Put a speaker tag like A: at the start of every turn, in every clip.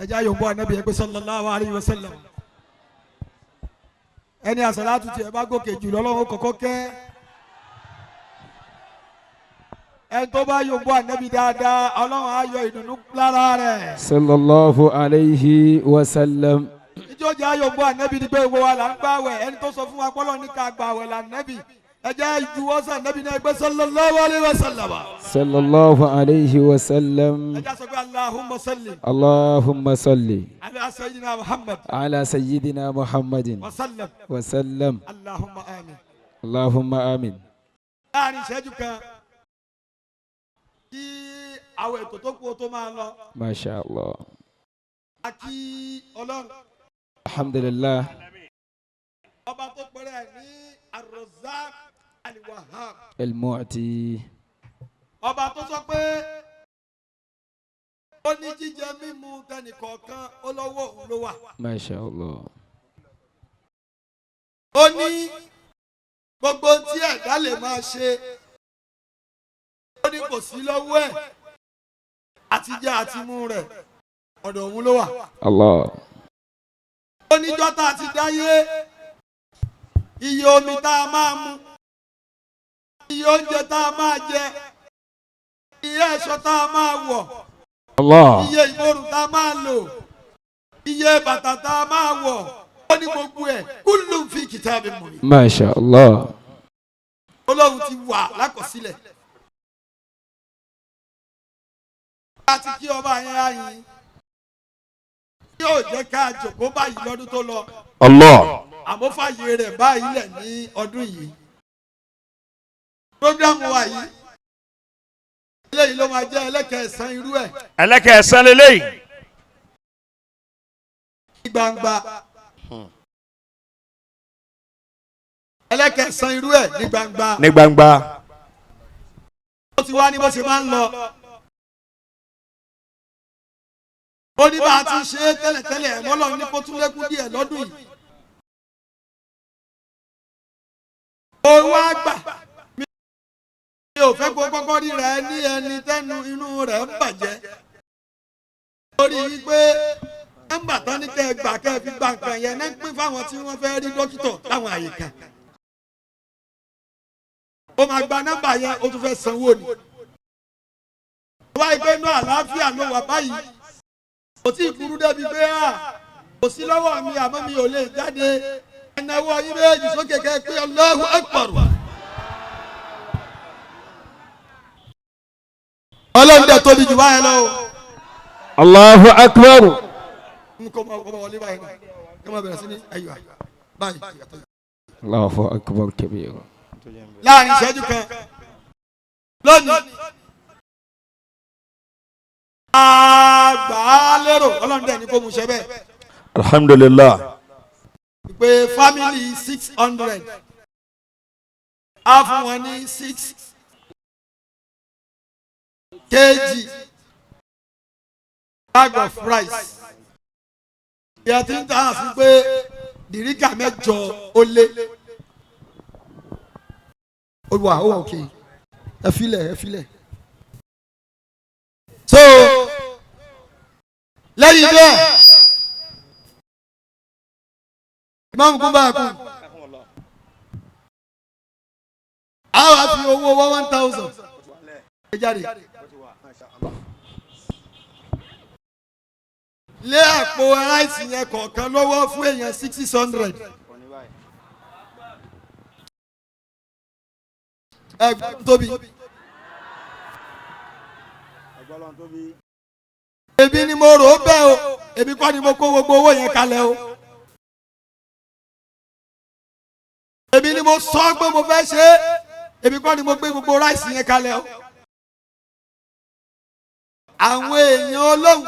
A: Ẹjẹ́ ayọ̀bọ anabi ẹgbẹ́ sallallahu alayhi wa sallam. Ẹni àsàlátù tiẹ̀ bá gòkè jù lọ́lọ́run kọ́kọ́ kẹ́. Ẹni tó bá yọ̀bọ anabi dáadáa, Ọlọ́run á yọ ìdùnnú lára rẹ̀.
B: Sallallahu alayhi wa sallam.
A: Ìjọ́jà ayọ̀bọ anabi ni pé gbogbo wa là ń gbàwẹ̀. Ẹni tó sọ fún wa pọ́lọ́ ní ká gbàwẹ̀ là nẹ́bì. Ẹjẹ́ ìjuwọ́sà nẹ́bì náà ẹgbẹ́ sallallahu alayhi wa sallam.
B: Sallallahu alayhi wa sallam.
A: Ẹjẹ́ sọ pé Allahumma salli
B: Allahumma salli
A: ala sayyidina Muhammad
B: ala sayyidina Muhammadin
A: wa sallam.
B: wa sallam.
A: Allahumma amin.
B: Allahumma amin.
A: Láàrin ìṣẹ́jú kan kí àwọn ètò tó kú ó tó máa lọ,
B: Masha Allah.
A: a kí Ọlọ́run
B: Alhamdulillah.
A: ọba tó pẹ̀rẹ̀ ní Ar-Razzaq Al-Wahhab,
B: El-Mu'ti.
A: ọba tó sọ pé ó ní jíjẹ mímu tẹnìkọ̀ọ̀kan ó lọ́wọ́ òun ló wà.
B: Masha Allah.
A: Ó ní gbogbo tí ẹ̀dá lè máa ṣe, ó ní kò sí lọ́wọ́ ẹ̀, àtijẹ àtimú rẹ̀ ọ̀dọ̀ òun ló wà.
B: Allah.
A: Ó níjọ́ tá a ti dáyé, iye omi tá a máa mu, iye oúnjẹ tá a máa jẹ, iye aṣọ tá a máa wọ̀,
B: Allah.
A: iye ìborùn tá a máa lò, iye bàtà tá a máa wọ̀, ó ní gbogbo ẹ̀ kullun fi kitabin mubin.
B: Masha Allah.
A: Ọlọ́run ti wà lákọsílẹ̀. Láti kí ọba yẹn á yin yóò jẹ́ ká jòkó báyìí lọ́dún tó lọ.
C: Allah.
A: Àmọ́ fàyè rẹ̀ báyìí lẹ̀ ní ọdún yìí. Programu wa yìí, eléyìí ló máa jẹ́ ẹlẹ́kẹ̀ẹ́sán irú ẹ̀
C: Ẹlẹ́kẹ̀ẹ́sán lélẹ́yìí.
A: ní gbangba. Ẹlẹ́kẹ̀ẹ́sán irú ẹ̀ ní gbangba.
C: Ní gbangba.
A: Ó ti wá ní bó ṣe máa ń lọ. Ó ní bá a ti ṣe é tẹ́lẹ̀tẹ́lẹ̀ ẹ̀ mọ́lọ́ ní kó tún lékún díẹ̀ lọ́dún yìí. Ó wá gbà mi ò fẹ́ kó kọ́kọ́ ríra ẹ ní ẹni tẹ́nu inú rẹ̀ ń bàjẹ́. Lórí wípé nọ́mbà tán ní kẹ́ ẹ gbà kẹ́ ẹ fi gba nǹkan yẹn náà ń pín fáwọn tí wọ́n fẹ́ rí dókítà láwọn àyíká. Ó máa gba nọ́mbà yẹn, ó tún fẹ́ sanwó ni. Ó wáyé pé inú àlàáfíà ló wà báyìí. Kò tí ì burú débi pé à kò sí lọ́wọ́ mi àmọ́ mi ò lè jáde. Ẹnáwó yín méjì sókè kẹ́ ẹ pé Allahu Akbar. Ọlọ́run dẹ̀ tóbi jù báyẹn lọ o.
B: Allahu akbar.
A: N kò máa wọlé báyìí náà. Kí wọ́n bẹ̀rẹ̀ sí ní ayọ̀ báyìí.
B: Allahu akbar kabir.
A: Láàrin ìṣẹ́jú kan lónìí, àgbà lérò Ọlọ́run dẹ̀ ní kó mu ṣe bẹ́ẹ̀.
C: Alhamdulillah.
A: Pé family 600 á fún wọn ní 6 kg bag of rice. Ìyá tí ń tà sí pé dìríkà 8 ó lé. Ó wà ó wà òkè. Ẹ filẹ̀ ẹ filẹ̀. So lẹ́yìn bẹ́ẹ̀, ìmáàmù kún báyà kún. A wá fi owó 1000 ẹ jáde. Lé àpò ráìsì yẹn kọ̀ọ̀kan lọ́wọ́ fún èèyàn 600. Ẹ tóbi. Èmi ni mo rò ó bẹ́ẹ̀ o, èmi kọ́ ni mo kó gbogbo owó yẹn kalẹ̀ o. Èmi ni mo sọ pé mo fẹ́ ṣe é, èmi kọ́ ni mo gbé gbogbo ráìsì yẹn kalẹ̀ o. Àwọn èèyàn Ọlọ́run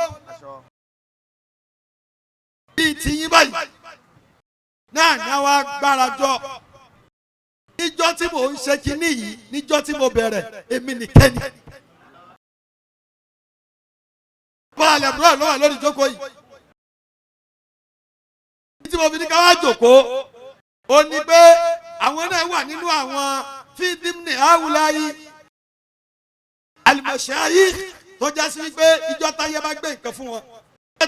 A: bíi tiyín báyìí náà ní àwa gbárajọ. Níjọ́ tí mò ń ṣe kinní yìí, níjọ́ tí mo bẹ̀rẹ̀, èmi nìkẹ́ni. Bọ́lá àbúrò ló wà lórí ìjókòó yìí. Tí mo fi ní ká wá jókòó, ó ní pé àwọn náà wà nínú àwọn fídíìmù àwùláyé àlùmọ̀ṣáyé tó já sí wípé ìjọ táyé bá gbé nǹkan fún wọn.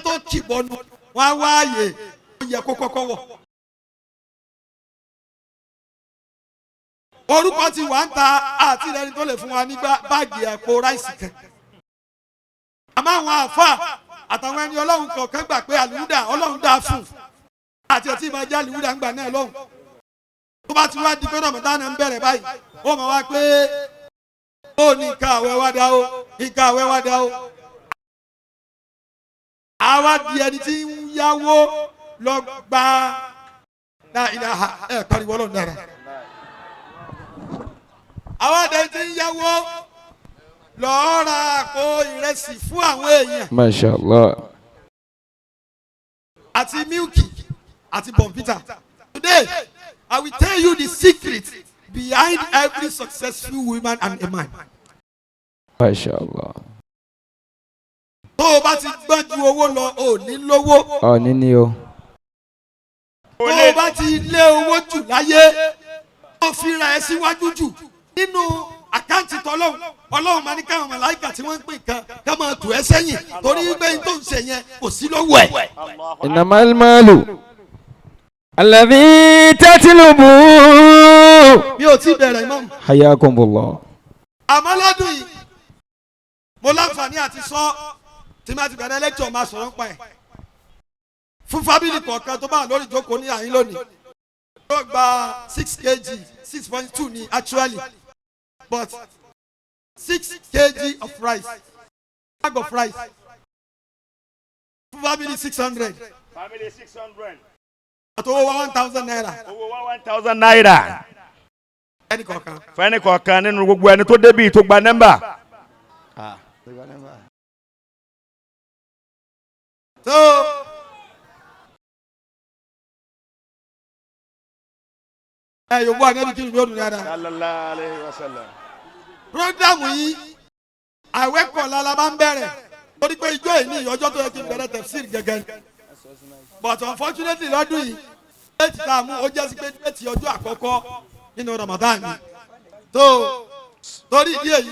A: tó kì bọ́nu wọ́n á wá àyè ó yẹ kó kọ́kọ́ wọ̀. Orúkọ ti wà ń ta àti ẹni tó lè fún wa nígbà báàgì àpò ráìsì kan. Àmọ́ àwọn àáfàá àtàwọn ẹni ọlọ́run kọ̀ọ̀kan gbà pé àlùúdà ọlọ́run dáa fún àti ọtí máa jẹ́ àlùúdà ńgbà náà lọ́hùn. Tó bá ti wá di pé Ramadan ń bẹ̀rẹ̀ báyìí, ó máa wá pé ó ní nǹkan àwẹ̀ wá dá o, nǹkan àwẹ̀ wá dá o. Àwa di ẹni tí ń yáwó lọ gba náà ẹ̀ pariwo ọlọ́run dára. Àwa di ẹni tí ń yáwó lọ ra àpò ìrẹsì fún àwọn èèyàn.
B: Masha Allah.
A: Àti mílkì àti bọ̀m̀pítà. Today, I will tell you the secret behind every successful woman and a man.
B: Masha Allah.
A: Tó o bá ti gbọ́n ju owó lọ, o ò ní lówó.
B: Ọ̀ níní o.
A: Tó o bá ti lé owó jù láyé, o fi ra ẹ síwájú jù nínú àkáǹtì tọ́lọ́hún. Ọlọ́run máa ní káwọn màláìkà tí wọ́n ń pè kan ká máa tù ẹ́ sẹ́yìn torí pé n tó ń ṣe yẹn kò sí lọ́wọ́ ẹ̀.
B: Innamal malu alladhi tatlubu.
A: Mi ò tí bẹ̀rẹ̀ mọ́.
B: Hayakumullah.
A: Àmọ́ lọ́dún yìí mo láǹfààní àti sọ tí máa ti bẹ̀rẹ̀ lẹ́kítọ̀ máa sọ̀rọ̀ ń pa ẹ̀. Fún fábílì kọ̀ọ̀kan tó bá lórí ìjókòó ní àyín lónìí yóò gba 6 kg 6.2 ní actually, but 6 kg of rice, bag of rice fún family 600.
C: Family 600.
A: Àtọwọ́ 1,000 naira.
C: Owó 1,000 naira.
A: Ẹnì kọ̀ọ̀kan.
C: Fẹ́ni kọ̀ọ̀kan nínú gbogbo ẹni tó débì tó gba nẹ́mbà.
A: So ẹ yóò bọ́ ànábi kí ni yóò dùn dáadáa.
C: Sallallahu alayhi wa sallam.
A: Programu yìí àwẹ̀ kọ̀ọ̀la la máa ń bẹ̀rẹ̀ torí pé ijó yìí ní ọjọ́ tó yẹ kí n bẹ̀rẹ̀ tafsir gẹ́gẹ́, but unfortunately lọ́dún yìí déètì tá a mú ó jẹ́ sí pé déètì ọjọ́ àkọ́kọ́ nínú Ramadan ni, tó torí ìdí èyí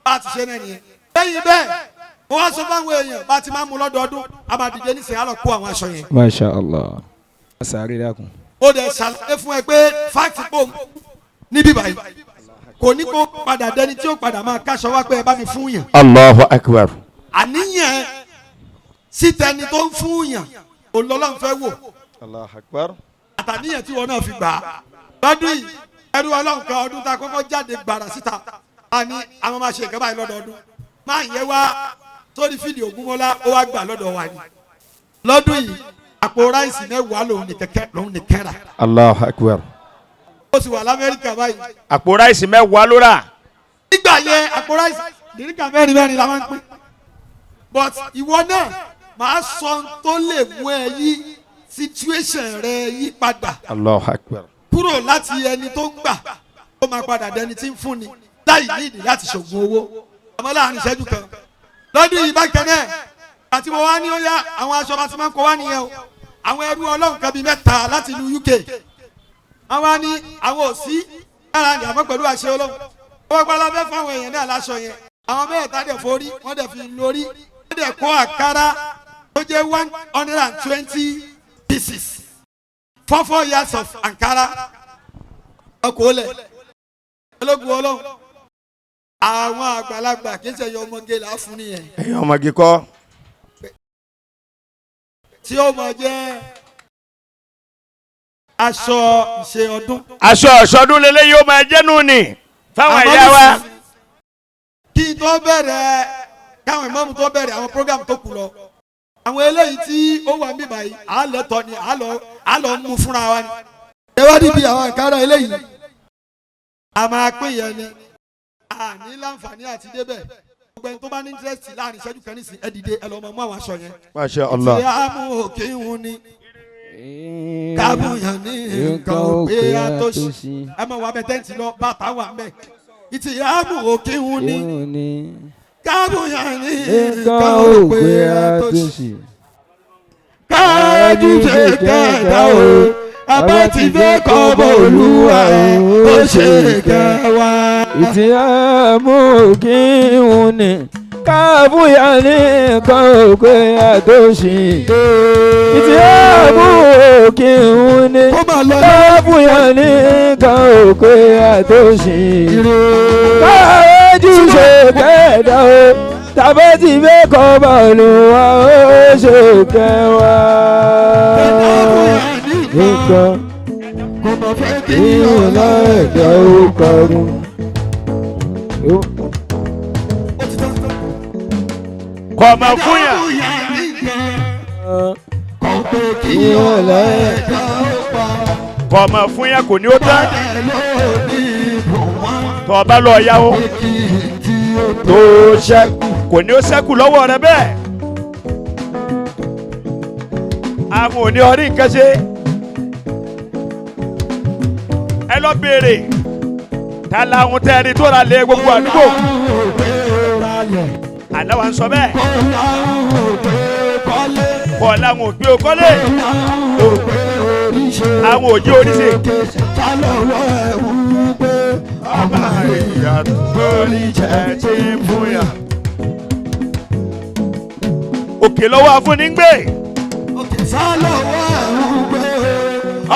A: bá a ti ṣe náà nìyẹn. Lẹ́yìn bẹ́ẹ̀ mo wá sọ fáwọn èèyàn bá a ti máa mú lọ́dọọdún a máa dìde nísìnyí á lọ kó àwọn aṣọ yẹn.
B: Masha Allah. Sáré dákun.
A: Ó dẹ̀ ṣàlàyé fún ẹ pé fáàkì pò níbí báyìí kò ní kó padà dẹni tí ó padà máa káṣọ wá pé ẹ bá mi fún yàn.
C: Allahu akbar.
A: Àníyàn sítẹni tó ń fún yàn òlọ́lọ́n fẹ́ wò.
D: Allahu akbar.
A: Àtàníyàn tí wọn náà fi gbà á. Lọ́dún yìí ẹrú ọlọ́run kan ọdún tá a kọ́kọ́ jáde gbàrà síta a ní àwọn máa ṣe nǹkan báyìí lọ́dọọdún. Máa yẹ wá sórí fídíò Ògúnmọ́lá ó wá gbà lọ́dọ̀ wa ni. Lọ́dún yìí àpò ráìsì 10 lòun ní kẹ́ra.
C: Allahu akbar.
A: Ó sì wà l'Amẹ́ríkà báyìí.
C: Àpò ráìsì 10 ló rà.
A: Nígbà yẹn àpò ráìsì nìríkà mẹ́rin la máa ń pín. But ìwọ náà máa sọ tó lè mú ẹ yí situation rẹ yí padà.
C: Allahu akbar.
A: Kúrò láti ẹni tó ń gbà ó máa padà dẹni tí ń fúnni láì nídìí láti ṣògùn owó. Àmọ́ láàrin ìṣẹ́jú kan. Lọ́dún yìí bákan náà àti mo wá ní ó yá àwọn aṣọ bá ti máa ń kó wá nìyẹn o. Àwọn ẹrú ọlọ́run kan bíi 3 láti ìlú UK. Àwọn ní àwọn ò sí lára ní àmọ́ pẹ̀lú àṣẹ ọlọ́run. Wọ́n gbọ́dọ̀ fẹ́ fáwọn èèyàn náà láṣọ yẹn. Àwọn mẹ́ta dẹ̀ forí, wọ́n dẹ̀ fi lórí, wọ́n dẹ̀ kó àkàrà tó jẹ́ 120 pieces. 4 yards of Ankara. Ọkọ̀ olẹ̀. Ológun ọlọ́run. Àwọn àgbàlagbà kì í ṣe ẹyọ ọmọge là á fún nìyẹn.
C: Ẹyọ ọmọge kọ́.
A: Tí ó máa jẹ́ aṣọ ìṣe ọdún.
C: Aṣọ ìṣọdún lélẹ́ yóò máa jẹ́ nù ní fáwọn ìyá wa.
A: Kí n tó bẹ̀rẹ̀ káwọn ìmọ̀mù tó bẹ̀rẹ̀ àwọn program tó kù lọ. Àwọn eléyìí tí ó wà níbí báyìí à lọ tọ́ ni à lọ mú fúnra wa ni. Ẹ wá níbi àwọn àǹkárá eléyìí. A máa pín yẹn ni. A ní láǹfààní àti débẹ̀. Gbogbo ẹni tó bá ní interest láàrin ìṣẹ́jú kan nísìnyí ẹ dìde ẹ lọ mọ mú àwọn aṣọ yẹn.
C: Masha Allah.
A: Ìtìlẹ̀ àmú òkè ń hun ni. Kábùyàn ní nǹkan òpè àtòsí. Ẹ mọ̀ wá bẹ tẹ́ǹtì lọ bàtà wà mẹ́. Ìtìlẹ̀ àmú òkè ń hun ni. Kábùyàn ní nǹkan òpè àtòsí. Kájú ṣe kẹta o, àbá ti fẹ́ kọ́ bọ̀ olúwa ó ṣe kẹwàá.
B: Ìtìlẹ̀ àmú òkè ń hun ni. Káàbùyà ní nǹkan òkè àtòṣì. Ìtì ààbò òkè ń ní.
A: Kó máa lọ ní
B: Káàbùyà ní nǹkan òkè àtòṣì.
A: ire.
B: Káàjú ṣe kẹ́ẹ̀dá o. Tàbí ti fẹ́ kọ́ bọ̀lù wa ó ṣe kẹwàá.
A: Ẹ̀dá bóyá ní nǹkan
B: Nǹkan
A: kò mọ̀ fẹ́ kí
B: ìhùn
A: ọ̀la
B: láìka ó kọrun.
A: Ó ti tán.
C: Kọ̀ máa fún
A: Ẹ̀dá
C: yàn.
A: bóyá ní nǹkan kò pé kí
B: Ìhùn
A: ọ̀la
B: láìka.
A: ẹ̀dá ó pa.
C: Kọ̀ máa fún yàn kò ní ó tán.
A: Bàdẹ̀ ló ní ibò wọn
C: Tọ́ ọ bá lọ yáwó.
A: pé kí tí ó tó.
C: Tó ṣẹ́kù kò ní ó ṣẹ́kù lọ́wọ́ rẹ bẹ́ẹ̀. Àwọn ò ní ọrí nǹkan ṣe. Ẹ lọ béèrè. Ta làwọn tẹ́ ẹni tó ra lé gbogbo àdúgbò? Àná wa ń sọ bẹ́ẹ̀. Kọ̀ làwọn ò gbé o kọ́lé. Àwọn òjì oríṣi. Ọba ìyàtọ̀ ní jẹ́ tí ń fún yà. Òkè lọ́wọ́ afúnni ń gbé.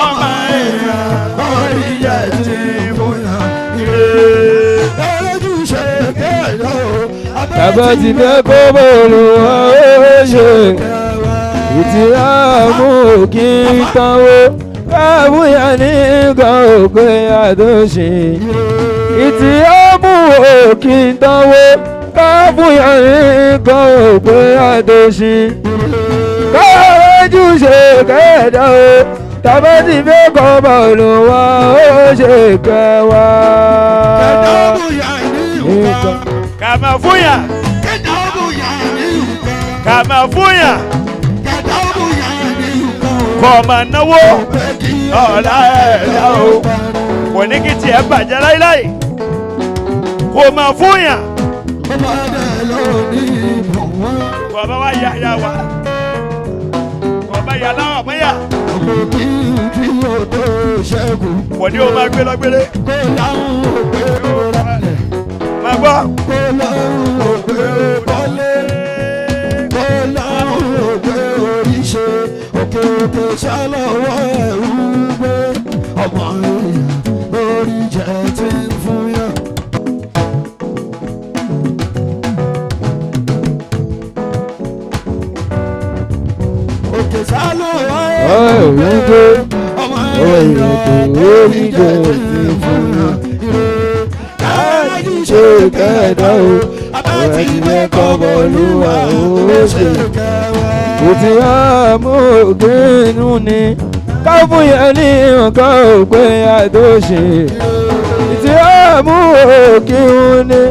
C: Ọba ìyàtọ̀ ní jẹ́ tí ń fún yà.
B: Tàbá ti fẹ́ kó bọ̀lù wa ó ṣe. Ìtì àmú kí n tanwó. Káàbùyà ní nǹkan òkè àtúnṣe. Ìtì àmú kí n tanwó. Káàbùyà ní nǹkan òkè àtúnṣe. Káàjú ṣe kẹ́ẹ̀dá o. Tàbá ti fẹ́ kó bọ̀lù wa ó ṣe kẹwàá. Nǹkan.
C: Kà máa fún yà. Kà máa fún yà. Kọ̀ máa náwó. Ọ̀la ẹ̀dá o. Kò ní kí tiẹ̀ bàjẹ́ láíláí. Kò máa fún yà. Kọ̀ bá wá ya ya wa. Kọ̀ bá ya láwọ̀ mọ́ yà. Kò ní o máa gbé lọ́gbélé. Máa gbọ́.
A: Ṣálọ̀wọ́ ẹ̀rú gbé ọmọ èèyàn lórí jẹ́ tí ń fún yàn. Òkè ṣálọ̀wọ́ ẹ̀rú gbé ọmọ èèyàn lórí jẹ́ tí ń fún yàn. Káàdì
B: ṣe kẹ́ẹ̀dá o. Àwọn ti fẹ́ kọ́ bọ̀lù wa ó ṣe. Ìtì àmú ògbénu ni. Káfíńyà ní nǹkan ògbé àdóṣe. Ìtì àmú òkìhun ni.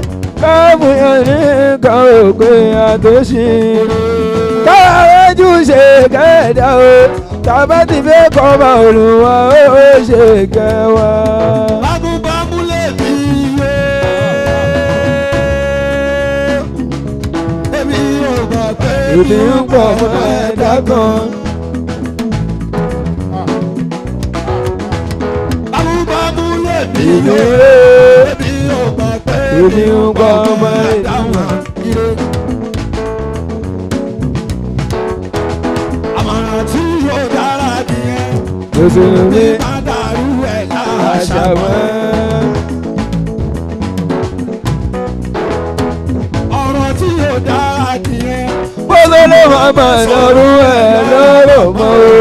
B: Káfíńyà ní nǹkan ògbé àdóṣe. Káàájú ṣe kẹ́ẹ̀dá o. Tàbá ti fẹ́ kọ́ bọ̀lù wa ó ṣe kẹwàá.
A: Bámúbámú lè fi yé. Èmi ò gbà pé
B: Ìdí ń pọ̀ fún ẹ̀dá kan.
A: Bámúbámú lè fi
B: Ìdí
A: yé.
B: ń
A: Èmi ò gbà pé
B: Ìdí ń pọ̀ ọmọ
A: ẹ̀dá wọn ire. Àmọ̀ràn tí yóò dára nìyẹn.
B: Mùsùlùmí
A: Má dàrú ẹ̀ láṣà
B: àṣà
A: mọ́.
B: mọ́.
A: Ọ̀rọ̀ tí yóò dára nìyẹn.
B: Bọ́lá ló máa mà lọ́rùn ẹ̀ lọ́rọ̀ mọ́ o.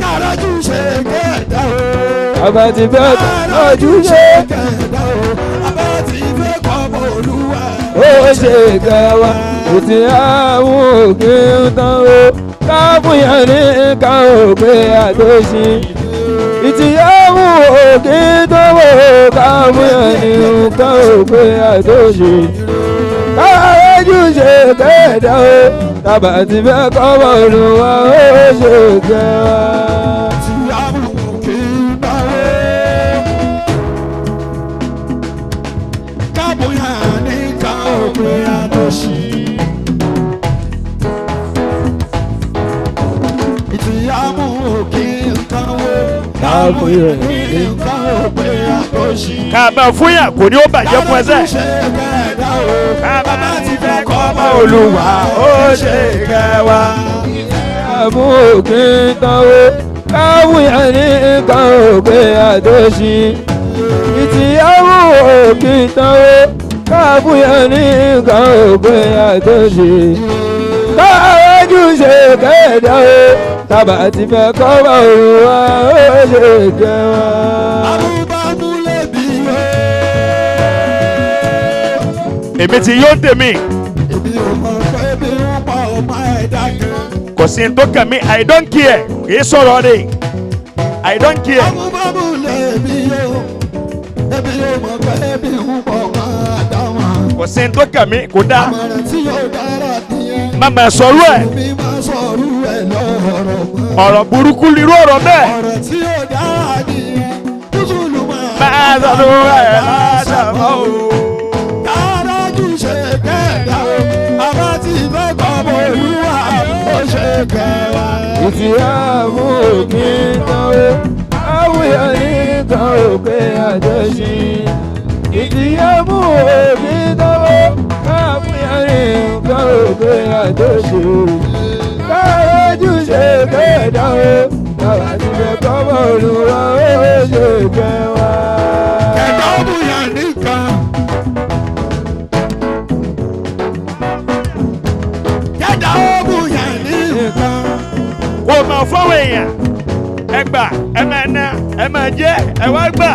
A: Kàrájú ṣe kẹ̀dá o.
B: Bàbá ti fẹ́ tọ́jú ṣe
A: kẹ̀dá o. Abá ti fẹ́ kọ́ bọ̀ olúwa.
B: ó ṣe kẹwàá. Ìtì àwọn òkè ń tán o. Káfíńyà ní ká òkè àdóṣì. Ìtì àwọn òkè ń tán o. Káfíńyà ní ká òkè àdóṣì. Káàájú ṣe kẹ̀dá o. Tàbá ti fẹ́ kọ́ bọ̀lù wa ó ṣe kẹwàá.
A: Tí àbùkù kì í bá wé. Kábòyà ní ká òkè àdóṣì. Ìtì àbùkù kì í tán o. Kábòyà ní ká òkè àdóṣì.
C: Kà máa fún yà kò ní ó bàjẹ́ fún ẹsẹ̀.
A: Ṣé kẹ̀dá o? Bàbá ti fẹ́
C: kọ́mọ Olúwa ó ṣe kẹwàá.
B: Àmú òkè tánwó káwùyàn ní nǹkan òkè àtòṣì. Ìtìyàwó òkè tánwó káwùyàn ní nǹkan òkè àtòṣì. Káwájú ṣe kẹ́ẹ̀dá o, tàbá ti fẹ́ kọ́mọ Olúwa ó ṣe kẹwàá.
A: Abúbámúlẹ̀bí o.
C: Èmi ti yóò tèmi.
A: Èmi ò mọ̀ pé bí wọ́n pa ọmọ ẹ̀dá kan.
C: Kò sí tó kàn mí, I don't care. Kì í sọ̀rọ̀ ni. I don't care.
A: Abúbámúlẹ̀bí o. Èmi ò mọ̀ pé bí wọ́n pa ọmọ ẹ̀dá wọn.
C: Kò sí tó kàn mí, kò dáa.
A: Àmọ̀ràn tí yóò dára nìyẹn.
C: Má máa sọ̀rọ̀ ẹ̀.
A: Mi máa sọ̀rọ̀ ẹ̀ lọ́rọ̀ mọ́.
C: Ọ̀rọ̀ burúkú lirú ọ̀rọ̀ bẹ́ẹ̀.
A: Ọ̀rọ̀ tí yóò dára nìyẹn. Mùsùlùmá.
C: Máa sọ̀rọ̀ ẹ̀ lásàmọ́ o.
A: Kárájú ṣe kẹ́ẹ̀dá o. Àbá ti fẹ́ kọ́ ọmọ Olúwa ó ṣe kẹwàá.
B: Ìtìyàwó òkè tánwó káwùyàn ní nǹkan òkè àtòṣì. Ìtìyàwó òkè tánwó káwùyàn ní nǹkan òkè àtòṣì. Káwájú ṣe kẹ́ẹ̀dá o, tàbá ti fẹ́ kọ́mọ Olúwa ó ṣe kẹwàá.
A: Ẹ̀dá òbúyàn nìkan. Kẹ̀dá òbúyàn nìkan.
C: Kò mọ̀ fọ́wọ́ èèyàn. Ẹ gbà, ẹ máa ná, ẹ máa jẹ́, ẹ wá gbà.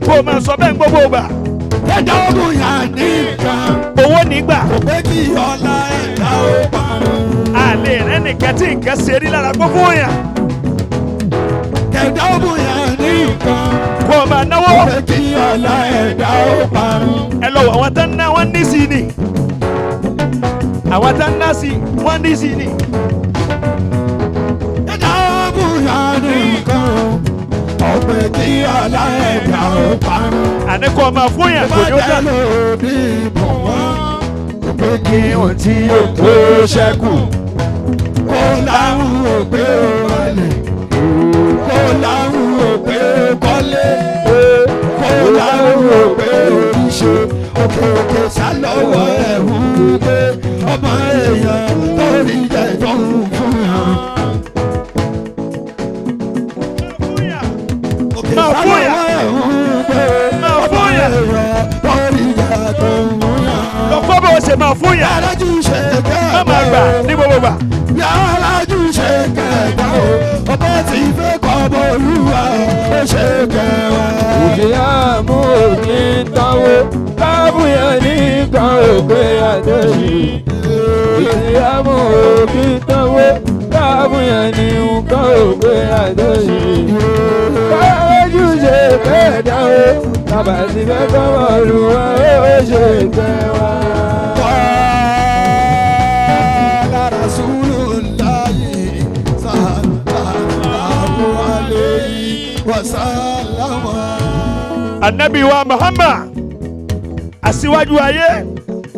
C: Kò mọ̀ sọ bẹ́ẹ̀ gbogbo gbà.
A: Kẹ̀dá òbúyàn nìkan.
C: Owó nígbà.
A: Kò pé kí ọlá ẹ̀dá ó parun.
C: Àlè rẹ nìkan tí nǹkan ṣe rí lára gbogbo èèyàn.
A: Kẹ̀dá òbúyàn nìkan.
C: Kò mọ̀ náwó.
A: Kò pé kí ọlá ẹ̀dá ó parun.
C: Ẹ lọ wọ àwọn tán ná wọ́n ní sí ni. Àwọn tán ná sí wọ́n ní sí ni.
A: Kẹ̀dá òbúyàn nìkan. Kò pé kí ọlá ẹ̀dá ó parun.
C: Àní kò mọ̀ fún yàn kò ní ó dà.
A: Bá jẹ́ lórí ìbò wọn. Kò pé kí ohun tí yóò tó ṣẹ́kù. Kó láhùn ò pé ó rọlẹ̀. Kó láhùn ò pé ó kọ́lé. Kó láhùn ò pé ó rí ṣe. Òkè òkè sálọ́wọ́ ẹ̀hún pé ọmọ èèyàn tó rí jẹ tó ń fún yàn. Òkè
C: Máa fún yàn.
A: sálọ́wọ́ ẹ̀hún pé
C: Máa
A: ọmọ
C: fún yàn.
A: èèyàn tó rí jẹ tó ń fún yàn.
C: Lọ kọ́ bó ṣe máa fún yàn.
A: Yàrájú ṣe kẹ́ẹ̀dá
C: Má máa gbà ní gbogbo gbà.
A: Yàrájú ṣe kẹ́ẹ̀dá o. Ọba ti fẹ́ kọ́ ọmọ Olúwa ó ṣe kẹwàá.
B: Ìtìyàwó òkè tánwó káwùyàn ní nǹkan òkè àtòṣì. Ìtìyàwó òkè tánwó káwùyàn ní nǹkan òkè àtòṣì. Káwájú ṣe kẹ́ẹ̀dá o, tàbá ti fẹ́ kọ́mọ Olúwa ó ṣe kẹwàá.
A: Qala Rasulullahi sallallahu alayhi wa sallam.
C: Anabi wa Muhammad aṣíwájú ayé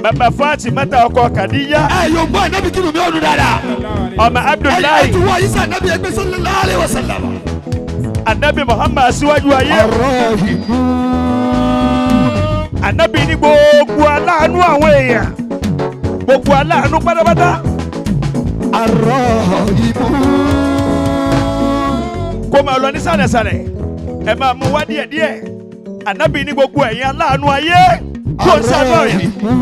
C: bàbá Fatimata ọkọ Khadija
A: Ẹ yóò gbọ́ ẹ̀nàbí kí mi ò dùn dáadáa.
C: ọmọ Abdullahi
A: Ẹ ti wọ Isa ẹ̀nàbí ẹgbẹ́ sallallahu alayhi wa sallam.
C: Anabi Muhammad aṣíwájú ayé
A: Arrahimun.
C: Anabi ní gbogbo aláàánú àwọn èèyàn gbogbo aláàánú pátápátá
A: Arrahimun.
C: kó máa lọ ní sàlẹ̀sàlẹ̀ ẹ máa mú wá díẹ̀díẹ̀ Anabi ní gbogbo ẹ̀yin aláàánú ayé tó ń ṣàánú àwọn èèyàn
A: Arrahimun.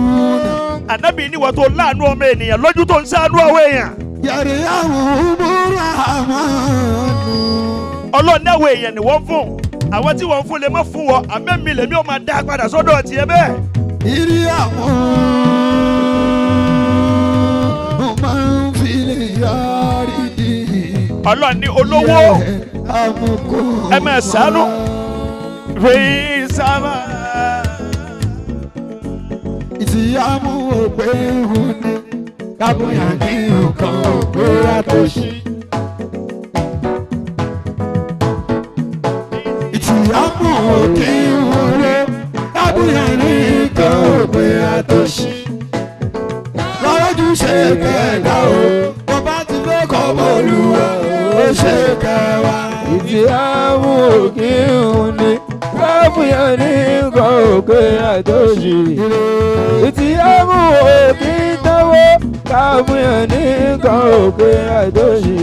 C: Anabi ní wọ́n tó láàánú ọmọ ènìyàn lójú tó ń ṣàánú àwọn èèyàn
A: Yarhamuhumurrahmanu.
C: Ọlọ́run náà àwọn èèyàn ni wọ́n fún àwọn tí wọ́n fún lè má fún wọn àmẹ́mi lèmi ò máa dá padà sọ́dọ̀ tiẹ̀ bẹ́ẹ̀.
A: Ìrí àwọn máa ń fi lè yọrí di.
C: Ọlọ́run ní olówó
A: Amukú.
C: ẹ máa ṣàánú. Fi sábà.
A: Ìtìyàmú òpè ìhun ni kábúyà ní nǹkan òpè àtòṣì. Ìtìyàmú òkè ìhun rẹ̀ kábúyà ní nǹkan òpè àtòṣì. Lọ́wọ́jú ṣe kẹ̀dá o, bàbá ti fẹ́ kọ́ ọmọ Olúwa, ó ṣe kẹwàá.
B: Ìtìyàwó òkè òní káfíà ní nǹkan òkè àtòṣì. Ìtìyàwó òkè Káfíń ní nǹkan òkè àdóṣì.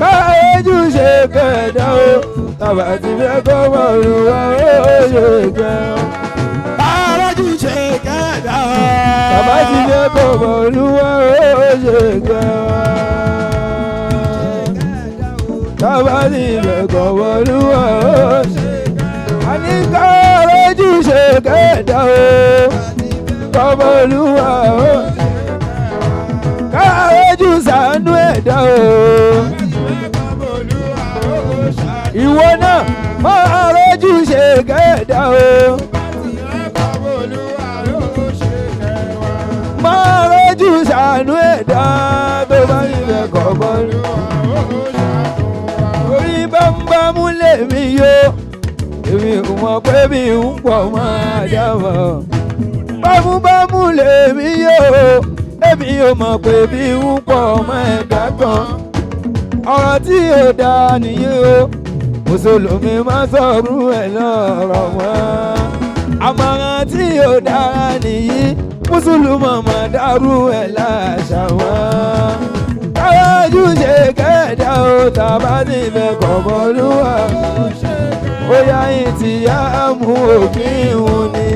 B: Káyéjú ṣe kẹ̀dá o. Tàbá ti fẹ́ kọ́ bọ̀lùwà ó ṣe kẹ́.
A: Arájú ṣe kẹ́ẹ̀dá.
B: Tàbá ti fẹ́ kọ́ bọ̀lùwà ó ṣe kẹ́. Tàbá ti fẹ́ kọ́ bọ̀lùwà ó ṣe kẹ́. Àní káyéjú ṣe kẹ̀dá o. Kọ́ bọ̀lùwà ó ṣe kẹ́. Káyéjú ṣàánú ẹ̀dá o. Ìwọ náà máa rọ́jú ṣe kẹ́ẹ̀dá o. Máa rọ́jú ṣàánú ẹ̀dá tó bá nílẹ̀ kọ̀ọ̀kan. Orí bámúbámú lèmi yó, èmi ò mọ̀ pé mi ń pọ̀ máa dábọ̀. Bámúbámú lèmi yó, èmi ò mọ̀ pé mi ń pọ̀ máa ẹ̀dá kan. Ọ̀rọ̀ tí ò dáa nìyí o, mùsùlùmí máa sọ̀rọ̀ ẹ̀ lọ́rọ̀ wọn. Àmọ̀ràn tí ò dára nìyí, mùsùlùmí máa dárú ẹ̀ láṣà wọn. Káwájú ṣe kẹ́ẹ̀dá o, tàbá ti fẹ́ kọ̀ọ̀kan lúwa. Ó yá ìtì yá mú òkín ìhun ni.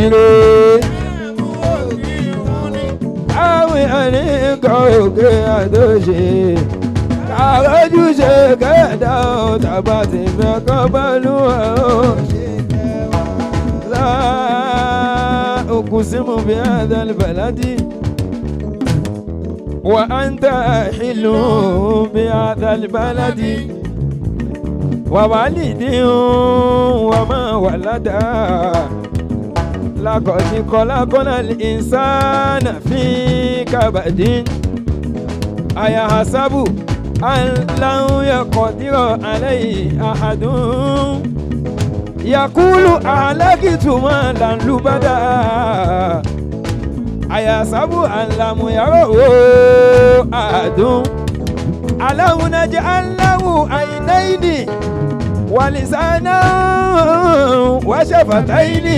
B: Ire àwọn ẹni kan òkè àdóṣe. Káwájú ṣe kẹ́ẹ̀dá o, tàbá ti fẹ́ kọ̀ọ̀kan lúwa o. لا أقسم بهذا البلد وأنت حل بهذا البلد ووالد وما ولد لقد خلقنا الإنسان في كبد أيحسب أن لن يقدر عليه أحد يقول أهلكت مالا لبدا أيحسب أن لم يره أحد ألم نجعل له عينين ولسانا وشفتين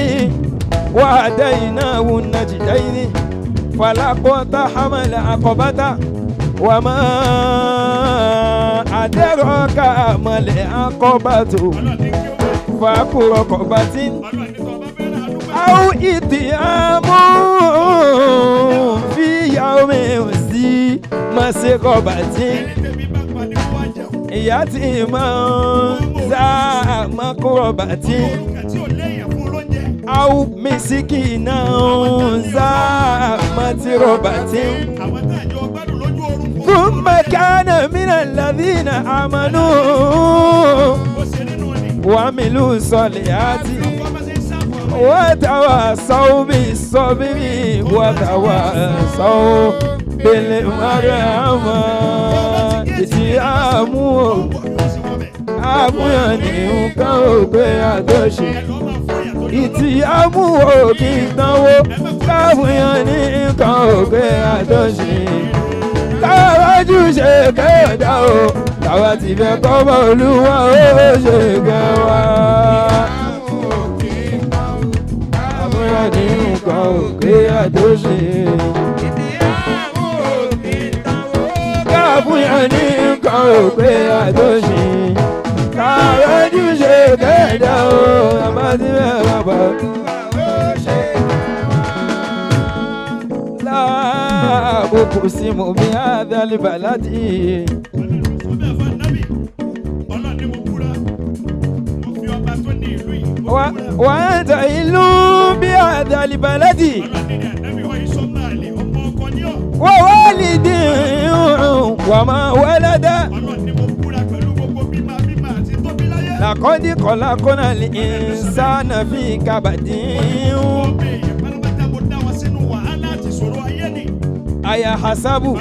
B: وهديناه النجدين فلقتحم العقبة وما أدراك ما العقبة فك رقبة أو إطعام في يوم ذي مسغبة يتيما ذا مقربة أو مسكينا ذا متربة ثم كان من الذين آمنوا وعملوا الصالحات وتواصوا بالصبر وتواصوا بالمرحمة. Ìtìyàmú àmúyàn ní nǹkan ògbé àjọṣe. Ìtìyàmú òkì ìdánwò káfíyàn ní nǹkan ògbé àjọṣe. Káwájú ṣe kẹ́ẹ̀dá o, tàwa ti fẹ́ kọ́mọ olúwa ó ṣe kẹwàá. Àmúyàn ní nǹkan ògbé àjọṣe. Káfíyàn ní nǹkan ògbé àjọṣe. Káwájú ṣe kẹ́ẹ̀dá o, àbá ti fẹ́ bàbá. لا أقسم بهذا البلد وأنت حل بهذا البلد ووالد وما ولد لقد خلقنا الإنسان في كبد أيحسب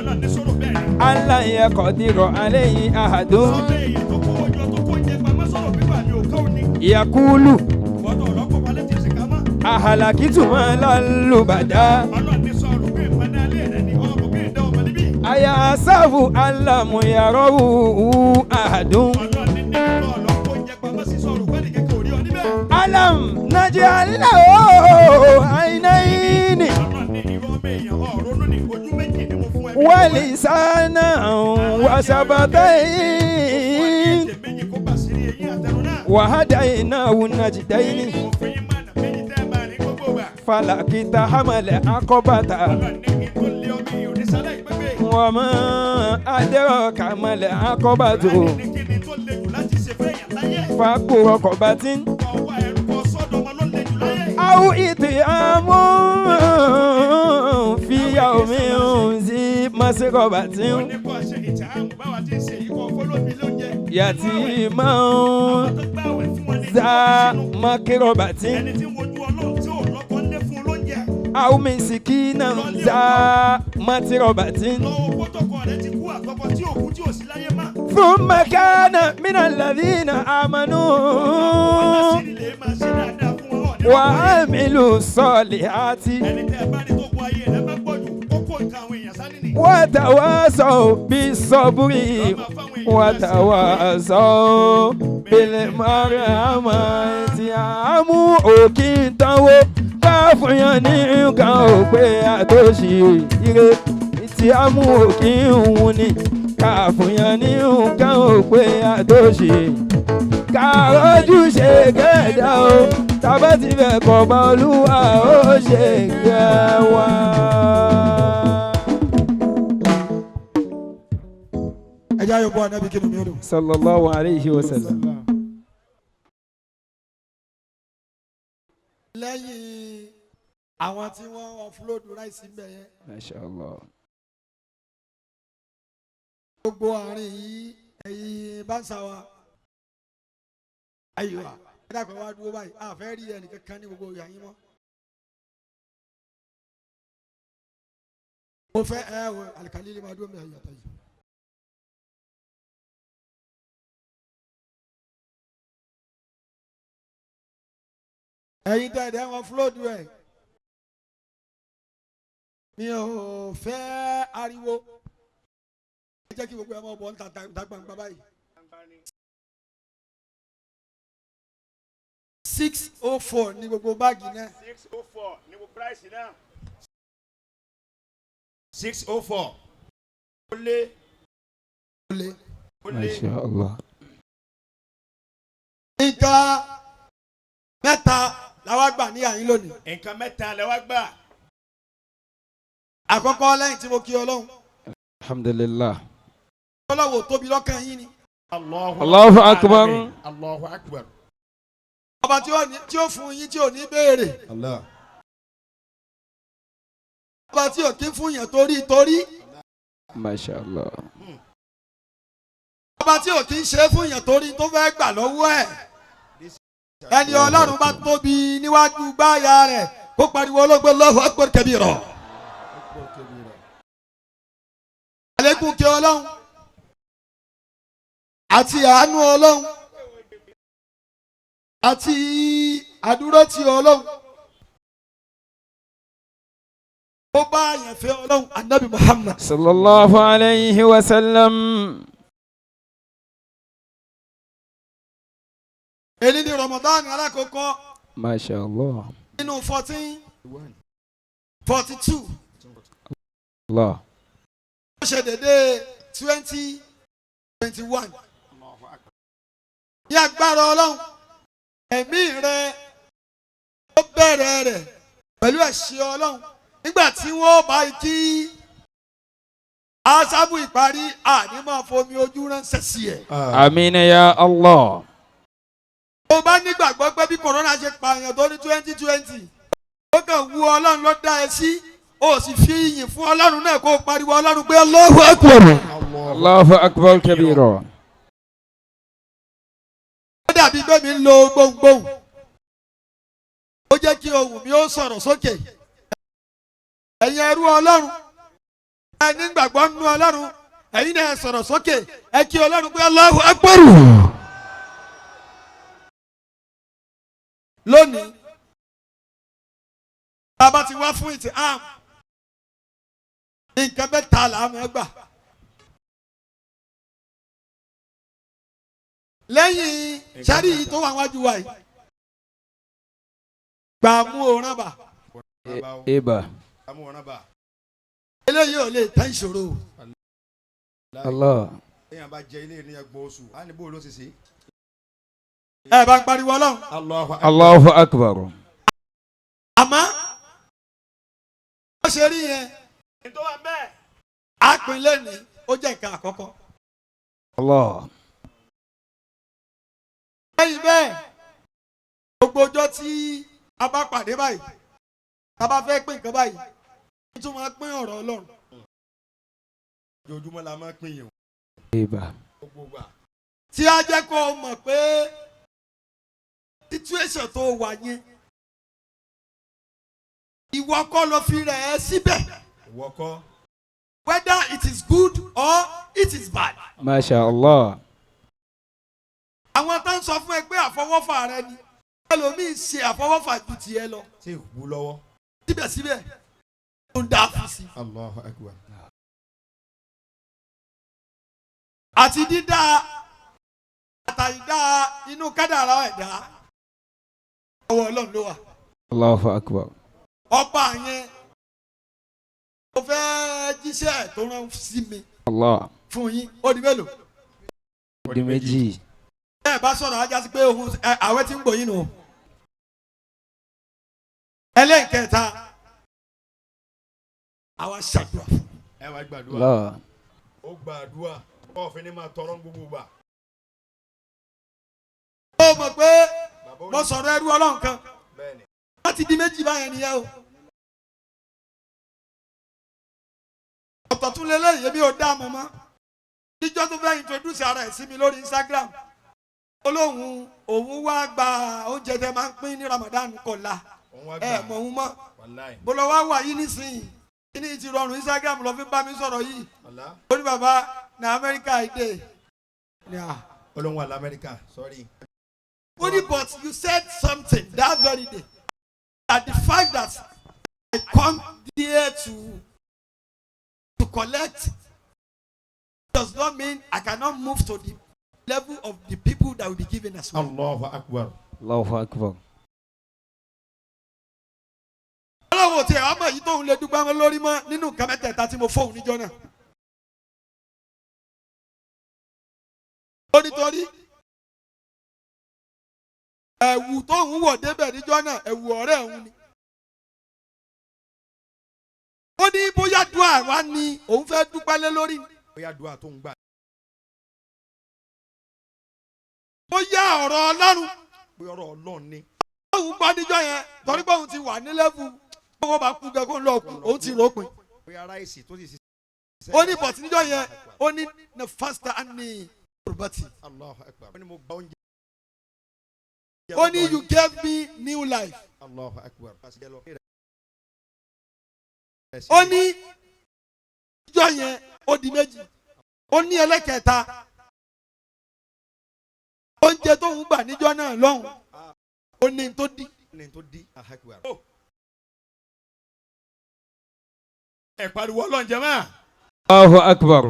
B: أن لن يقدر عليه أحد يقول أهلكت مالا لبدا أيحسب أن لم يره أحد ألم نجعل له عينين
C: Ọlọ́run ní ìwọ ọmọ èèyàn ọ̀rọ̀ ní ojú méjì ni mo fún ẹ.
B: ولسانا وشفتين
C: Ètè méjì kó bà sí eyín àtẹnu náà.
B: وهديناه النجدين
C: Mo fún yín mọ̀nà méjì tẹ́ ẹ máa rí gbogbo gbà.
B: فلقتحم العقبة
C: Ọlọ́run ní kí n tó lé ọmọ èèyàn ní sálẹ̀ ìgbẹ́gbẹ́.
B: وما أدراك ما العقبة
C: Ní kí ni tó le jù láti ṣe fẹ́ yàn láyé.
B: فك رقبة
C: Ọwọ́ ẹrú kọ sọ́dọ̀ ọmọ ló le jù láyé.
B: أو إطعام في يوم ذي مسغبة
C: Wọ́n ní kó ṣe ìtààmú báwa ti ń ṣe yìí kó fọlọ́bí lóúnjẹ.
B: يتيما
C: Àwọn tó gbààwẹ̀ fún wọn ní
B: ذا
C: ìtààmú.
B: مقربة
C: Ẹni tí ń wojú Ọlọ́run tí ò lọ́kọ lé fún lóúnjẹ.
B: أو مسكينا ذا متربة
C: Lọ́wọ́ pótọ́kọ rẹ̀ ti kú àtọkọ tí ò kú tí ò sí láyé mọ́.
B: ثم كان من الذين آمنوا
C: Wọ́n sì lè máa ṣe dáadáa fún wọn. Ọ̀dẹ́
B: وعملوا الصالحات
C: Ẹni tẹ́ ẹ bá rí tó gun ayé rẹ̀ bá pọ̀ jù kókó nǹkan àwọn èèyàn sáré nì.
B: وتواصوا بالصبر وتواصوا بالمرحمة àmú òkì tánwó bá fún yàn ní nǹkan ò pé àtòṣì ire tí àmú òkì ń wù ní ká fún yàn ní nǹkan ò pé àtòṣì kàrọ́jú ṣe kẹ́ẹ̀dá o tàbá ti fẹ́ kọ́ bá olúwa ó ṣe kẹwàá.
A: Ẹ jẹ́ àyọ̀bọ̀ ànábì kí ni mi ò dùn.
B: Sallallahu alayhi wa sallam.
A: Lẹ́yìn àwọn tí wọ́n offload ráìsì ń bẹ̀ yẹn
B: Masha Allah.
A: gbogbo àárín yìí ẹ̀yin bá ń sa wa ayiwa ẹ dàpọ̀ wá dúró báyìí a fẹ́ rí ẹnìkankan ní gbogbo ìyá yín mọ́. Mo fẹ́ ẹ o alikali lè máa dúró mi àyàtọ̀ yìí. Ẹ̀yin tẹ̀ ẹ̀ wọ́n fúlóòdù ẹ̀ mi ò fẹ́ ariwo ẹ jẹ́ kí gbogbo ẹ máa bọ̀ ń ta ta gbangba báyìí. 604 ní gbogbo báàgì náà.
C: 604 ní gbogbo price náà. 604. Ó lé.
A: Ó lé.
C: Ó lé.
B: Masha Allah.
A: Nǹkan mẹ́ta làwa gbà ní àyín lónìí.
C: Nǹkan mẹ́ta lẹ wá gbà.
A: Àkọ́kọ́ lẹ́yìn tí mo kí Ọlọ́run.
B: Alhamdulillah.
A: Ọlọ́run ò tóbi lọ́kàn yín ni.
B: Allahu akbar.
C: Allahu akbar.
A: Ọba tí ó fún yín tí ò ní béèrè.
D: Allah.
A: Ọba tí ò kí ń fún yàn torí torí.
B: Masha Allah.
A: Ọba tí ò kí ń ṣe fún yàn torí tó fẹ́ gbà lọ́wọ́ ẹ̀. Ẹni Ọlọ́run bá tóbi níwájú gbáyà rẹ̀ kó pariwo olóògbé Allahu akbar kabira. Àlékún kí Ọlọ́run àti àánú Ọlọ́run àti àdúrótì Ọlọ́run ó bá àyànfẹ́ Ọlọ́run Anabi Muhammad.
B: Sallallahu alayhi wa sallam.
A: Èyí ni Ramadan alákọ̀ọ́kọ́
B: Masha Allah.
A: nínú 1442.
B: Allah.
A: Ó ṣe dédé 2021. Ní agbára Ọlọ́run ẹ̀mí rẹ ó bẹ̀rẹ̀ rẹ̀ pẹ̀lú ẹ̀ṣẹ̀ Ọlọ́run nígbà tí wọ́n bá kí aṣáájú ìparí àní máa fomi ojú ránṣẹ́ sí ẹ̀.
B: Àmín ya Allah.
A: Tó bá nígbàgbọ́ pé bí kòrónà ṣe pààyàn tó ní 2020 ó kàn wú Ọlọ́run ló dá ẹ sí ó sì fi ìyìn fún Ọlọ́run náà kó pariwo Ọlọ́run pé Allahu Akbar.
B: Allahu akbar kabira.
A: Ó dàbí pé mi ń lo gbohùngbohùn ó jẹ́ kí ohùn mi ó sọ̀rọ̀ sókè ẹ̀yin ẹrú Ọlọ́run ẹ nígbàgbọ́ nínú Ọlọ́run ẹ̀yin náà sọ̀rọ̀ sókè ẹ kí Ọlọ́run pé Allahu Akbar. Lónìí bàbá ti wá fún ìtì àm nǹkan mẹ́ta là á máa gbà lẹ́yìn sẹ́rí yìí tó wà wájú wa yìí gbà mú òràn bà
C: Bàbá o.
B: Eba.
C: Amúwọ̀nà bá.
A: Eléyìí ò lè tán ìṣòro o.
B: Allah.
C: Èèyàn bá jẹ ilé ní ẹgbọ̀n oṣù, á ní bó ló ṣe ṣe.
A: Ẹ bá ń pariwo Ọlọ́run.
C: Allahu akbar.
B: Allahu akbar.
A: Àmọ́ bó ṣe rí yẹn
C: Tó wà bẹ́ẹ̀.
A: á pín lẹ́nìí, ó jẹ́ nǹkan àkọ́kọ́.
B: Allah.
A: Lẹ́yìn bẹ́ẹ̀, gbogbo ọjọ́ tí a bá pàdé báyìí, tá a bá fẹ́ pín nǹkan báyìí, ó tún máa pín ọ̀rọ̀ Ọlọ́run.
C: Ojoojúmọ́ la máa ń pín yìí o.
B: Eba.
C: Gbogbo gbà.
A: Tí a jẹ́ kó o mọ̀ pé situation tó wà yẹn, ìwọ kọ́ ló fi rẹ̀ ẹ́ síbẹ̀,
C: Ìwọ kọ́.
A: whether it is good or it is bad.
B: Masha Allah.
A: Àwọn tó ń sọ fún ẹ pé àfọwọ́fà rẹ ni, ẹlòmíín ṣe àfọwọ́fà ju tiẹ̀ lọ.
C: Tí ìkú lọ́wọ́.
A: Síbẹ̀síbẹ̀ ó ń dá fún sí i.
C: Allahu akbar.
A: Àti dídá àtàyídá inú kádàrá ẹ̀dá, ọwọ́ Ọlọ́run ló wà.
B: Allahu akbar.
A: Ọba yẹn mo fẹ́ jíṣẹ́ tó rán sí mi
B: Allah.
A: fún yín, ó di mélòó?
B: Ó di méjì.
A: Ẹ bá sọ̀rọ̀ ajá sí pé ohun ẹ àwẹ̀ tí ń gbòyìn nù. Ẹlẹ́nkẹta, àwa ṣàdúrà fún.
C: Ẹ wá gbàdúrà.
B: Allah.
C: Ó gbàdúrà. Ọ̀fin ni máa tọrọ gbogbo gbà.
A: Ó mọ̀ pé
C: Bàbá ó
A: mo
C: ní.
A: sọ̀rọ̀ ẹrú Ọlọ́run kan.
C: Bẹ́ẹ̀ni.
A: Wọ́n ti di méjì báyẹn nìyẹn o. Ọ̀tọ̀ tún lélẹ́yìí, èmi ò dá mọ̀ mọ́. Níjọ́ tó fẹ́ introduce ara ẹ̀ sí mi lórí Instagram, olóhùn òun wá gba oúnjẹ tẹ máa ń pín ní Ramadan kọ̀la.
C: Òun wá
A: Ẹ
C: gbà.
A: mọ̀ òun mọ́.
C: Wàláì.
A: Bó lọ wá wà yìí nísìnyí, kí ni ti rọrùn Instagram lọ fi bá mi sọ̀rọ̀ yìí?
C: Wàlá.
A: Ó ní bàbá na Amẹ́ríkà ìdè.
C: Olóhùn wà l'Amẹ́ríkà. Sọ́rí.
A: Ó ní, but you said something that very day, that the fact that I come there to collect does not mean I cannot move to the level of the people that will be given as well.
C: Allahu akbar.
B: Allahu akbar.
A: Ọlọ́run ò tiẹ̀ ọmọ yìí tóun lè dúpẹ́ wọn lórí mọ́ nínú nǹkan mẹ́tẹ̀ẹ̀ta tí mo fóun níjọ́ náà. Ó nítorí ẹ̀wù tóun wọ̀ débẹ̀ níjọ́ náà, ẹ̀wù ọ̀rẹ́ òun ni. Ó ní bóyá dùn àwa ni òun fẹ́ dúpẹ́ lé lórí.
C: Bóyá dùn àtó ń gbà.
A: Bóyá ọ̀rọ̀ Ọlọ́run
C: Bóyá ọ̀rọ̀ Ọlọ́run ni.
A: tóun gbọ́ níjọ́ yẹn, torí pé òun ti wà ní lẹ́fù owó bá kú gẹ́gẹ́ kó ń lọ kú, òun ti rò pin.
C: Bóyá ráìsì tó sì ṣiṣẹ́.
A: Ó ní bọ̀tí níjọ́ yẹn, ó ní na fasta ani rubati.
C: Allahu akbar. Ó ní mo gba oúnjẹ.
A: Ó ní you gave me new life.
C: Allahu akbar.
A: Ó ní níjọ́ yẹn, ó di méjì. Ó ní ẹlẹ́kẹta, oúnjẹ tóun gbà níjọ́ náà lọ́hùn, ó ní tó dí.
C: Ní tó di. Allahu akbar. Ẹ pariwo Ọlọ́run jàmáà.
B: Allahu akbar.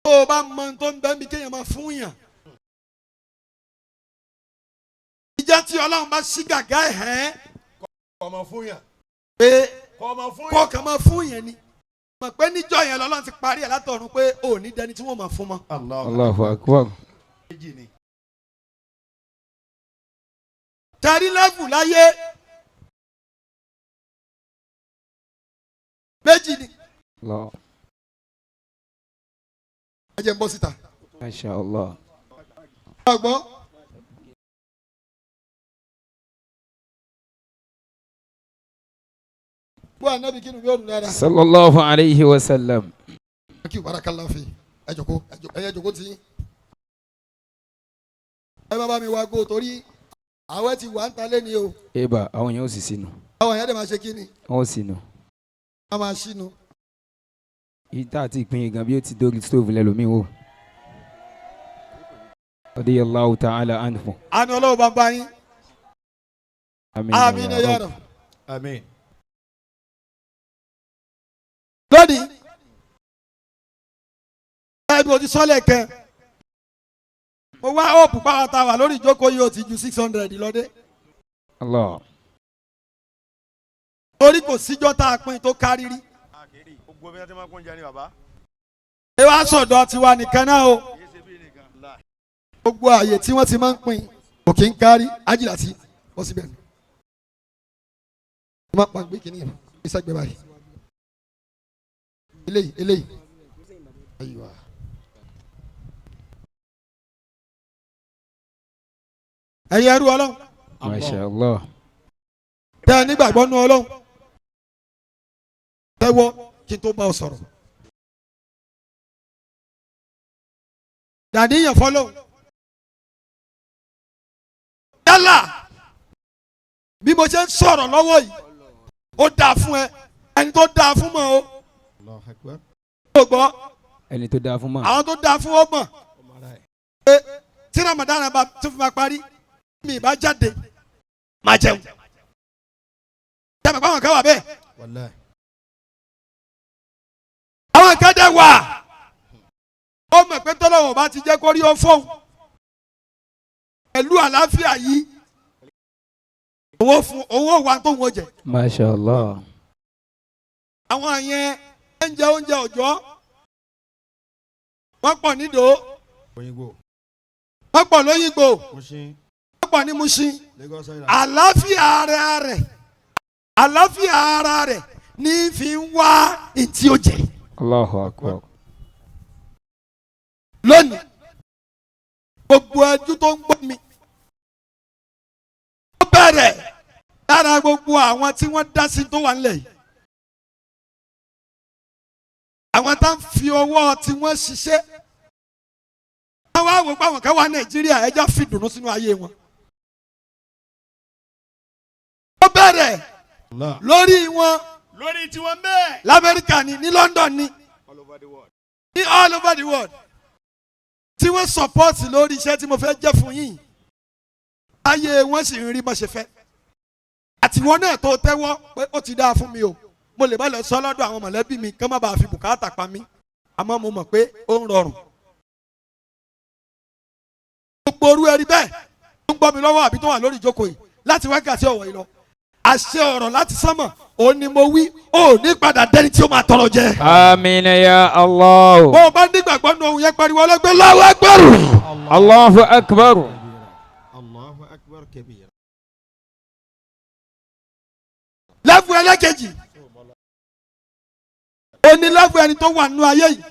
A: Tó o bá mọ tó ń bẹ́ mi kéèyàn máa fún yàn. Ìjẹ́ tí Ọlọ́run bá ṣí gàgá ẹ̀ hẹ́n
C: Kọ̀mọ̀ fún yàn.
A: pé
C: Kọ̀mọ̀ fún yàn.
A: kọ́kàn máa fún yàn ni. Mọ̀ pé níjọ́ yẹn lọ́lọ́run ti parí ẹ̀ látọ̀run pé ò ní dẹni tí wọ́n máa fún mọ́.
C: Allahu
B: Allahu akbar.
C: méjì ni.
A: Tẹ̀rí lẹ́fù láyé méjì ni.
B: Allah.
A: Ẹ jẹ́ n bọ́ síta.
B: Masha Allah.
A: Ọgbọ́n. Bó ànábì kí ni yóò dùn dáadáa.
B: Sallallahu alayhi wa sallam.
A: Kí barakallahu fi ẹ jòkó, ẹ jòkó tí. Ẹ bá bá mi wá gbó torí àwẹ̀ ti wà ń ta lé ni o.
B: Eba, àwọn yẹn ó sì sínú.
A: Àwọn èèyàn dẹ̀ máa ṣe kí ni?
B: Wọ́n ó sínú.
A: Wọ́n máa ṣínu.
B: Ìta àti ìpín ìgàn bí ó ti dórí stóòfù lẹ́lòmíì wò. Radiyallahu ta'ala anhu.
A: Àmì Ọlọ́run bá ń bá yín.
B: Àmín.
A: Àmín ya Rabb.
C: Àmín.
A: Lónìí, ẹ bí o ti sọ́lẹ̀ kẹ́, mo wá hope pàwọn tá a wà lórí ìjókòó yìí ó ti ju 600 lọ́dẹ.
B: Allah.
A: Torí kò síjọ́ tá a pín tó kárí rí.
C: Gbogbo bí wọ́n ti máa ń kún jẹ ní bàbá.
A: Ẹ wá sọ̀dọ̀ tiwa nìkan náà o.
C: Kì í ṣe bí nìkan.
A: Gbogbo àyè tí wọ́n ti máa ń pín kò kí ń kárí ajílà sí bọ́ síbẹ̀ ni. Ẹ má pa gbé kínní yẹn bí sẹ́gbẹ̀ẹ́ báyìí. Eléyìí eléyìí. Ayiwa. Ẹ̀yin ẹrú Ọlọ́run.
B: Masha Allah.
A: Tẹ́ ẹ nígbàgbọ́ nú Ọlọ́run. Tẹ́wọ́ kí n tó bá ọ sọ̀rọ̀. Dàníyàn fọlọ́hún. Yálà bí mo ṣe ń sọ̀rọ̀ lọ́wọ́ yìí, ó dáa fún ẹ, ẹni tó dáa fún mọ́ o. Ó gbọ́,
B: Ẹni tó dáa fún mọ́.
A: àwọn tó dáa fún ọ mọ̀. Pé tí Ramadan bá tún fi máa parí, mi ì bá jáde, máa jẹun. Ṣé àwọn kan wà bẹ́ẹ̀? Àwọn kan dẹ̀ wà. Ó mọ̀ pé tọ́lọ́wọ̀n bá ti jẹ́ kó rí ó fóun. Pẹ̀lú àlàáfíà yìí, owó fún owó wa tó ń wọ́n jẹ.
B: Masha Allah.
A: Àwọn yẹn ń jẹ oúnjẹ òjọ́. Wọ́n pọ̀ nídòó,
D: Òyìnbó.
A: wọ́n pọ̀ lóyìnbó,
D: Mushin.
A: wọ́n pọ̀ ní Mushin.
D: Lagos Island.
A: Àlàáfíà ara rẹ̀, àlàáfíà ara rẹ̀ ní fi ń wá ìtí ó jẹ.
B: Allahu akbar.
A: Lónìí, gbogbo ẹjú tó ń gbọ́ mi, ó bẹ̀rẹ̀ lára gbogbo àwọn tí wọ́n dá sí tó wà nílẹ̀ yìí. Àwọn tá ń fi ọwọ́ tí wọ́n ṣiṣẹ́. Wọ́n wá wò pé àwọn kan wà Nàìjíríà ẹja fi dùnú sínú ayé wọn. Ó bẹ̀rẹ̀ lórí wọn
C: Lórí tiwọn bẹ́ẹ̀.
A: l'Amẹ́ríkà ni, ní London ni,
C: All over the world.
A: ní all over the world tí wọ́n support lórí iṣẹ́ tí mo fẹ́ jẹ́ fún yín, ayé wọn sì ń rí bó ṣe fẹ́. Àtiwọn náà tó tẹ́wọ́ pé ó ti dáa fún mi o, mo lè má lọ sọ lọ́dọ̀ àwọn mọ̀lẹ́bí mi kán má bàa fi bùkátà pa mí, àmọ́ mo mọ̀ pé ó ń rọrùn. Gbogbo orú ẹni bẹ́ẹ̀ tó ń gbọ́ mi lọ́wọ́ àbí tó wà lórí ìjókòó yìí láti wákàtí ọ̀wọ̀ yìí lọ, àṣẹ ọ̀rọ̀ láti sánmọ̀ òun ni mo wí, ó ní padà dẹni tí ó máa tọrọ jẹ.
B: Amina ya Allah.
A: Bó o bá nígbàgbọ́ nu ohun yẹn, pariwo ọlọ́gbẹ́ lọ́wọ́ ẹgbẹ́rù.
B: Allahu akbar.
D: Allahu akbar kabira.
A: Lẹ́fù ẹlẹ́kejì ó ní lẹ́fù ẹni tó wà nínú ayé yìí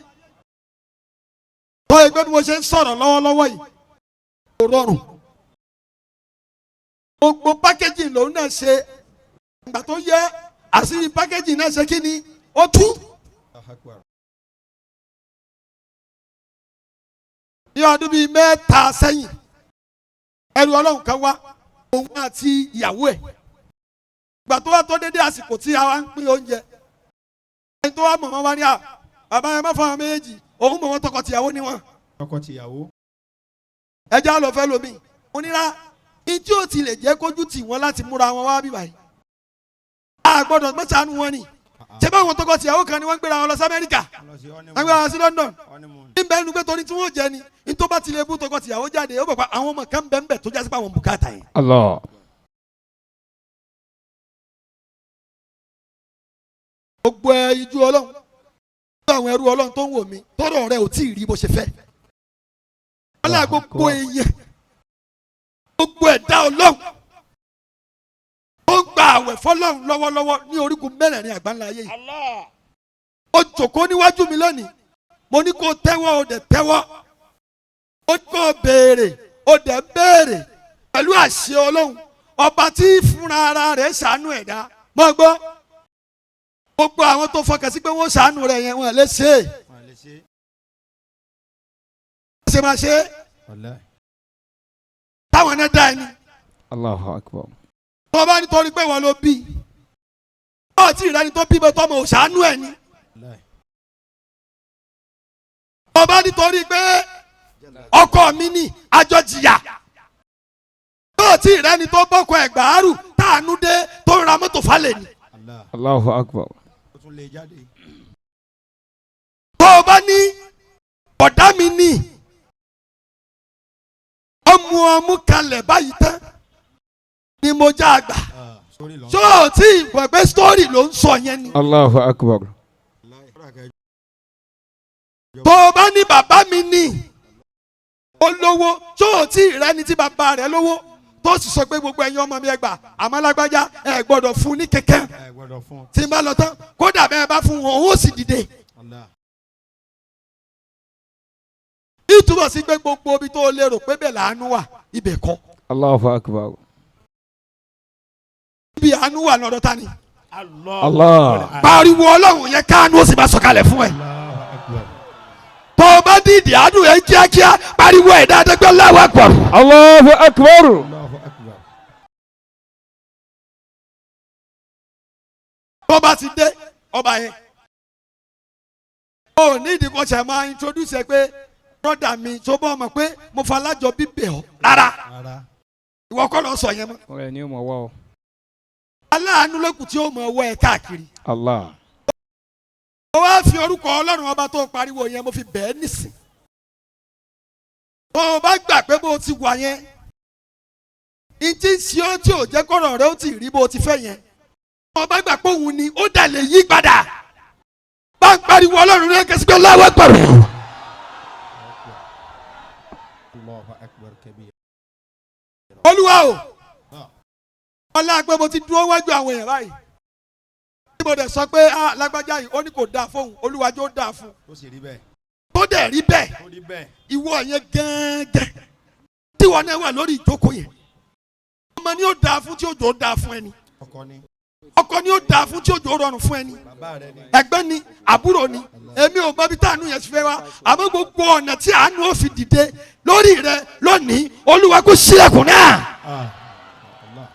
A: tó ẹgbẹ́ bí mo ṣe ń sọ̀rọ̀ lọ́wọ́lọ́wọ́ yìí kò rọrùn. Gbogbo pákéjì lòun náà ṣe, ìgbà tó yẹ àṣírí pákéjì náà ṣe kí ni ó tú.
D: Allahu akbar.
A: Ní ọdún bíi 3 sẹ́yìn, ẹrú Ọlọ́run kan wá, òun àti ìyàwó ẹ̀. Ìgbà tó wá tó dédé àsìkò tí a wá ń pín oúnjẹ, ẹni tó wá mọ̀ wọ́n wá ní à, bàbá ẹ má fún àwọn méjèèjì, òun mọ̀ wọ́n tọkọ-tìyàwó ni wọ́n.
D: Ọkọ tìyàwó.
A: Ẹjẹ́ àlọ́ fẹ́ lomi onírà ìtí ò ti lè jẹ́ kójú tì wọ́n láti múra wọn wá bíbáyìí. A gbọ́dọ̀ gbẹ́sàánú wọn ni. Ṣé báwọn tọkọ-tìyàwó kan ni wọ́n ń gbéra wọn lọ sí Amẹ́ríkà,
D: Wọ́n lọ sí
A: wọ́n gbéra wọn sí London?
D: honeymoon.
A: Ní bẹ́ẹ̀ nu pé torí tí wọ́n jẹ ni ní tó bá ti lè bú tọkọ-tìyàwó jáde, ó bọ̀ pa àwọn ọmọ kan bẹ́ẹ̀ bẹ́ẹ̀ tó jásí pé àwọn bùkátà yẹn.
B: Allah.
A: Gbogbo ẹ ijú Ọlọ́run, gbogbo àwọn ẹrú Ọlọ́run tó ń wò mí, tọrọ rẹ ò tí ì rí bó ṣe fẹ́. Ọlá gbogbo èèyàn, gbogbo ẹ̀dá Ọlọ́run ó ń gba àwẹ̀ fọ́lọ́run lọ́wọ́lọ́wọ́ ní orígun mẹ́rẹ̀ẹ̀rin àgbáńlá ayé yìí.
C: Allah.
A: Ó jòkó níwájú mi lónìí, mo ní kó tẹ́wọ́, ó dẹ̀ tẹ́wọ́. Ó kó béèrè, ó dẹ̀ béèrè. Pẹ̀lú àṣẹ Ọlọ́run ọba tí fúnra ara rẹ̀ ṣàánú ẹ̀dá, mọ́ gbọ́, gbogbo àwọn tó fọkàn sí pé wọ́n ṣàánú rẹ̀ yẹn, wọ́n lè ṣe é.
D: Wọ́n lè ṣe.
A: Ṣe máa ṣe é.
D: Wallahi.
A: Táwọn náà dá ẹni.
B: Allahu akbar.
A: Tó bá nítorí pé wọ́n ló bí ọ tí ìrẹ́ni tó bímọ tọmọ ò ṣàánú ẹ̀ ni.
D: Wallahi.
A: Tó bá nítorí pé ọkọ mi ni àjọ jìyà, tó tí ìrẹ́ni tó bọ́kọ ẹ̀gbàárù táànú dé tó ń ra mọ́tò falẹ̀ ni.
D: Allah.
B: Allahu akbar.
D: Ó tún lè jáde.
A: Tó o bá ní ọ̀dá mi ní ọmú ọmú kalẹ̀ báyìí tán ni mo já àgbà.
D: Ah, sórí lọ.
A: Ṣó o tí ìgbà pé story ló ń sọ yẹn ni.
B: Allahu akbar.
A: Tó o bá ní bàbá mi ní ó lówó, ṣó o tí ì rẹ́ni tí bàbá rẹ̀ lówó tó sì sọ pé gbogbo ẹ̀yin ọmọ mi ẹ gbà, àmọ́ lágbájá ẹ gbọ́dọ̀ fún ní kẹ̀kẹ́
D: Ẹ gbọ́dọ̀ fún.
A: tí n bá lọ tán, kódà bẹ́ẹ̀ bá fún wọn, òun ó sì dìde.
D: Allah.
A: Ìtumọ̀ sí pé gbogbo ibi tó o lérò pé bẹ́ẹ̀ làánú wà, ibẹ̀ kọ́.
B: Allahu akbar.
A: Ibi àánú wà lọ́dọ̀ ta ni.
B: Allah.
A: Pariwo Ọlọ́run yẹn, káànú ó sì máa sọ̀kalẹ̀ fún ẹ.
D: Allahu akbar.
A: Tó o bá dìde àánú yẹn kíákíá, pariwo ẹ̀ dáadáa pé Allahu akbar.
B: Allahu akbar.
D: Allahu akbar.
A: Tó bá ti dé ọba yẹn, o ní ìdí kan ṣe máa introduce ẹ pé brother mi, tó bọ́ ọmọ pé mo falájọ bíbẹ̀ ọ́ rárá.
D: Rárá.
A: Ìwọ kọ́ lọ sọ yẹn mọ́.
B: Ọ̀rẹ́ ni ó mọ̀ wá o.
A: Aláàánú lókùn tí ó mọ ọwọ́ ẹ káàkiri.
B: Allah.
A: Mo wá fi orúkọ Ọlọ́run ọba tó pariwo yẹn, mo fi bẹ́ẹ̀ nísìn. Tó o bá gbà pé bó o ti wà yẹn, ìtí ń ṣe ọ́ tí ò jẹ́ kọ́rọ̀ rẹ ó ti rí bó o ti fẹ́ yẹn, tó o bá gbà pé òun ni ó dà lè yí padà, bá ń pariwo Ọlọ́run rẹ kẹsí pé Allahu Akbar.
D: Allahu akbar kabir.
A: Olúwa o, ọlá pé mo ti dúró wájú àwọn èèyàn báyìí tí mo dẹ̀ sọ pé ah lágbájá yìí, ó ní kò dáa fóun, Olúwa jọ̀ọ́ dáa fún un.
D: Ó sì rí bẹ́ẹ̀.
A: Tó dẹ̀ rí bẹ́ẹ̀.
D: Ó rí bẹ́ẹ̀.
A: Ìwọ yẹn gẹ́gẹ́ tí wọn náà wà lórí ìjókòó yẹn, ọmọ ni ó dáa fún tí òjò dáa fún ẹni.
D: Ọkọ ni.
A: Ọkọ ni ó dáa fún tí òjò rọrùn fún ẹni.
D: Bàbá rẹ ni.
A: Ẹ̀gbọ́n ni, àbúrò ni, èmi ò mọ ibi tí àánú yẹn ti fẹ́ wá, àmọ́ gbogbo ọ̀nà tí àánú ó fi dìde lórí rẹ lónìí, Olúwa kó ṣílẹ̀kùn náà.
D: Ah. Allah.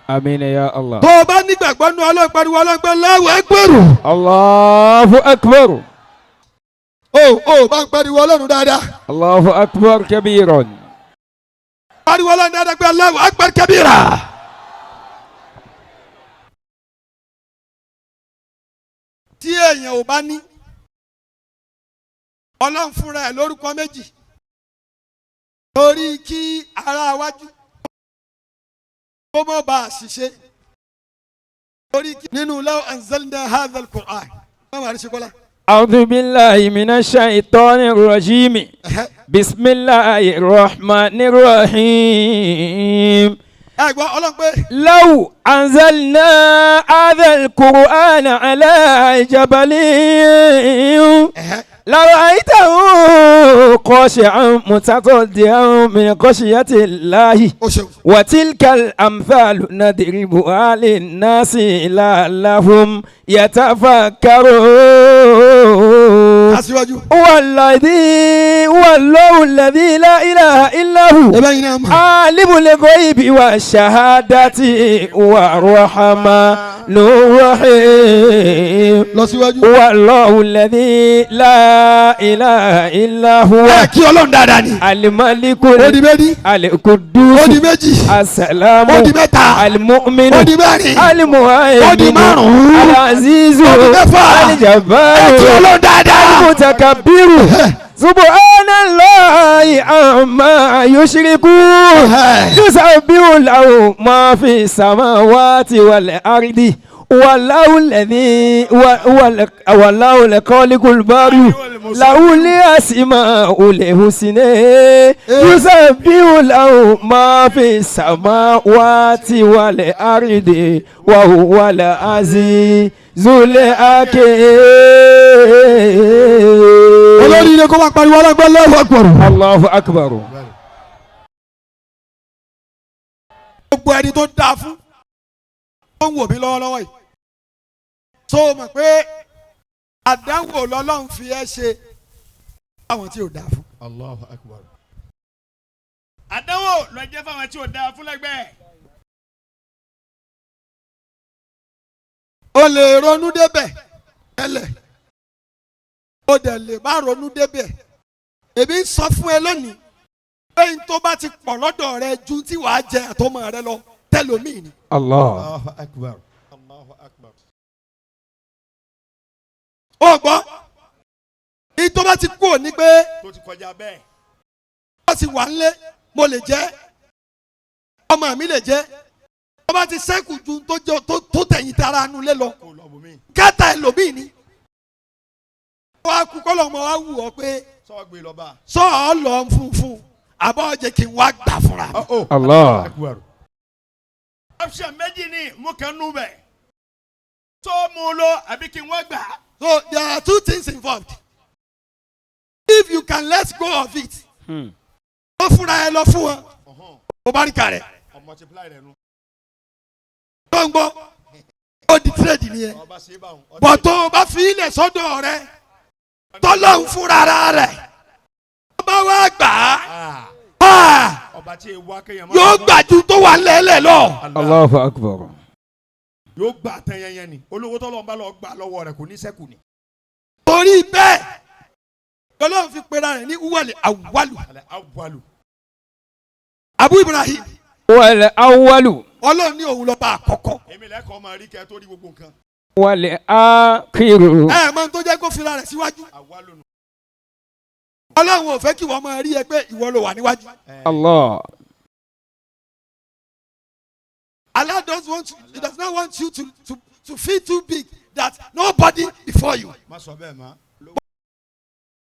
B: Àmín ya Allah.
A: Tó o bá nígbàgbọ́ nu Ọlọ́run, pariwo Ọlọ́run Allahu Akbar.
B: Allahu akbar.
A: O bá ń pariwo Ọlọ́run dáadáa.
B: Allahu akbar kabiran.
A: Pariwo Ọlọ́run dáadáa pé Allahu Akbar kabira. Tí èèyàn ò bá ní Ọlọ́run fúnra ẹ̀ lórúkọ méjì torí kí ara wájú kó mọ̀ bá a ṣiṣẹ́, torí kí nínú law anzalna hadha al-Qur'an má wàá rí ṣe kọ́lá.
B: أعوذ بالله من الشيطان الرجيم. بسم الله الرحمن الرحيم.
A: Ẹ gbọ́ Ọlọ́run pé
B: لو أنزلنا هذا القرآن على جبل لرأيته خاشعا متصدعا من خشية الله.
A: O ṣeun.
B: وتلك الأمثال نضربها للناس لعلهم يتفكرون.
A: Aṣíwájú.
B: هو الذي هو الله الذي لا إله إلا هو
A: Ẹ bá yín náà mọ̀.
B: عالم الغيب والشهادة والرحمن الرحيم.
A: Lọ síwájú.
B: هو الله الذي لا إله إلا هو
A: Ẹ kí Ọlọ́run dáadáa ni.
B: الملك
A: Ó di méjì.
B: القدوس
A: Ó di méjì.
B: السلام
A: Ó di mẹ́ta.
B: المؤمن
A: Ó di mẹ́rin.
B: المهيمن
A: Ó di márùn-ún.
B: العزيز
A: Ó di mẹ́fà.
B: الجبار
A: Ẹ kí Ọlọ́run dáadáa.
B: المتكبر. سبحان الله عما يشركون. يسبح له ما في السماوات والأرض والله الذي والله الخالق الباري له الأسماء الحسنى. يسبح له ما في السماوات والأرض وهو العزيز الحكيم.
A: Olórí ilé kó máa pariwo ọlọ́gbọ́n Allahu Akbar.
B: الله أكبر.
A: Gbogbo ẹni tó dáa fún ó ń wò mí lọ́wọ́lọ́wọ́ yìí, tó o mọ̀ pé àdánwò lọ́lọ́run fi ẹ́ ṣe àwọn tí ò dáa fún.
D: Allahu akbar.
C: Àdánwò ló jẹ́ fáwọn tí ò dáa fún lẹ́gbẹ̀ẹ́.
A: O lè ronú débẹ̀ tẹ́lẹ̀, o dẹ̀ lè má ronú débẹ̀. Èmi ń sọ fún ẹ lónìí pé n tó bá ti pọ̀ lọ́dọ̀ rẹ ju tí wàá jẹ àtọmọ rẹ lọ, tẹlómìn ni.
B: Allah.
D: Allahu akbar. Allahu akbar.
A: O gbọ́, n tó bá ti kú òní pé
C: Tó ti kọjá bẹ́ẹ̀.
A: wọ́n ti wà ńlé, mo lè jẹ́, ọmọ mi lè jẹ́. Tó bá ti sẹ́kù ju tó jẹ́ tó tẹ̀yìn tara nu lé lọ,
D: Kó lọ bùnmí.
A: kẹta ẹlòmíì ni. Wọ́n á kú kọ́lọ́ ọmọ wa wù ọ́ pé
D: Sọ gbé lọ bá.
A: sọ ọ́ lọ funfun àbọ̀ jẹ́ kí n wá gbà fúnra mi.
B: Allah.
D: Akbar.
C: Option méjì ni mú kan nú bẹ̀. Tó mú un lọ àbí kí n wá gbà á.
A: So there are two things involved. If you can let go of it, ó fúnra ẹ lọ fún wọn, ó bá rí kàrẹ̀.
D: Ọ multiply rẹ̀ nu.
A: Tó ń gbọ́, ó di trade nìyẹn.
D: Ọba ṣe é báwọn.
A: Bọ̀ tó o bá fi ilẹ̀ sọ́dọ̀ rẹ, tọ́lọ́hún fúnra ara rẹ̀, ó bá wá gbà á, ah,
C: Ọba tí e wá kéèyàn má.
A: yóò gbà ju tó wà lẹ́lẹ̀ lọ.
B: Allahu akbar.
C: Yóò gbà tán yẹnyẹn ni. Olówó tọ́lọ́ ń bá lọ gbà lọ́wọ́ rẹ̀ kò ní sẹ́kù ni.
A: Torí bẹ́ẹ̀, Ọlọ́run fi pera rẹ̀ ní wúwẹ̀lì àwálù.
C: Alẹ́ awalu.
A: Abu Ibrahim,
B: Wal awwalu.
A: Ọlọ́run ní òun lọ́ba àkọ́kọ́.
C: Èmi lẹ́kọ̀ọ́ máa rí kẹ́ tó rí gbogbo nǹkan.
B: Wal akhiru.
A: Ẹ mọ ohun tó jẹ́ kó fira rẹ̀ síwájú.
C: Awalu nù.
A: Ọlọ́run ò fẹ́ kí wọ́n máa rí ẹ pé ìwọ ló wà níwájú.
B: Allah.
A: Allah does want you, he does not want you to feel too big that nobody before you.
D: Má sọ bẹ́ẹ̀ mọ́.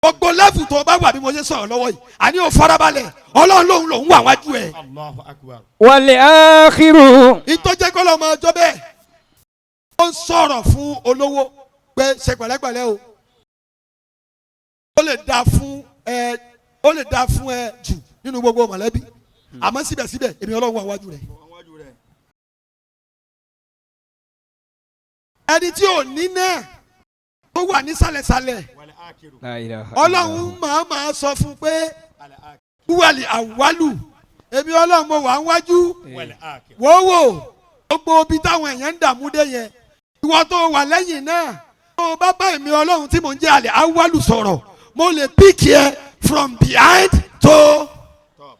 A: Gbogbo level tó o bá wà bí mo ṣe sọ̀rọ̀ lọ́wọ́ yìí, àní ò farabalẹ̀, Ọlọ́run lòun lòun wà wájú ẹ̀.
D: Allahu akbar.
B: Wal akhiru.
A: Ìtọ́jẹ́ kọ́ lọ́mọ ọjọ́ bẹ́ẹ̀. Ó ń sọ̀rọ̀ fún olówó pé ṣe pẹ̀lẹ́pẹ̀lẹ́ o. Ó lè dáa fún ẹ jù nínú gbogbo mọ̀lẹ́bí. Àmọ́ síbẹ̀síbẹ̀, èmi Ọlọ́run wà wájú rẹ̀.
D: Wájú rẹ̀.
A: Ẹni tí ò ní náà tó wà nísàlẹ̀sàlẹ̀,
D: Wal akhiru.
B: La ilaha.
A: Ọlọ́run máa sọ fún pé
D: Al akhiru.
A: wúwẹ̀lì àwálù, èmi Ọlọ́run mo wà ń wájú.
C: Wal akhiru.
A: Wòówò gbogbo ibi táwọn èèyàn ń dààmú dé yẹn, ìwọ tó wà lẹ́yìn náà, tó o bá bá èmi Ọlọ́run tí mò ń jẹ́ àlẹ́ àwálù sọ̀rọ̀, mo lè pick ẹ from behind to
D: Top.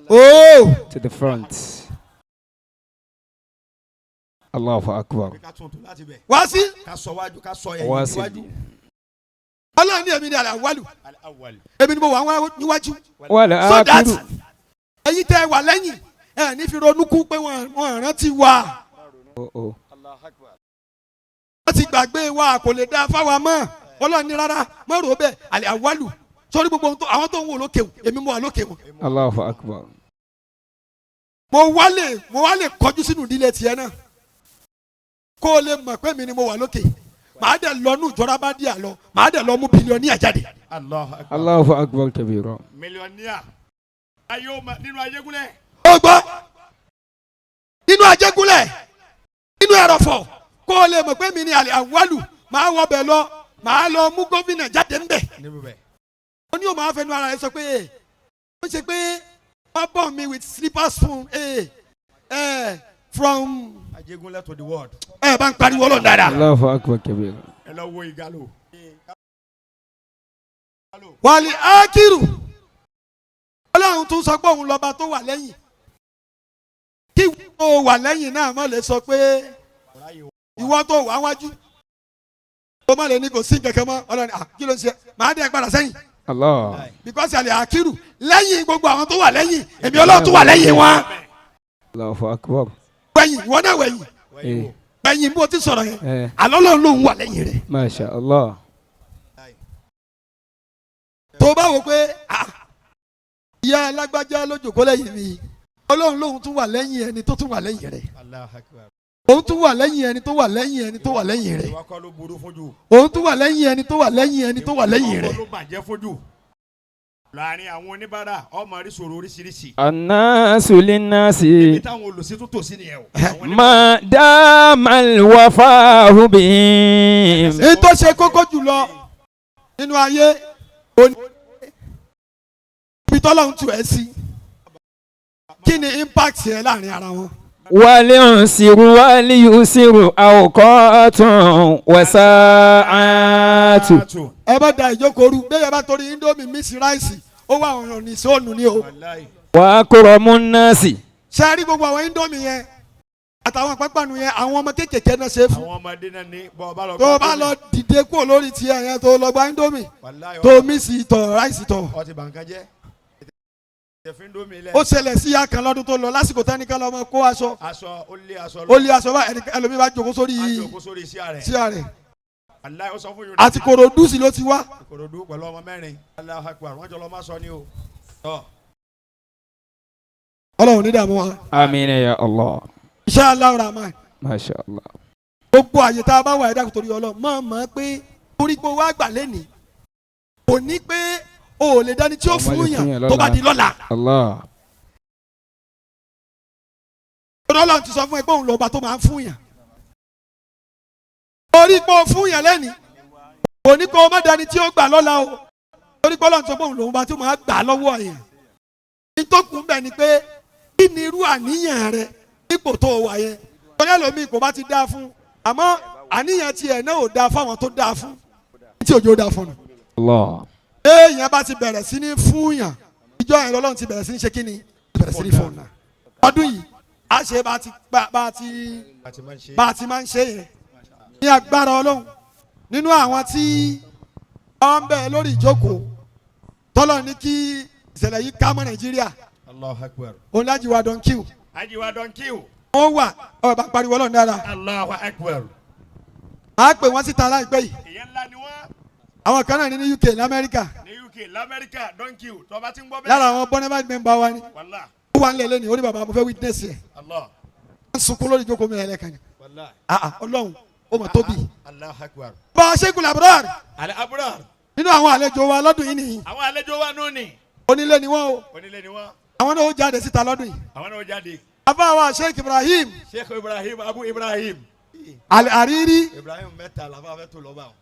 A: oh
B: To the front. Allahu akbar.
D: Ká tún tún láti bẹ̀.
A: Wá sí.
D: Ká sọ wájú, ká sọ ẹ̀yìn
B: Wá sí.
D: níwájú.
A: Ọlọ́run ní èmi ní àlẹ́ àwálù,
C: Al awalu.
A: èmi ni mo wà níwájú,
B: Wal
A: so that
B: akhiru.
A: ẹ̀yin tẹ́ ẹ wà lẹ́yìn ẹ ní fi ronú kú pé wọ́n rántí wa,
B: Oh, oh.
A: wọ́n ti gbàgbé wa, kò lè dá fáwa mọ́. Ọlọ́run ní rárá, mọ́ rò bẹ́ẹ̀, àlẹ́ àwálù sórí gbogbo ohun àwọn tó ń wò lókè wò, èmi mo wà lókè wò.
B: Allahu akbar.
A: Mo wá lè kọjú sínú ìdílé tiẹ̀ náà kó o lè mọ̀ pé mi ni mo wà lókè. Màá dẹ̀ lọ nù ìjọra bá díà lọ, màá dẹ̀ lọ mú billionaire jáde.
C: Allahu akbar.
B: Allahu akbar kabira.
C: Millionaire. Ayé o ma nínú ayégúnlẹ̀.
A: Ó gbọ́, nínú Ajégúnlẹ̀, nínú ẹ̀rọ̀fọ̀, kó o lè mọ̀ pé mi ni àlẹ́ àwálù. Màá wọ bẹ̀ lọ, màá lọ mú gómìnà jáde ńbẹ̀.
D: Níbi bẹ̀.
A: Ó ní o máa fẹnu ara rẹ sọ pé ẹ ó ṣe pé wọ́n bọ̀ mi with slipper spoon ẹ ẹ from
D: Ajégúnlẹ̀ to the world.
A: Ẹ bá ń pariwo Ọlọ́run dáadáa.
B: Allahu akbar kabira.
C: Ẹ lọ wo ìgalò.
A: Wàlí ákírù, Ọlọ́run tún sọ pé òun lọ́ba tó wà lẹ́yìn, kí ìwọ wà lẹ́yìn náà má lè sọ pé ìwọ tó wà wájú ó má lè ní kò sí nǹkankan mọ́. Ọlọ́run, à kí ló ń ṣe, màá dẹ́ padà sẹ́yìn
B: Allah.
A: because àlẹ́ àkírù lẹ́yìn gbogbo àwọn tó wà lẹ́yìn, èmi Ọlọ́run tó wà lẹ́yìn wọn.
B: Allahu akbar.
A: Wẹ̀yìn, ìwọ náà wẹ̀yìn.
B: Eh,
A: Wẹ̀yìn bó ti sọ̀rọ̀ yẹn.
B: eh,
A: Àlọ́ Ọlọ́run lòun wà lẹ́yìn rẹ̀.
B: Masha Allah.
A: Tó bá wò pé ah, ìyá alágbájá ló jókòó lẹ́yìn mi, Ọlọ́run lòun tún wà lẹ́yìn ẹni tó tún wà lẹ́yìn rẹ̀.
D: Allahu akbar.
A: Òun tún wà lẹ́yìn ẹni tó wà lẹ́yìn ẹni tó wà lẹ́yìn rẹ̀.
C: Ìwọ kọ́ ló burú fún jù.
A: Òun tún wà lẹ́yìn ẹni tó wà lẹ́yìn ẹni tó wà lẹ́yìn
C: Ìwọ
A: rẹ̀.
C: kọ́ ló bàjẹ́ fún jù. Láàrin àwọn oníbàárà, ọmọ rí sọ̀rọ̀ oríṣiríṣi.
B: Annasu linnasi.
C: Ibi táwọn olùsí tún tòsí nìyẹn o. Àwọn oníbàárà.
B: Ma dama alwafahu bihim.
A: Èyí tó ṣe kókó jùlọ nínú ayé òní, ibi tọ́lọ́run tù ẹ́ sí, kí ni impact yẹn láàrin ara wọn?
B: Wal-usiru wal-yusiru awqatun wa sa'atu.
A: Ẹ bá da ìjókòó rú bẹ́ẹ̀, yẹn bá torí indomie mix rice, ó wà ọ̀ràn ní sóònù ni o.
C: Wàláhì.
B: Wa akramu nnasi.
A: Ṣe é rí gbogbo àwọn indomie yẹn àtàwọn pápánu yẹn, àwọn ọmọ kéékèèké náà ṣe é fún.
C: Àwọn ọmọdé náà ní bọ́ ọ bá lọ.
A: Tó o bá lọ dìde kúrò lórí tiẹ̀ yẹn, tó o lọ gba indomie
D: Wàláhì.
A: tó o mix tọ̀ rice tọ̀.
D: Ọtí bànkan jẹ́. Tẹ̀fíndómi lẹ̀.
A: Ó ṣẹlẹ̀ sí ìyá kan lọ́dún tó lọ lásìkò tán ní ká lọ́mọ kó aṣọ.
D: Aṣọ ó lé aṣọ lọ.
A: Ó lé aṣọ bá ẹlòmíì bá jókòó sórí
D: Aṣọ sórí iṣẹ́ rẹ̀.
A: síà rẹ̀.
D: Aláì ó sọ fún Yorùbá.
A: Àti Kòròdú sì ló ti wá.
D: Ìkòròdú pẹ̀lú ọmọ mẹ́rin. Allahu Akbar, wọ́n jọ lọ má sọ ni o. Tọ́.
A: Ọlọ́run ní dààmú wa.
B: Amina ya Allah.
A: Insha Allah Rahman.
B: Masha Allah.
A: Gbogbo àyè tá a bá wà, ẹ̀dá kò torí Ọlọ́run mọ̀ mọ́ pé torí pé wàá gbà lẹ́nìí kò ní pé o ò lè dání tí ó
B: Ọmọ
A: fún
B: lè fún
A: yàn
B: yàn
A: tó bá
B: lọ́la.
A: di lọ́la.
B: Allah.
A: Ọlọ́run ti sọ fún ẹ pé òun lọ́ba tó máa ń fún yàn. Torí pé o fún yàn lẹ́nìí kò ní kó o má dání tí ó gbà lọ́la o, torí pé Ọlọ́run sọ pé òun lòun bá tó máa gbà lọ́wọ́ yàn. Ní tó kù ń bẹ̀ ni pé kí ni irú àníyàn rẹ nípò tó o wà yẹn? Torí ẹlòmíì kò bá ti dáa fún, àmọ́ àníyàn tiẹ̀ náà ò dáa fáwọn tó dáa fún tí òjò dáa fún un.
B: Allah.
A: Èèyàn bá ti bẹ̀rẹ̀ sí ní fún yàn, ìjọ yẹn lọ́lọ́run ti bẹ̀rẹ̀ sí ní ṣe kí ni, bẹ̀rẹ̀ sí ní fún un náà. Ọdún yìí a ṣe bá ti bá ti
D: Àti máa ń ṣe.
A: bá a ti máa ń ṣe yẹn ní agbára Ọlọ́run. Nínú àwọn tí wọ́n ń bẹ lórí ìjókòó tọ́lọ̀ ní kí ìṣẹ̀lẹ̀ yìí ká mọ́ Nàìjíríà,
D: Allahu Akbar.
A: òun lájú wa Don Q.
C: Ajiwa Don Q.
A: Wọ́n wà ọ̀ bá pariwo Ọlọ́run dára.
C: Allahu Akbar.
A: A pè wọ́n síta láìpẹ́ yìí.
C: Ìyẹn ńlá ni wọ́n.
A: Àwọn kan náà ní ní UK, ní Amẹ́ríkà.
C: Ní UK, lamẹ́ríkà, Don Q. Tó bá ti ń gbọ́ bẹ́ẹ̀.
A: Lára àwọn bonafide member wa ni.
C: Wàlá.
A: Ó wà nílẹ̀ lẹ́nu, ó ní bàbá, mo fẹ́ witness yẹ.
C: Allah.
A: Wọ́n sunkún lórí ìjókòó mi ẹlẹ́kan ni.
D: Wàláì.
A: Ah ah, Ọlọ́run ó mà tóbi.
D: Allahu Akbar.
A: Bá a Sheikh Abrar.
D: Al Abrar.
A: Nínú àwọn àlejò wa lọ́dún yìí nìyí.
C: Àwọn àlejò wa nù ní.
A: Onílé ni wọ́n o.
C: Onílé ni wọ́n.
A: Àwọn náà ó jáde síta lọ́dún yìí.
C: Àwọn náà ó jáde.
A: Àfáà wa Sheikh Ibrahim.
C: Sheikh Ibrahim Abu Ibrahim.
A: Al-Hariri.
D: Ibrahim mẹ́ta làbá fẹ́ tó lọ́ba o.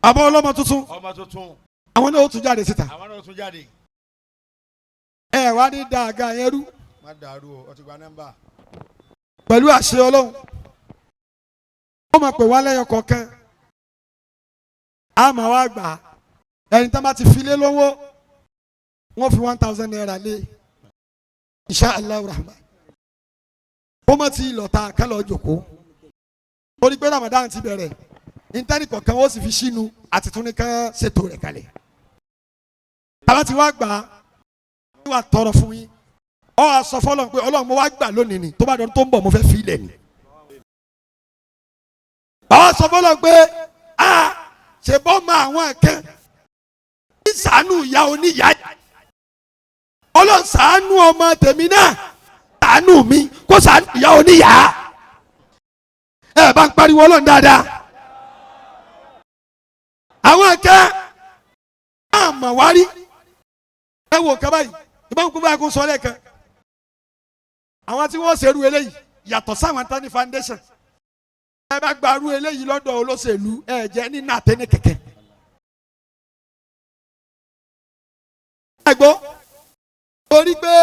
A: Àbọ̀ ọlọ́mọ tuntun.
D: Ọmọ tuntun.
A: Àwọn náà ó tún jáde síta.
D: Àwọn náà tún jáde.
A: Ẹ wá ní dàgà yẹn rú.
D: Má dàrú o, o ti gba nọ́mbà.
A: Pẹ̀lú àṣẹ Ọlọ́run, ó máa pè wá lẹ́yọ kọ̀ọ̀kan, á máa wá gbà á. Ẹni tá bá ti fi lé lọ́wọ́, wọ́n fi ₦1,000 lé, insha Allah rahman. Ó mọ̀ tí lọ́ta kálọ̀ jòkó torí pé Ramadan ti bẹ̀rẹ̀, íńtánì kọ̀ọ̀kan ó sì fi sínú àti tún ní kán ṣètò rẹ̀ kalẹ̀. Tàbá ti wá gbà á, wá tọrọ fún yín, ọ wá sọ fọlọ́n pé Ọlọ́run, mo wá gbà lónìí ni, tó bá dọ̀rọ̀ tó ń bọ̀, mo fẹ́ fi ilẹ̀ ni. Bàbá sọ fọlọ́n pé a ṣe bọ́ mọ àwọn kan ní ṣàánú ìyá oníyá, Ọlọ́run ṣàánú ọmọ tèmi náà, ṣàánú mi kó ṣàánú ìyá oníyá. Ẹ bá ń pariwo Ọlọ́run dáadáa. Àwọn kan àmọ̀ wárí, ẹ wò kaba yìí, ìbámu kó bá kó sọ lẹ́ẹ̀kan, àwọn tí wọ́n ṣerú eléyìí yàtọ̀ sáwọn tani foundation. Ẹ bá gbarú eléyìí lọ́dọ̀ olóṣèlú, ẹ jẹ́ nínú àtẹni kẹ̀kẹ́. Ẹ gbọ́, torí pé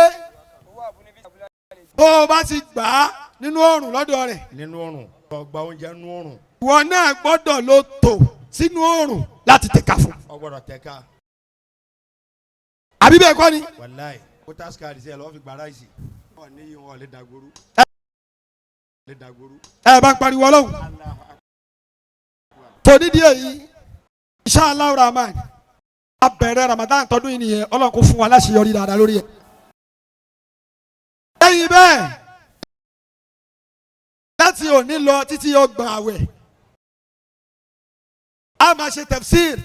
A: tó o bá ti gbà á nínú oòrùn lọ́dọ̀ rẹ̀,
D: Nínú ọrùn. Ọgbà oúnjẹ nínú ọrùn.
A: ìwọ náà gbọ́dọ̀ ló tò sínú oòrùn láti tẹ̀ka fún.
D: Ọ gbọ́dọ̀ tẹ̀ka.
A: Àbí bẹ́ẹ̀ kọ́ ni?
D: Wàláì. Voters card sí ẹ lọ́ọ́ fi gba ráìsì. Wọ́n ní yìí wọ́n lè dàgbòrú. Lè dàgbòrú.
A: Ẹ bá ń pariwo Ọlọ́run. Tó nídìí èyí, inshallah rahman, a bẹ̀rẹ̀ Ramadan tọdún yìí nìyẹn. Ọlọ́run kò fún wa láṣeyọrí dáadáa lórí ẹ̀. Lẹ́yìn bẹ́ẹ̀, láti òní lọ títí 30 àwẹ̀, a máa ṣe tafsir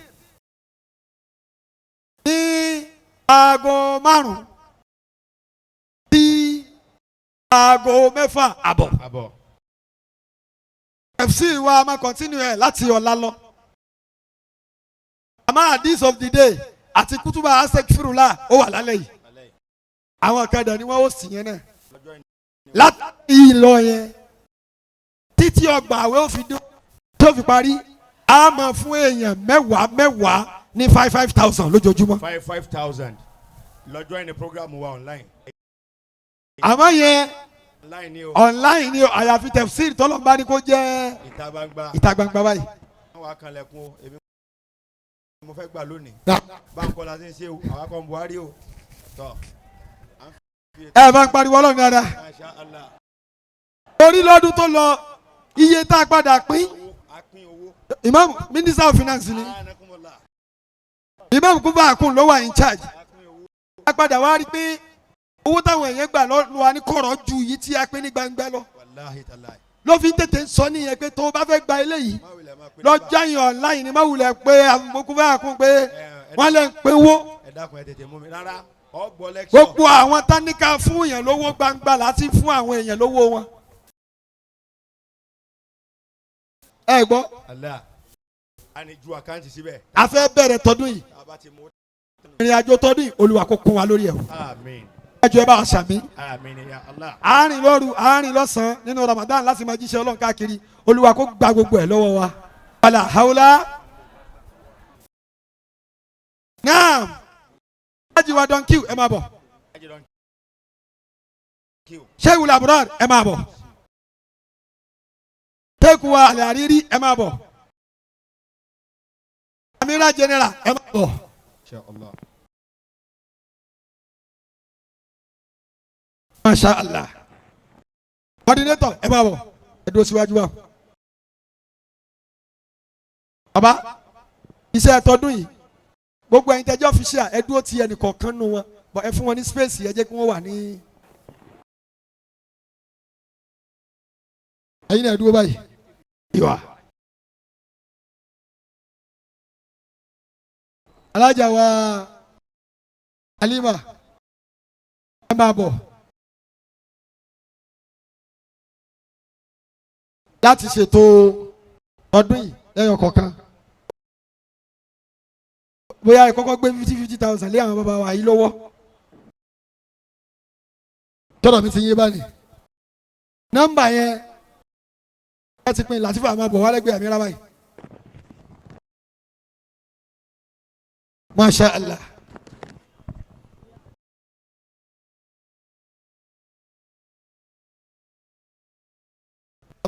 A: ní aago 5 sí aago 6:30.
D: Àbọ̀.
A: Tafsir wa, a máa continue ẹ̀ láti ọ̀la lọ. Àmọ́ hadith of the day àti kutuba asekfirula ó wà lálẹ́ yìí. Àwọn kan dẹ̀ ni wọ́n ó sì yẹn náà láti ìlọ yẹn títí 30 àwẹ̀ ó fi dé tó fi parí. A máa fún èèyàn mẹ́wàá mẹ́wàá ní 5,000 lójoojúmọ́.
D: 5,000. Lọ́jọ́ ẹni program wa online.
A: Àmọ́ yẹn
D: Online ni o.
A: Online ni o, àyàfi tafsir tọ́lọ́mbá ni kò jẹ́
D: Ìta gbangba.
A: ìta gbangba báyìí.
D: Wọ́n wá kanlẹ̀kùn o. Èmi mo fẹ́ gbà lónìí.
A: Náà.
D: Báńkọ́ la ṣe ń ṣe o. Àwa kan Buhari o. Tọ́.
A: Ẹ bá ń pariwo Ọlọ́run dáadáa.
D: Masha Allah.
A: Torí lọ́dún tó lọ, iye tá a padà pín,
D: Owó a pín owó.
A: Imam, minister of finance ni
D: Anakumula.
A: Imam Kuba Akun ló wà in charge.
D: A pín owó.
A: A padà wá rí pé owó táwọn èèyàn gbà lọ́wọ́ wa ní kọ̀rọ̀ ju yìí tí a pín ní gbangba lọ.
D: Wàláhì tàláhì.
A: Ló fi ń tètè sọ nìyẹn pé tó o bá fẹ́ gba eléyìí
D: Má wulẹ̀ máa pín
A: lọ
D: nígbà.
A: jáyìn online ni má wulẹ̀ pé àmukú bá kún pé wọ́n lè ń pinwó.
D: Ẹ dákun ẹ tètè mú mi rárá ọ gbọ́ lẹ́kṣọ̀.
A: Gbogbo àwọn táníkà fún èèyàn lówó gbangba láti fún àwọn èèyàn lówó wọn. Ẹ gbọ́.
D: Allah a ní ju àkáǹtì síbẹ̀.
A: A fẹ́ bẹ̀rẹ̀ tọdún yìí.
D: Tá a bá ti mú.
A: Ìrìn àjò tọdún yìí Olúwa kó kún wa lórí ẹ̀ o.
D: Àmín.
A: Ẹjọ́ ẹ bá wa ṣàmì.
D: Àmín ya Allah.
A: Àárín lóru àárín lọ́sàn-án nínú Ramadan láti máa jíṣẹ́ Ọlọ́run káàkiri Olúwa kó gba gbogbo ẹ̀ lọ́wọ́ wa. Wàlà haúlá. Naam. Ájì wa Don Q ẹ máa bọ̀. Ṣéwù Labrador ẹ máa bọ̀. Tẹ́kù wa Àlẹ́ Àrírí ẹ máa bọ̀. Amira General ẹ máa bọ̀.
D: Insha Allah.
A: Masha Allah. Coordinator ẹ máa bọ̀ ẹ dúró síwájú wa. Bàbá iṣẹ́ tọdún yìí gbogbo ẹ̀yin tẹ́jọ́ official ẹ dúró ti ẹnì kọ̀ọ̀kan nù wọn bọ̀ ẹ fún wọn ní space ẹ jẹ́ kí wọ́n wà ní. Ẹ̀yin náà ẹ dúró báyìí. Ìwà. Alájà wa Halima ẹ máa bọ̀. Láti ṣètò ọdún yìí lẹ́yìn kọ̀ọ̀kan bóyá ẹ kọ́kọ́ gbé 50,000 lé àwọn bàbá wa yìí lọ́wọ́ tọ́lọ̀ mi ti yé báyìí nọ́mbà yẹn ẹ ti pín Latifa máa bọ̀ wálẹ́gbẹ̀ẹ́ àmì rábàyì Masha Allah.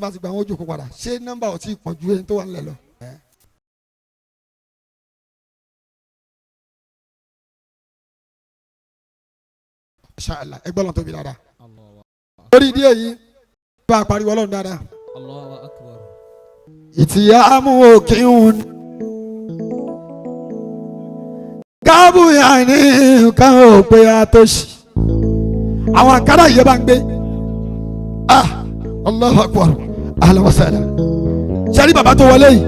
A: Bá ti gba àwọn ojú kó padà ṣé nọ́mbà ò tí ì pọ̀ ju ẹni tó wà nílẹ̀ lọ. Masha Allah ẹgbẹ́ lọ́n tóbi dáadáa. Lórí ìdí èyí bá a pariwo Ọlọ́run dáadáa.
E: Allahu akbar.
A: Ìtìyà mú òkè ń káàbù yà ní nǹkan ò pé a tó ṣì. Àwọn àkàrà yìí bá ń gbé. Ah Allahu akbar ahlan wa sahlan. Sẹ́rí bàbá tó wọlé yìí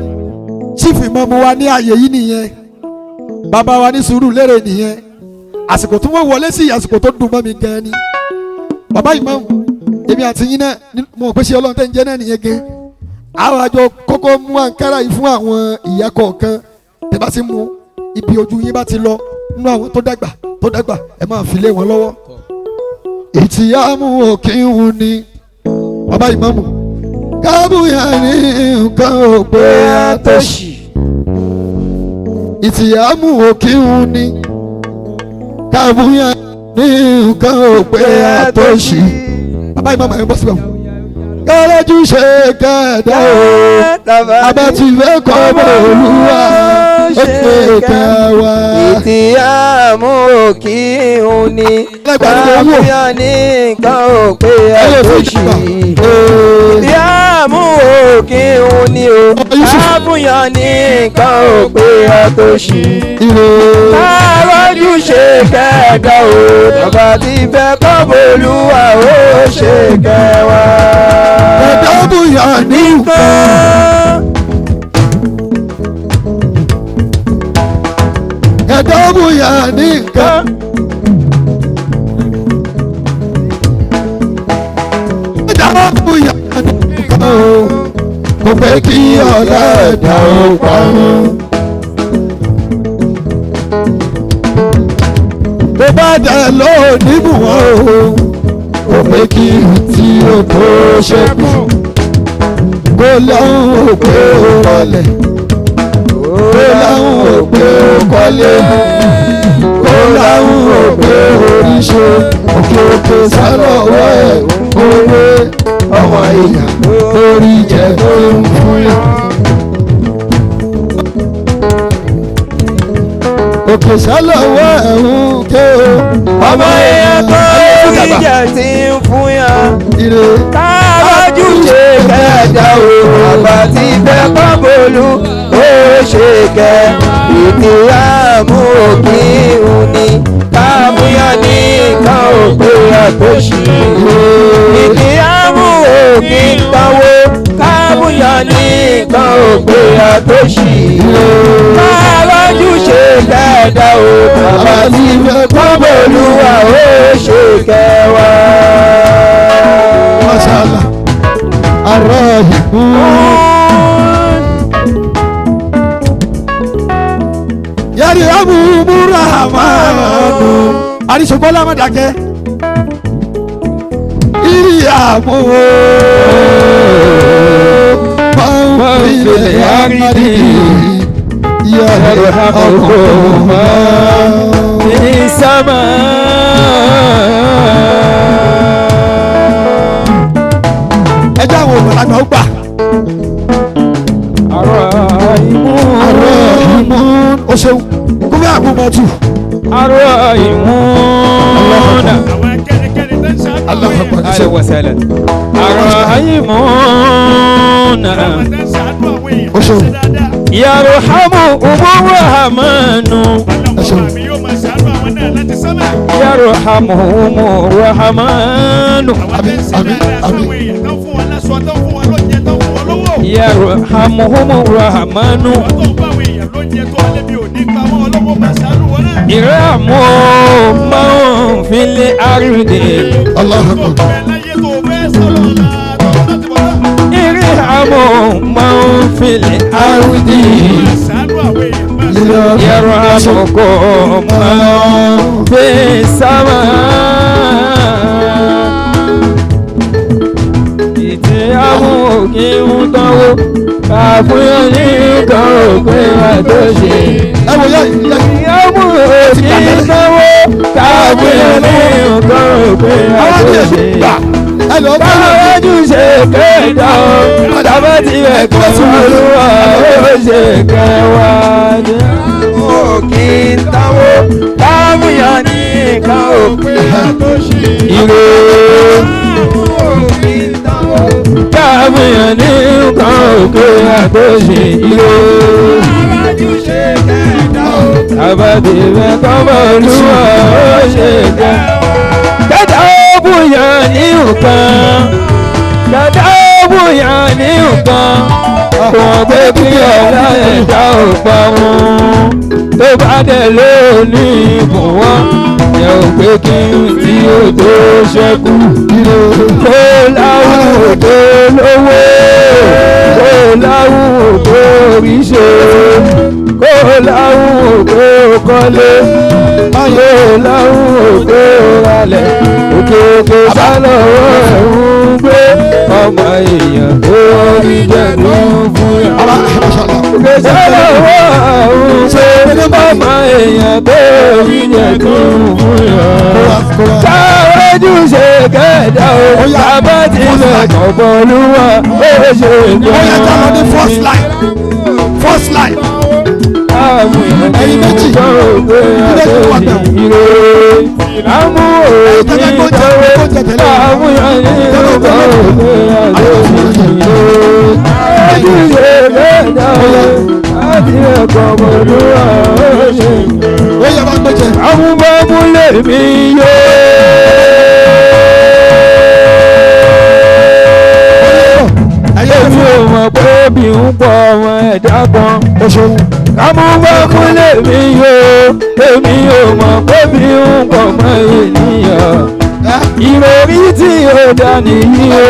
A: chief imam wa ní ààyè yìí nìyẹn. Bàbá wa ní sùúrù lérè nìyẹn. Àsìkò tí wọ́n wọlé sí àsìkò tó dùn mọ́ mi gan ni. Bàbá imam èmi àti yín náà mo pèsè Ọlọ́run tẹ́ ń jẹ́ náà nìyẹn gan. Àwọn àjọ kọ́kọ́ mú àǹkárá yìí fún àwọn ìyá kọ̀ọ̀kan tẹ́ bá ti mú ibi ojú yín bá ti lọ nínú àwọn tó dàgbà tó dàgbà ẹ máa fi lé wọn lọ́wọ́. Ìtìyà mú òkè ń ni bàbá ìmáàmù kábùyà ní nǹkan ò pé àtọ̀sí. Ìtìyà mú òkè ń ni kábùyà ní nǹkan ò pé àtọ̀sí. Bàbá ìmáàmù ẹ̀ bọ́ síbẹ̀ wọ́n kọ́lẹ́jú ṣe kẹ̀dá o abẹ́tìfẹ́ kọ́ bọ̀ olúwa ó ṣe kẹwàá.
B: Ìtìyàmú kí n ní kábíyà ní nǹkan ò pé àtòṣì. Ìtìyàmú kí n ní o kábíyà ní nǹkan ò pé àtòṣì. Kárọ́jú ṣe kẹ̀dá o bàbá tí fẹ́ kọ́ bọ̀ olúwa ó ṣe kẹwàá.
A: Ẹ̀dá bóyá ní nǹkan. Ẹ̀dá bóyá ní nǹkan. Ẹ̀dá bóyá ní nǹkan o. Kò pẹ́ kí ọ̀la ẹ̀dá ó parun. Bó bá dẹ̀ lónìí bù wọ́n o. Kò pẹ́ kí tí o tó ṣẹ́kù. Kó lọ́hùn ò pé ó rọlẹ̀. Kó lọ́hùn ò pé ó kọ́lé. Kó lọ́hùn ò pé oríṣi. Òkè òkè sálọ̀wọ́ ẹ̀ owó ọmọ èèyàn orí jẹ tó ń fún yàn. Òkè sálọ̀wọ́ ẹ̀ ń ké o.
B: Ọmọ èèyàn tó rí jẹ tí ń fún yàn.
A: Ire.
B: Kárọ́jú ṣe kẹ̀dá o, bàbá tí fẹ́ kọ́ bolú, ó ṣe kẹ. Ìtìyàmú òkè òní, káàmúyàn àtòṣì. Máa rọ́jú ṣe kẹ́ẹ̀dá o, bàbá tí kọ́bọ̀ olúwa ó ṣe kẹwàá.
A: Mashallah. Arrahimun. Yàrá ìyàmú Murahmanu. Àríṣekọ́lá Mọ̀dàkẹ́. Ìyàmú. Mọ̀nfìlẹ̀ àrídì. Yàrá ìyàmú.
B: Ní sámà.
A: Ẹ jẹ́ àwọn ògbàlagbà ó gbà.
B: Arrahimun.
A: Arrahimun. O ṣeun. Kúmí àgùnmọ̀tù.
B: Arrahimun.
C: Àwọn kẹ́nikẹ́ni tó ń ṣàánú àwọn
A: Allahu
C: èèyàn.
A: Akbar.
B: Ahlan wa sahlan. Arrahimun.
C: Àwọn tó ń ṣàánú àwọn èèyàn.
A: O ṣeun.
C: Ṣe dáadáa.
B: Yarhamuhumur Rahmanu.
C: Ọlọ́run ọba mi yóò máa ṣàánú àwọn náà láti sánmà.
B: Yarhamuhumur Rahmanu.
C: Àwọn tó ń ṣe
A: Àmín,
C: dáadáa
A: àmín.
C: sáwọn èèyàn tó ń fún wọn láṣọ, tó ń fún wọn lóúnjẹ, tó ń fún wọn lówó.
B: Yarhamuhumur Rahmanu.
C: Àwọn tó ń bá àwọn èèyàn lóúnjẹ tó wọlé bí òní pa wọ́n, Ọlọ́run máa ṣàánú wọn náà.
B: Ìràmù man fil ardi.
A: Allahu
C: Tó
A: Akbar.
C: fẹ́ láyé tó fẹ́ sọ̀rọ̀ ọ̀la tó láti bọ̀ náà.
B: Ìràmù man fil ardi.
C: Máa ṣàánú àwọn èèyàn, máa ṣàánú.
B: Yarhamukum man fis sama. Ìtì àwọn òkè ń tánwó, kàfúnyàn ní nǹkan òpin àtúnṣe.
A: Ẹ wò yá ìyá yìí.
B: Ìyàwó òkè ń tánwó, kàfúnyàn ní nǹkan òpin
A: Àwọn àti
B: àtúnṣe.
A: èsì gbà. Ẹ lọ bá lọ.
B: Káwájú ṣe kẹta o, tàbá ti rẹ̀ kọ́ olúwa ó ṣe kẹwàá. Òkè ń táwó, káwíyàn ní nǹkan òpin
D: àtòṣì.
B: ire.
D: Òkè ń táwó.
B: Káwíyàn ní nǹkan òpin àtòṣe ire.
D: Káwájú ṣe kẹta o.
B: Tàbá ti rẹ̀ kọ́ olúwa ó ṣe kẹwàá. Kẹta ó bùyàn ní nǹkan. Kẹta ó bùyàn ní nǹkan. Kò pé kí ọ̀la ẹ̀dá ò pa wọn. Tó bá dẹ̀ lóní ìbùn wọn. Yẹ ò pé kí n tí ó tó ṣẹ́kù. Kó láwùjọ tó lówó. Kó láwùjọ tó rí ṣe. Kó láwùjọ tó kọ́lé. Kó láwùjọ tó ralẹ̀. Òkè òkè sálọ̀wọ́ ẹ̀ ń gbé. Ọmọ èèyàn tó rí jẹ́ tó ń fún yà.
A: Baba mashallah.
B: Òkè sálọ̀wọ́ ẹ̀ ń gbé. Ọmọ èèyàn tó rí jẹ́ tó ń fún yà.
A: Kóra kóra.
B: Káwájú ṣe kẹ́ẹ̀dá o, bàbá ti lọ kọ̀bọ̀ olúwa, ó ṣe
A: Ó yẹ ká lọ ní first line. First line. Ẹyin méjì. Ilé ìwà bẹ̀rù.
B: Àmú òkè
A: Ẹ̀yin tó jẹ́ kó jẹ tẹ̀lé.
B: àmú yẹn kọ́ òkè àlòsí ìrè. Káwájú ṣe kẹ́ẹ̀dá o, àti ẹ̀kọ́ olúwa, ó ṣe
A: Ó yẹ bá gbé jẹ.
B: Amúbámúlẹ̀ mi yó.
A: Ẹyẹ
B: Èmi ò mọ̀ pé bí ń pọ̀ ọmọ ẹ̀dá kan.
A: o ṣeun.
B: Amúbámúlẹ̀ mi yó. Èmi ò mọ̀ pé bí ń pọ̀ ọmọ ènìyàn.
A: Ẹ
B: Ìròrí tí ó dá nìyí o.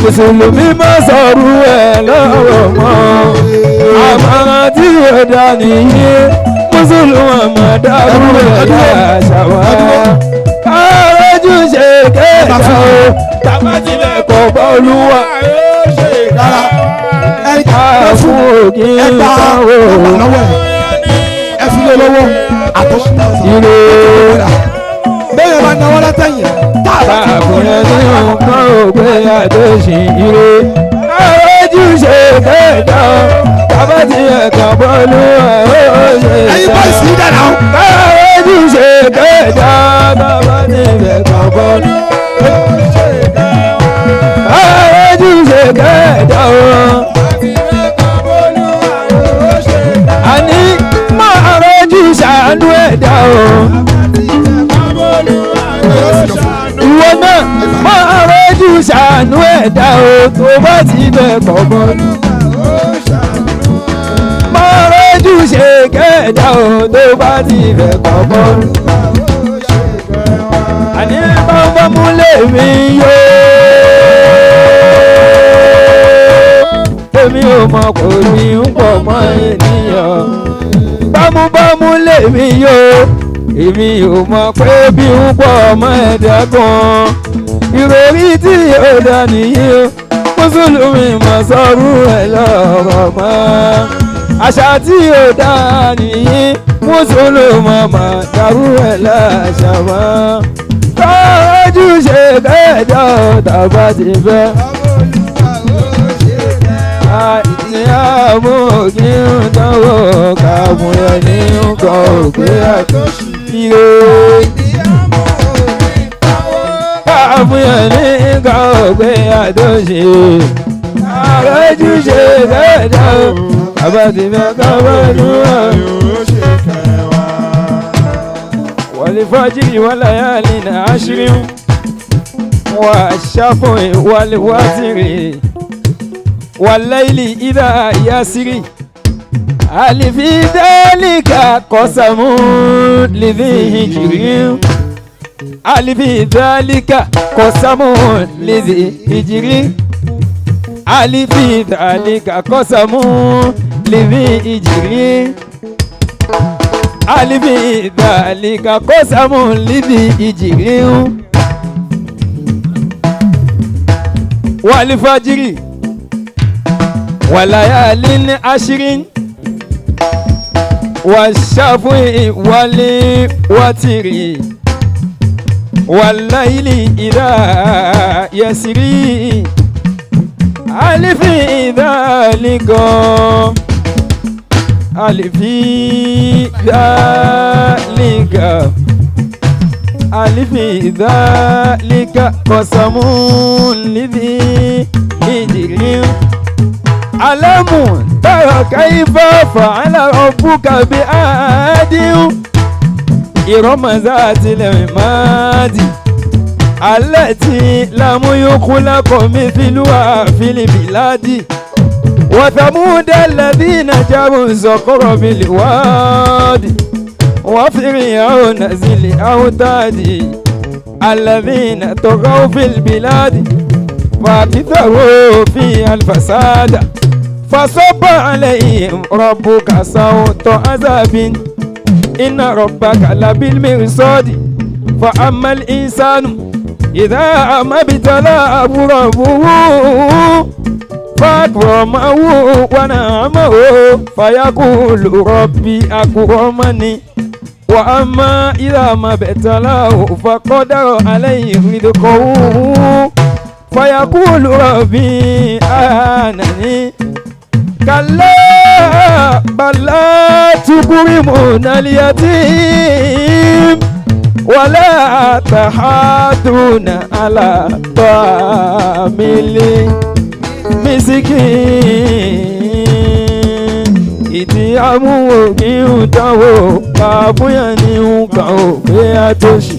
B: Mùsùlùmí má sọ̀rọ̀ ẹ̀ lọ́rọ̀ mọ́. Àmọ̀ràn tí ó dá nìyí. Mùsùlùmí má dárú ẹ̀ láṣà wá. Káwájú ṣe kẹta o. Tàbá tilẹ̀ kọ̀ bá olúwa.
A: rárá. Ẹ
B: Ká
A: ẹ
B: fún
A: fún
B: òkè
A: ẹ gba
B: táwọn
A: ẹ gbà lọ́wọ́ ẹ̀. Ẹ fi lé lọ́wọ́. Àtọ́
B: ire.
A: Bẹ́ẹ̀ bá náwó látẹ̀yìn. Tá a bá ti
B: Àbúrò ní nǹkan ògbé àdóṣì ire. Káwájú ṣe kẹta o. Tàbá tilẹ̀ kọ̀ bá olúwa ó ṣe
A: Ẹyin bọ́ìsì yìí dára o.
B: Káwájú ṣe kẹta. Tàbá tilẹ̀ kọ̀ bá olúwa ó ṣe Káwájú ṣe kẹta o. Àní máa rọ́jú ṣàánú ẹ̀dá o. Ìwọ náà máa rọ́jú ṣàánú ẹ̀dá o. Tó bá ti bẹ̀ kọ̀ọ̀kan. kẹ̀dá o tó bá ti fẹ́ kọ́kọ́. Àní bámúbámú lèmi yó. Èmi ò mọ̀ kò ní ń pọ̀ mọ́ ènìyàn. Bámúbámú lèmi yó. Èmi ò mọ̀ pé bí ń pọ̀ mọ́ ẹ̀dá kan. Ìròrí tí yóò dá nìyí o. Mùsùlùmí mọ̀ sọ́rú ẹ̀ lọ́rọ̀ mọ́. Àṣà tí yóò dá nìyí. Mùsùlùmí mọ̀ dàrú ẹ̀ láṣà mọ́. Tọ́jú ṣe kẹ́ẹ̀dá tàbá ti fẹ́. Àti àmú kí n dánwò kàmúyọ ní nǹkan ògbé àtúnṣe. Kàmúyọ ní nǹkan ògbé àtúnṣe. Àrẹ́jú ṣe kẹ́ẹ̀dá tàbá ti fẹ́ kábàdúrà. والفجر وليال عشر والشفع والوتر والليل إذا يسر هل في ذلك قسم لذي هجر هل في ذلك قسم لذي هجر هل في ذلك قسم لذي هجر alibi ìdàlíkà kọ́sàmù líbi ìjìrìhún. Wàlífàjìrì wàláyàlí ní aṣírí wàṣàfún wàlí wàtìrì wàláyìlì ìdá yẹsìrì alifi ìdàlíkà. Alifi dhalika alifi dhalika qasamun lidhi hijrin alamu tara kaifa fa'ala rabbuka bi'adin irama zatil imadi allati lam yukhlaq mithluha fil biladi. وثمود الذين جابوا الصخر بالواد وفرعون ذي الأوتاد الذين طغوا في البلاد فأكثروا فيها الفساد فصب عليهم ربك سوط عذاب إن ربك لبالمرصاد فأما الإنسان إذا ما ابتلاه ربه فأكرمه ونعمه فيقول ربي أكرمني وأما إذا ما ابتلاه فقدر عليه رزقه فيقول ربي أهانني كلا بل لا تكرمون اليتيم ولا تحاضون على طعام المسكين. Ìdí amúhòkí ń dánwò ká fúnyàn ní nǹkan òfé àtòṣì.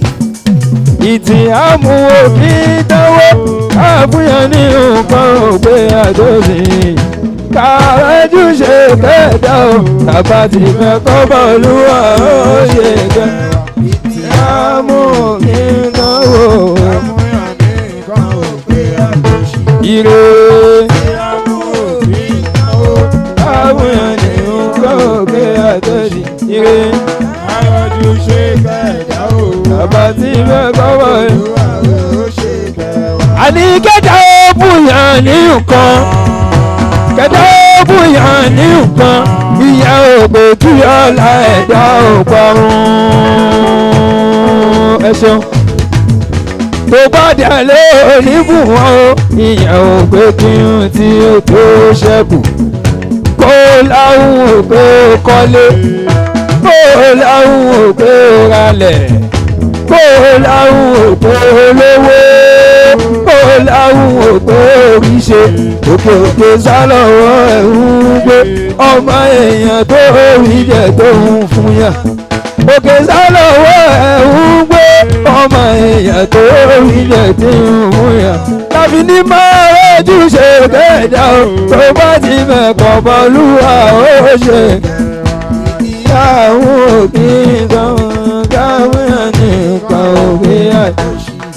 B: Ìdí amúhòkí dánwò ká fúnyàn ní nǹkan òfé àtòṣì. Kàrẹ́jú ṣe kẹ́ẹ̀dá o, tàbá ti fẹ́ kọ́ bá olúwa ó ṣe kẹ́. Ìdí amúhòkí dánwò. Ire. Ire.
D: Àròjù ṣe kẹ̀dá o.
B: Bàbá tí fẹ́ kọ́wọ́ ẹ̀.
D: Olúwa ó ṣe kẹwàá.
B: Àní kẹ́dá ó bùyàn ní nǹkan. Kẹ́dá ó bùyàn ní nǹkan. Ìyá ògbè kí ọ̀la ẹ̀dá ò parun. Ẹ ṣeun. Tó bá dẹ̀ lé òní fún wọn o. Ìyá ògbè kí n tí ó tó ṣẹ́kù. Kó láwùn ògbé kọ́lé. Kó láwùn ògbé ralẹ̀. Kó láwùn ògbé olówó. Kó láwùn ògbé oríṣe. Òkè òkè sálọ̀wọ́ ẹ̀ ń gbé. Ọmọ èèyàn tó rí jẹ tó ń fún yàn. Òkè sálọ̀wọ́ ẹ̀ ń gbé. Ọmọ èèyàn tó rí jẹ tí ń fún yàn. Tàbí ní máa rẹ́jú ṣe kẹ́ẹ̀dá o. Tó bá ti mẹ̀kọ̀ bọ́lúwa ó ṣe. Ìyá Àwọn òkè kan káwọn ní nǹkan òkè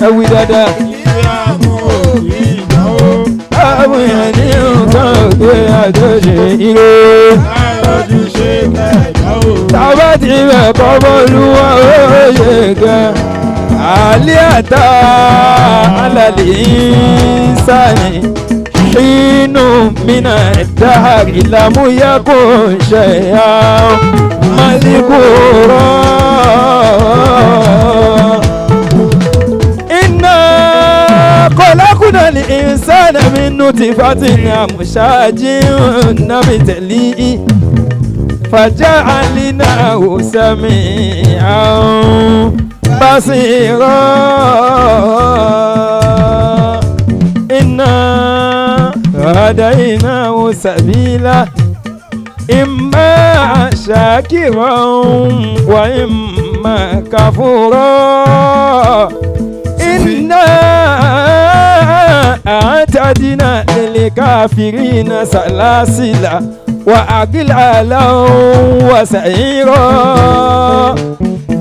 B: ẹ wí dáadáa. Káwọn ní nǹkan òkè àtúnṣe ire. Tábà ti bẹ̀ kọ́ bọ́lúwa ó ṣe gan. Àlẹ́ àtà alàlẹ́ ìsáni. Inú mina dáhàrí lámúyá kò ṣe àwọn málíkùrọ̀. Iná kọlákùnà ní ìsánà mi nù ti fati ní àmúṣáájí nàbì tẹ̀lé. Fàjà àlínà ò sẹ́mi àwọn bàṣírọ̀. Iná هديناه سبيلا إما شاكرا وإما كفورا إنا أعتدنا للكافرين سلاسل وأغلالا وسعيرا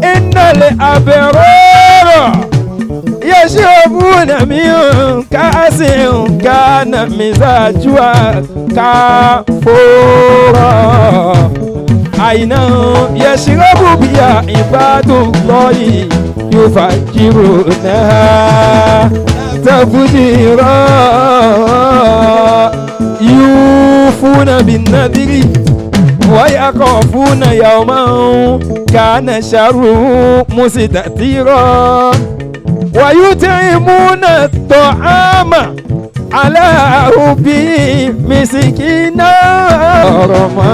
B: إن الأبرار يشربون من كأس كان مزاجها كافورا عينا يشرب بها عباد الله يفجرونها تفجيرا يوفون بالنذر ويخافون يوما كان شره مستطيرا ويطعمون الطعام على حبه مسكينا ọ̀rọ̀mọ́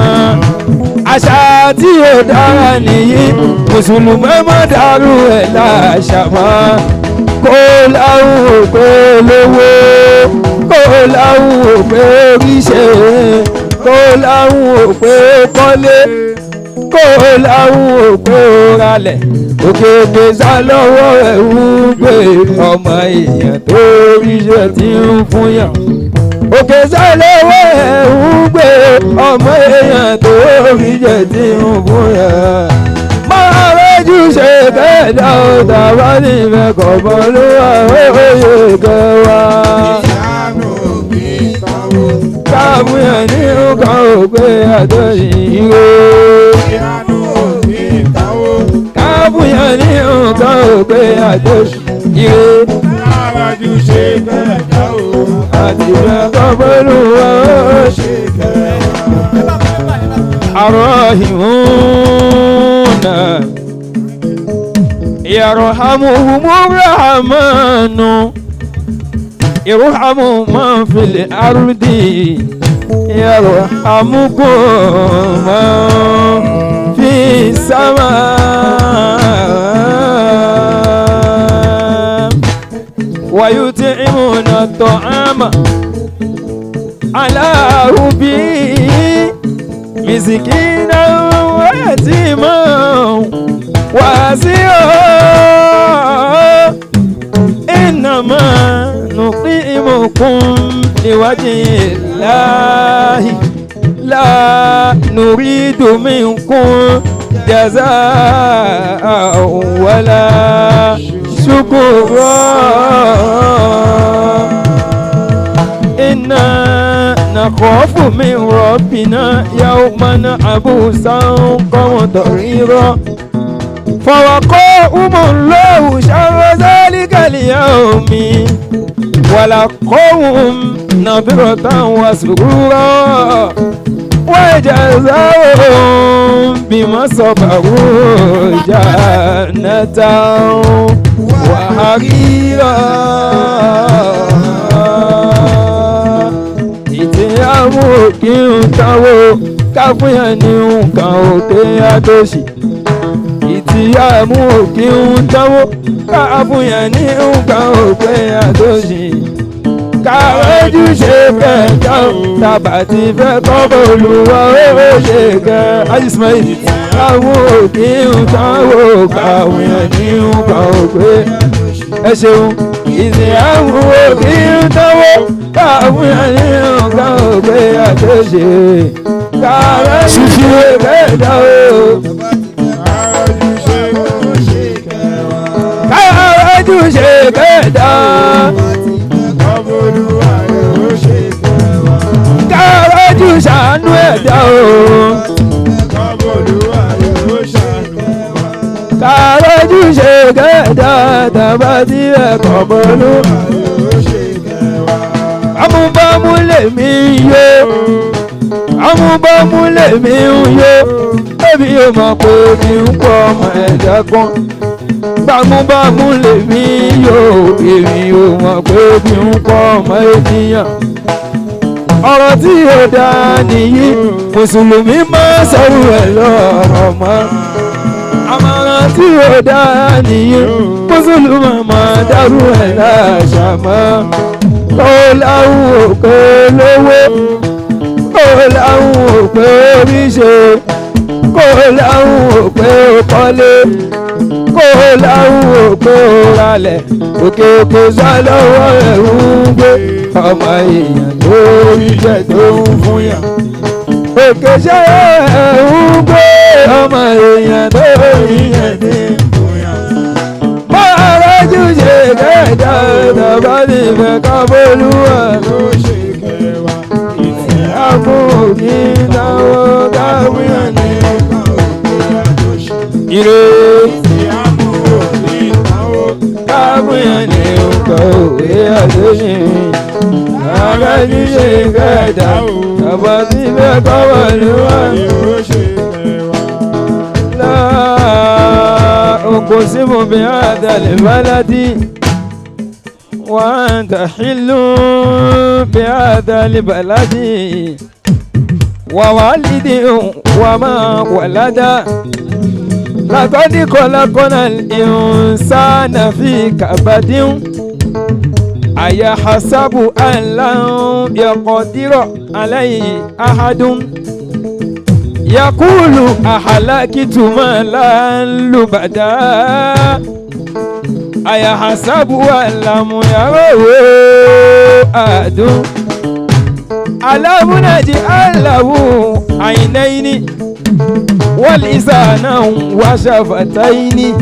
B: àṣà tí ó dára nìyí mùsùlùmí má dàrú ẹ̀ láṣà mọ́ kó láwù kó lówó kó láwù pé ríṣe kó láwù pé kọ́lé kó láwù pé ralẹ̀ òkè gbèsà lọ́wọ́ ẹ̀ ń gbé ọmọ èèyàn tó ríṣẹ́ tí ń fún yàn. Òkè sá lọ́wọ́ ẹ̀ ń gbé ọmọ èèyàn tó ríṣẹ́ tí ń fún yàn. Máa rẹ́jú ṣe kẹ́ẹ̀dá ọ̀tà bá ní ìfẹ́ bọ́ ló wà óye kẹwàá. Káàbù yẹn ní nǹkan ògbé àtọ́yìn ìró. Káàbùyàn ní nǹkan ògbé àtọ́sí ire.
D: Arájú ṣe kẹ̀kẹ́ o.
B: Àti ìfẹ́ pẹ̀lú wa
D: Ṣe kẹ̀kẹ́.
B: الراحمون يرحمهم الرحمن ارحموا من في الأرض يرحمكم من في السماء ويطعمون الطعام على حبه مسكينا ويتيما واسيرا إنما نطعمكم لوجه الله لا نريد منكم جزاء ولا شكرا إنا نخاف من ربنا يوما عبوسا قمطريرا فوقاهم الله شر ذلك اليوم ولقوهم نضرة وسرورا وجزاهم بما صبروا جنة وحريرا Ìtìyàwó kí n táwó káfíń ní nǹkan òkè àtòsí. Ìtìyàwó kí n táwó káfíń ní nǹkan òkè àtòsí. Kàwéjú ṣe kẹ̀kẹ́ o, tàbá ti fẹ́ kọ́ bọ́ọ̀lùwà ó ṣe kẹ́. Ayismail ìtìyàwó kí n táwó káfíń ní nǹkan òkè. Ẹ ṣeun ìtìyàwó kí n táwó káfíń ní nǹkan òkè àtòsí. Kàrẹ́jù ṣe kẹ̀dá o. Kàrẹ́jù ṣe kẹ̀dá. Kàrẹ́jù ṣàánú ẹ̀dá o. Kàrẹ́jù ṣe kẹ̀dá tàbá tí ẹ̀kọ́ bọ́lú. Bámúbámú lèmi yó. Bámúbámú lèmi ń yó. Ẹbí ò mọ̀ pé mi ń pọ̀ ọmọ ẹ̀dá kan. Bámúbámú lèmi yó. Èmi ò mọ̀ pé mi ń pọ̀ ọmọ ènìyàn. Ọ̀rọ̀ tí ò dáa nìyí. Mùsùlùmí máa sọ̀rọ̀ ẹ̀ lọ́rọ̀ mọ́. Àmọ̀ràn tí ò dáa nìyí. Mùsùlùmí máa dárú ẹ̀ láṣà mọ́. Ó láwùn òkè lówó, ó láwùn òkè oríṣe, kó láwùn òkè kọ́lé, kó láwùn òkè ralẹ̀, òkè òkè sá lọ́wọ́ ẹ̀ ń gbé, ọmọ èèyàn tó rí jẹ tó ń fún yàn. Òkè ṣe ẹ̀ ń gbé, ọmọ èèyàn tó rí jẹ tó ń fún yàn. Kàrẹ́jù ṣe kẹ̀dá tàbá ti fẹ́ ká bólúwà ló ṣe kẹwàá. Ìtìyàwó kí táwọn káwíyàn ní ire. Káwíyàn ní nǹkan òwe àtúnṣe. Kàrẹ́jù ṣe kẹ̀dá tàbá ti fẹ́ ká bólúwà ló ṣe kẹwàá. أقسم بهذا البلد وأنت حل بهذا البلد ووالد وما ولد لقد خلقنا الإنسان في كبد أيحسب أن لن يقدر عليه أحد يقول أهلكت مالا لبدا أيحسب أن لم يره أحد ألم نجعل له عينين ولسانا وشفتين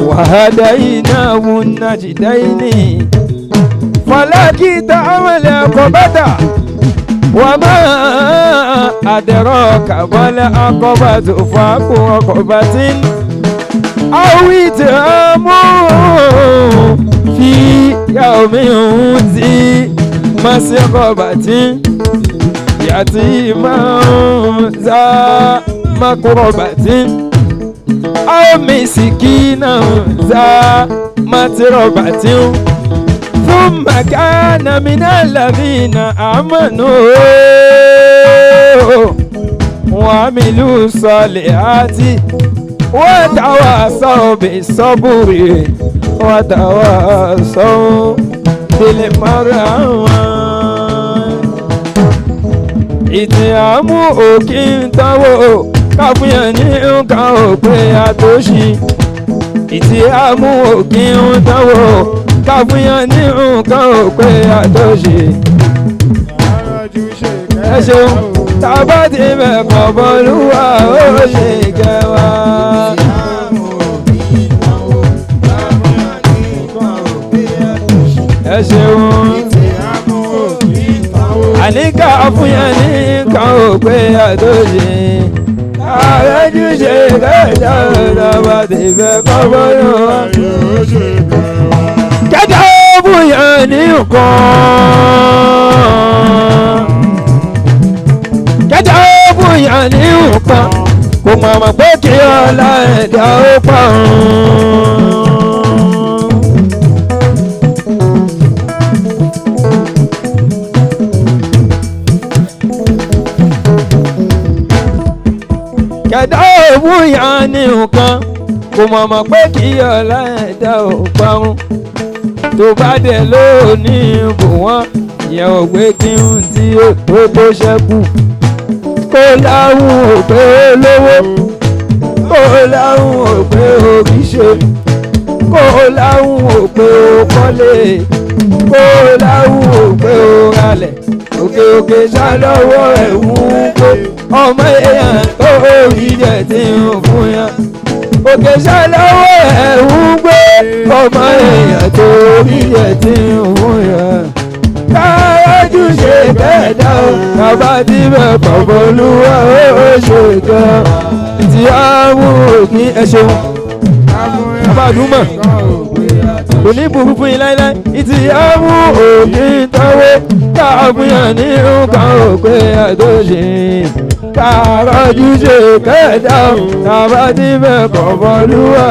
B: وهديناه النجدين فلقيت عمل عقبته وما أدراك ما العقبة فك عقبة أو إطعام في يوم ذي مسغبة يتيما ذا مقربة أو مسكينا ذا متربة ثم كان من الذين آمنوا وعملوا الصالحات وتواصوا بالصبر وتواصوا بالمرحمة. Ìtìyàmú òkè ń tánwò káfíń ní nǹkan òpè àtòṣì. Ìtìyàmú òkè ń tánwò káfíń ní nǹkan òpè àtòṣì. Ẹ ṣeun tábà tí mẹ́kọ̀ bọ́lúwa ó ṣe kẹwàá. Ẹ ṣeun àníkà fún yẹn ní nǹkan òpè àtòṣì. Àrẹ́jú ṣe kẹjọ tábà tí mẹ́kọ̀ bọ́lúwa. Kẹjọ fún yẹn ní nǹkan. Kẹjọ fún yẹn ní nǹkan. Kò mọ̀mọ́ pé kí ọlá ẹ̀dá ó pa òun. Kẹ̀dá òwú yẹn ní nǹkan. Kò mọ̀mọ́ pé kí ọlá ẹ̀dá ó pa òun. Tó bá dẹ̀ lónìí bò wọ́n, ìyẹn ò gbé kí n tí ó tó ṣẹ́kù. Kó láwùn ò pé lówó, kó láwùn ò pé orí ṣe, kó láwùn ò pé ó kọ́lé, kó láwùn ò pé ó ralẹ̀, òkè òkè sá lọ́wọ́ ẹ̀ ń gbé. Ọmọ èèyàn tó rí jẹ tí ń fún yàn. Òkè ṣàlọ́wọ́ ẹ̀ ń gbé. Ọmọ èèyàn tó rí jẹ tí ń fún yàn. Kárájú ṣe kẹ́ẹ̀dá o, bàbá tí bẹ̀ pọ̀pọ̀ olúwa ó ṣe gan. Tí a mú òkín ẹ ṣeun. Bàbá àdúmọ̀ kò ní burú fún yín láíláí. Ìtì á mú òkín tọ́wọ́ káàbùyàn ní nǹkan òpè àtòṣe. Kárájú ṣe kẹ́ẹ̀dá o, bàbá tí bẹ̀ pọ̀pọ̀ olúwa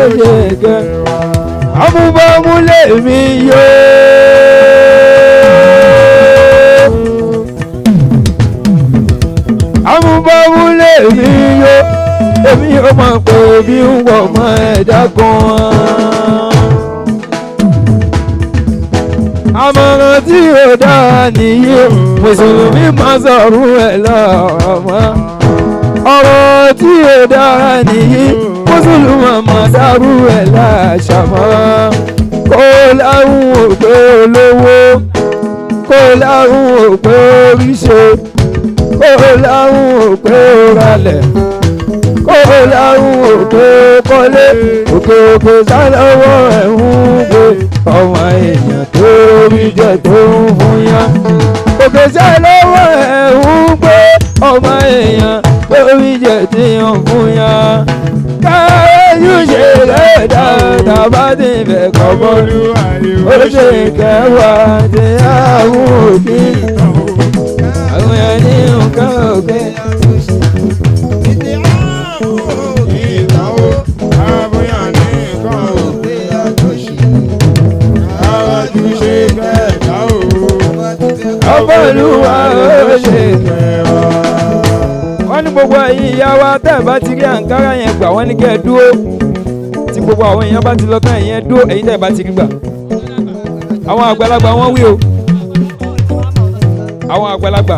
B: ó ṣe gan. Amúbámú lèmi yóò. Amúbámú lèmi yó, èmi ò mọ̀ pé bí ń wọ̀ mọ́ ẹ̀dá kan. Àmọ̀ràn tí ò dáa nìyí, Mùsùlùmí máa sọ̀rọ̀ ẹ̀ lọ́rọ̀ mọ́. Ọ̀rọ̀ tí ò dáa nìyí, Mùsùlùmí máa dárú ẹ̀ láṣà mọ́. Kó láwùn ò pé olówó, kó láwùn ò pé oríṣi, kó láwùn ò pé oralẹ̀, kó láwùn ò pé kọ́lé, òkè òkè sálọ́wọ́ ẹ̀ ń gbé. Ọmọ èèyàn tó rí jẹ tó ń fún yán. Òkè sálọ́wọ́ ẹ̀ ń gbé. Ọmọ èèyàn tó rí jẹ tí ń fún yán. Káyọ̀ ṣe lẹ́dá tàbá ti fẹ́ kọ́ bọ́ọ̀lù. Ó ṣe kẹwàá tí àwọn òbí. Àwọn ẹni nǹkan òkè. Ọbọ̀lúwa ó ṣe kẹwàá. Wọ́n ní gbogbo ẹ̀yin ìyá wa tẹ́ ẹ̀ bá ti rí àǹkárá yẹn gbà wọ́n ní kẹ́ ẹ dúró. Tí gbogbo àwọn èèyàn bá ti lọ tán ẹ̀yin ẹ dúró ẹ̀yin tẹ́ ẹ̀ bá ti rí gbà. Àwọn àgbàlagbà wọ́n wí o. Àwọn àgbàlagbà.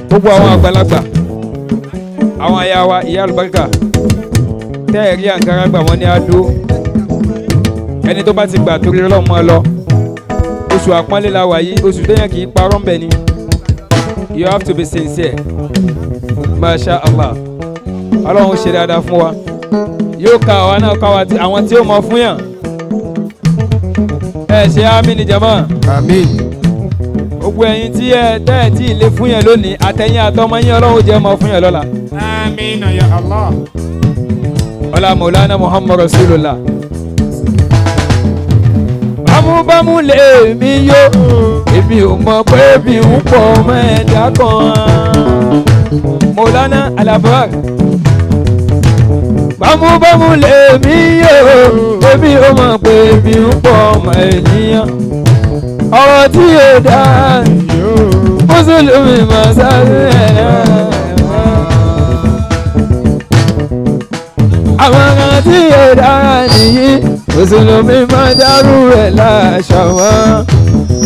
B: Gbogbo àwọn àgbàlagbà. Àwọn ìyá wa ìyá àlùbáríkà. Tẹ́ ẹ̀ rí àǹkárá gbà wọ́n ní á dúró. Ẹni tó bá ti gbà torí Ọlọ́run máa lọ. Oṣù àpọ́nlé la wà yìí, oṣù téèyàn kì í parọ́ ń bẹ̀ ni. You have to be sincere. Masha Allah. Ọlọ́run ṣe dáadáa fún wa. Yóò ka àwa náà ká wa àwọn tí ó mọ fún yàn. Ẹ ṣe àmín ni jàmá.
A: Àmín.
B: Gbogbo ẹ̀yin tí ẹ tẹ́ ẹ̀ tí ì lè fún yàn lónìí, àtẹ̀yìn àtọmọ yín Ọlọ́run jẹ́ mọ fún yàn lọ́la.
E: Àmín ya Allah.
B: Ọlá Mọ̀lánà Muhammad Rasulullah. Bámúbámú lèmi yó, èmi ò mọ̀ pé bí ń pọ̀ ọmọ ẹ̀dá kan. Mọ̀lánà Alabrar. Bámúbámú lèmi yó, èmi ò mọ̀ pé bí ń pọ̀ ọmọ ènìyàn. Ọ̀rọ̀ tí yóò dá, Mùsùlùmí máa sáré ẹ̀ náà. Àwọn ọ̀rọ̀ tí yóò dára nìyí, Mùsùlùmí máa dárú ẹ̀ láṣà wọn.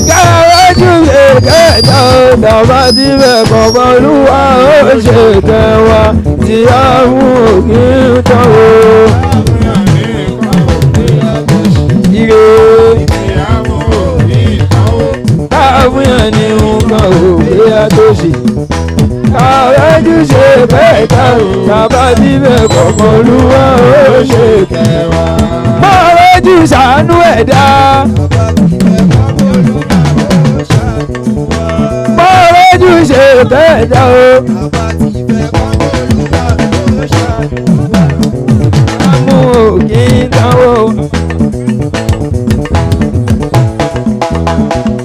B: Káwájú lè kẹta ọ̀dà bá ti bẹ̀ bọ̀bọ̀ olúwa ó ṣe kẹwàá tí a mú òkè ń tọ́wọ́. Ire káfíńyàn ni nǹkan òkè àtòṣe. Káwájú ṣe kẹta ọ̀dà bá ti bẹ̀ bọ̀bọ̀ olúwa ó ṣe kẹwàá. Mọ́rọ́jú ṣàánú ẹ̀dá. Mọ́rọ́jú ṣe kẹta o. Mú òkè táwọn.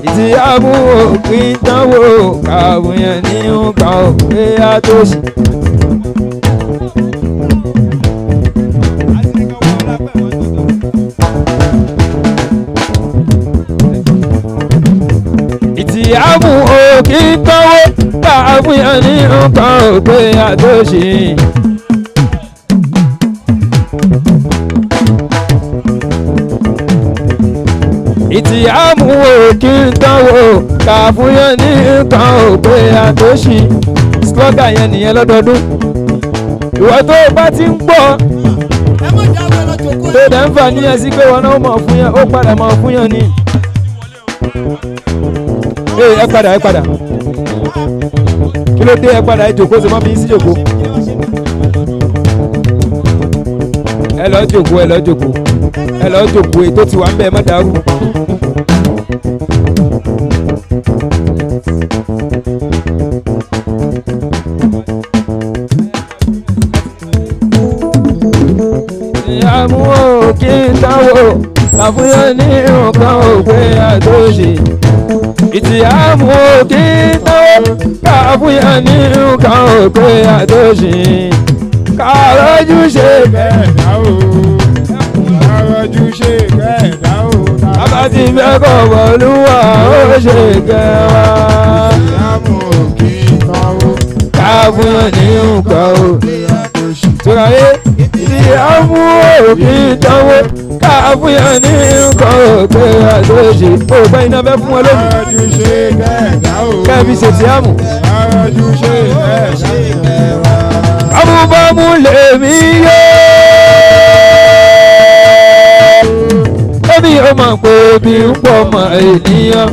B: Ìtì àmú òkè táwọn kàwéyàn ní nǹkan òkè àtòṣe. Ìtìyàmù òkè tọ́wọ́ káàbùyàn ní nǹkan òkè àtòṣe. Ìtìyàmù òkè tọ́wọ́ káàbùyàn ní nǹkan òkè àtòṣe. Slogan yẹn nìyẹn lọ́dọọdún. Ìwọ tó o bá ti ń gbọ́ tó dẹ̀ ń fà níyẹn sí pé wọn náà mọ̀ fún yẹn ó padà mọ̀ fún yẹn ni. Ẹ padà, ẹ padà. Kí ló dé? Ẹ padà, ẹ jòkó, ṣe mọ́ fi sí jòkó. Ẹ lọ jòkó, ẹ lọ jòkó, ẹ lọ jòkó. Ètò tí wà ń bẹ, ẹ má dàrú. Ìyàmú òkè táwọ̀ àfúyẹ́ ní nǹkan òpè àtòṣe. Ìtìyàmú òkè táwọ̀ káfúyẹ́ ní nǹkan òpè àtòṣe. Kàrọ́jú ṣe
E: Kẹ̀dá o, kàrọ́jú ṣe kẹ̀dá o.
B: Bàbá ti fẹ́ kọ̀ bọ̀lúwà ó ṣe kẹwàá.
E: Ìyàmú òkè táwọ̀
B: Káfúyẹ́ ní nǹkan òpè
E: àtòṣe.
B: Tùràyé ìyàmú òkè táwọ̀ káfúyẹ́ ní nǹkan òpè àtòṣe. Òògbà iná fẹ́ fún wọn lónìí.
E: Kàrọ́jú ṣe kẹ̀dá o.
B: Kẹ́mi ṣètìyàmù.
E: Kàrọ́jú ṣe kẹ̀dá o.
B: Bámúbámú lèmi yó. Èmi ò mọ̀ pé bí ń pọ̀ mọ́ ènìyàn.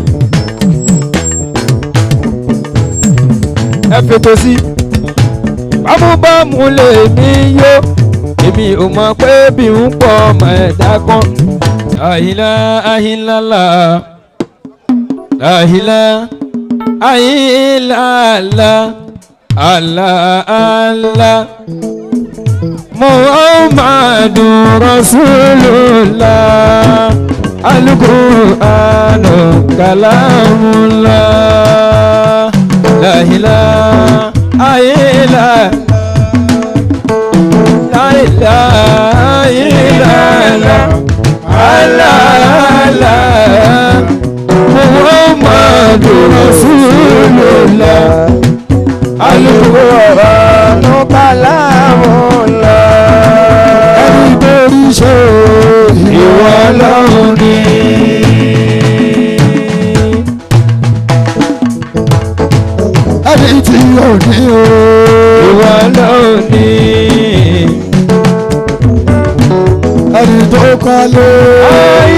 B: Ẹ fètò sí. Bámúbámú lèmi yó. Èmi ò mọ̀ pé bí ń pọ̀ mọ́ ẹ̀dá kan. Àhìlá àhìlálà. Àhìlá àhìlálà. Allah Allah Muhammadu Rasulullah Al-Qur'anu kalamullah La ilaha illa La ilaha illallah Allah Allah Muhammadu Rasulullah
D: Al-Qur'anu kalamullah. Ẹni tó rí ṣe
B: Ìwọ lọ́hùn ni.
A: Ẹni tí ò ní o.
B: Ìwọ lọ́hùn ni.
A: Ẹni tó kọ́lé.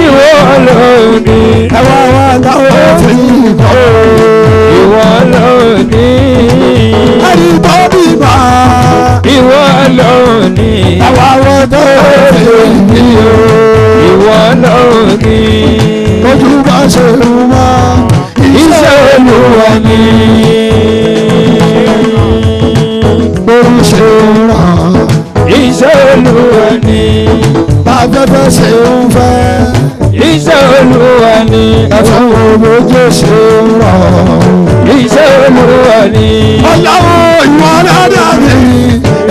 B: Ìwọ lọ́hùn ni.
A: Ẹ wá wá táwọn tí kọ́.
B: Ìwọ lọ́hùn ni.
A: Ẹni tó bímọ.
B: Ìwọ lọ́hùn ni.
A: Ẹ wá wá tó tí ní o.
B: Ìwọ lọ́hùn ni.
A: Ojú bá ṣe ń wá.
B: Iṣẹ́ Olúwa ni.
A: Bóun ṣe ń ràn.
B: Iṣẹ́ Olúwa ni.
A: Bàbẹ́fẹ́ ṣe ń fẹ́.
B: Iṣẹ́ Olúwa ni.
A: Ẹ̀fọn wo lójú ṣe ń rọ̀.
B: Iṣẹ́ Olúwa ni.
A: Ọlọ́run ìwọ lọ́dọ̀ mi.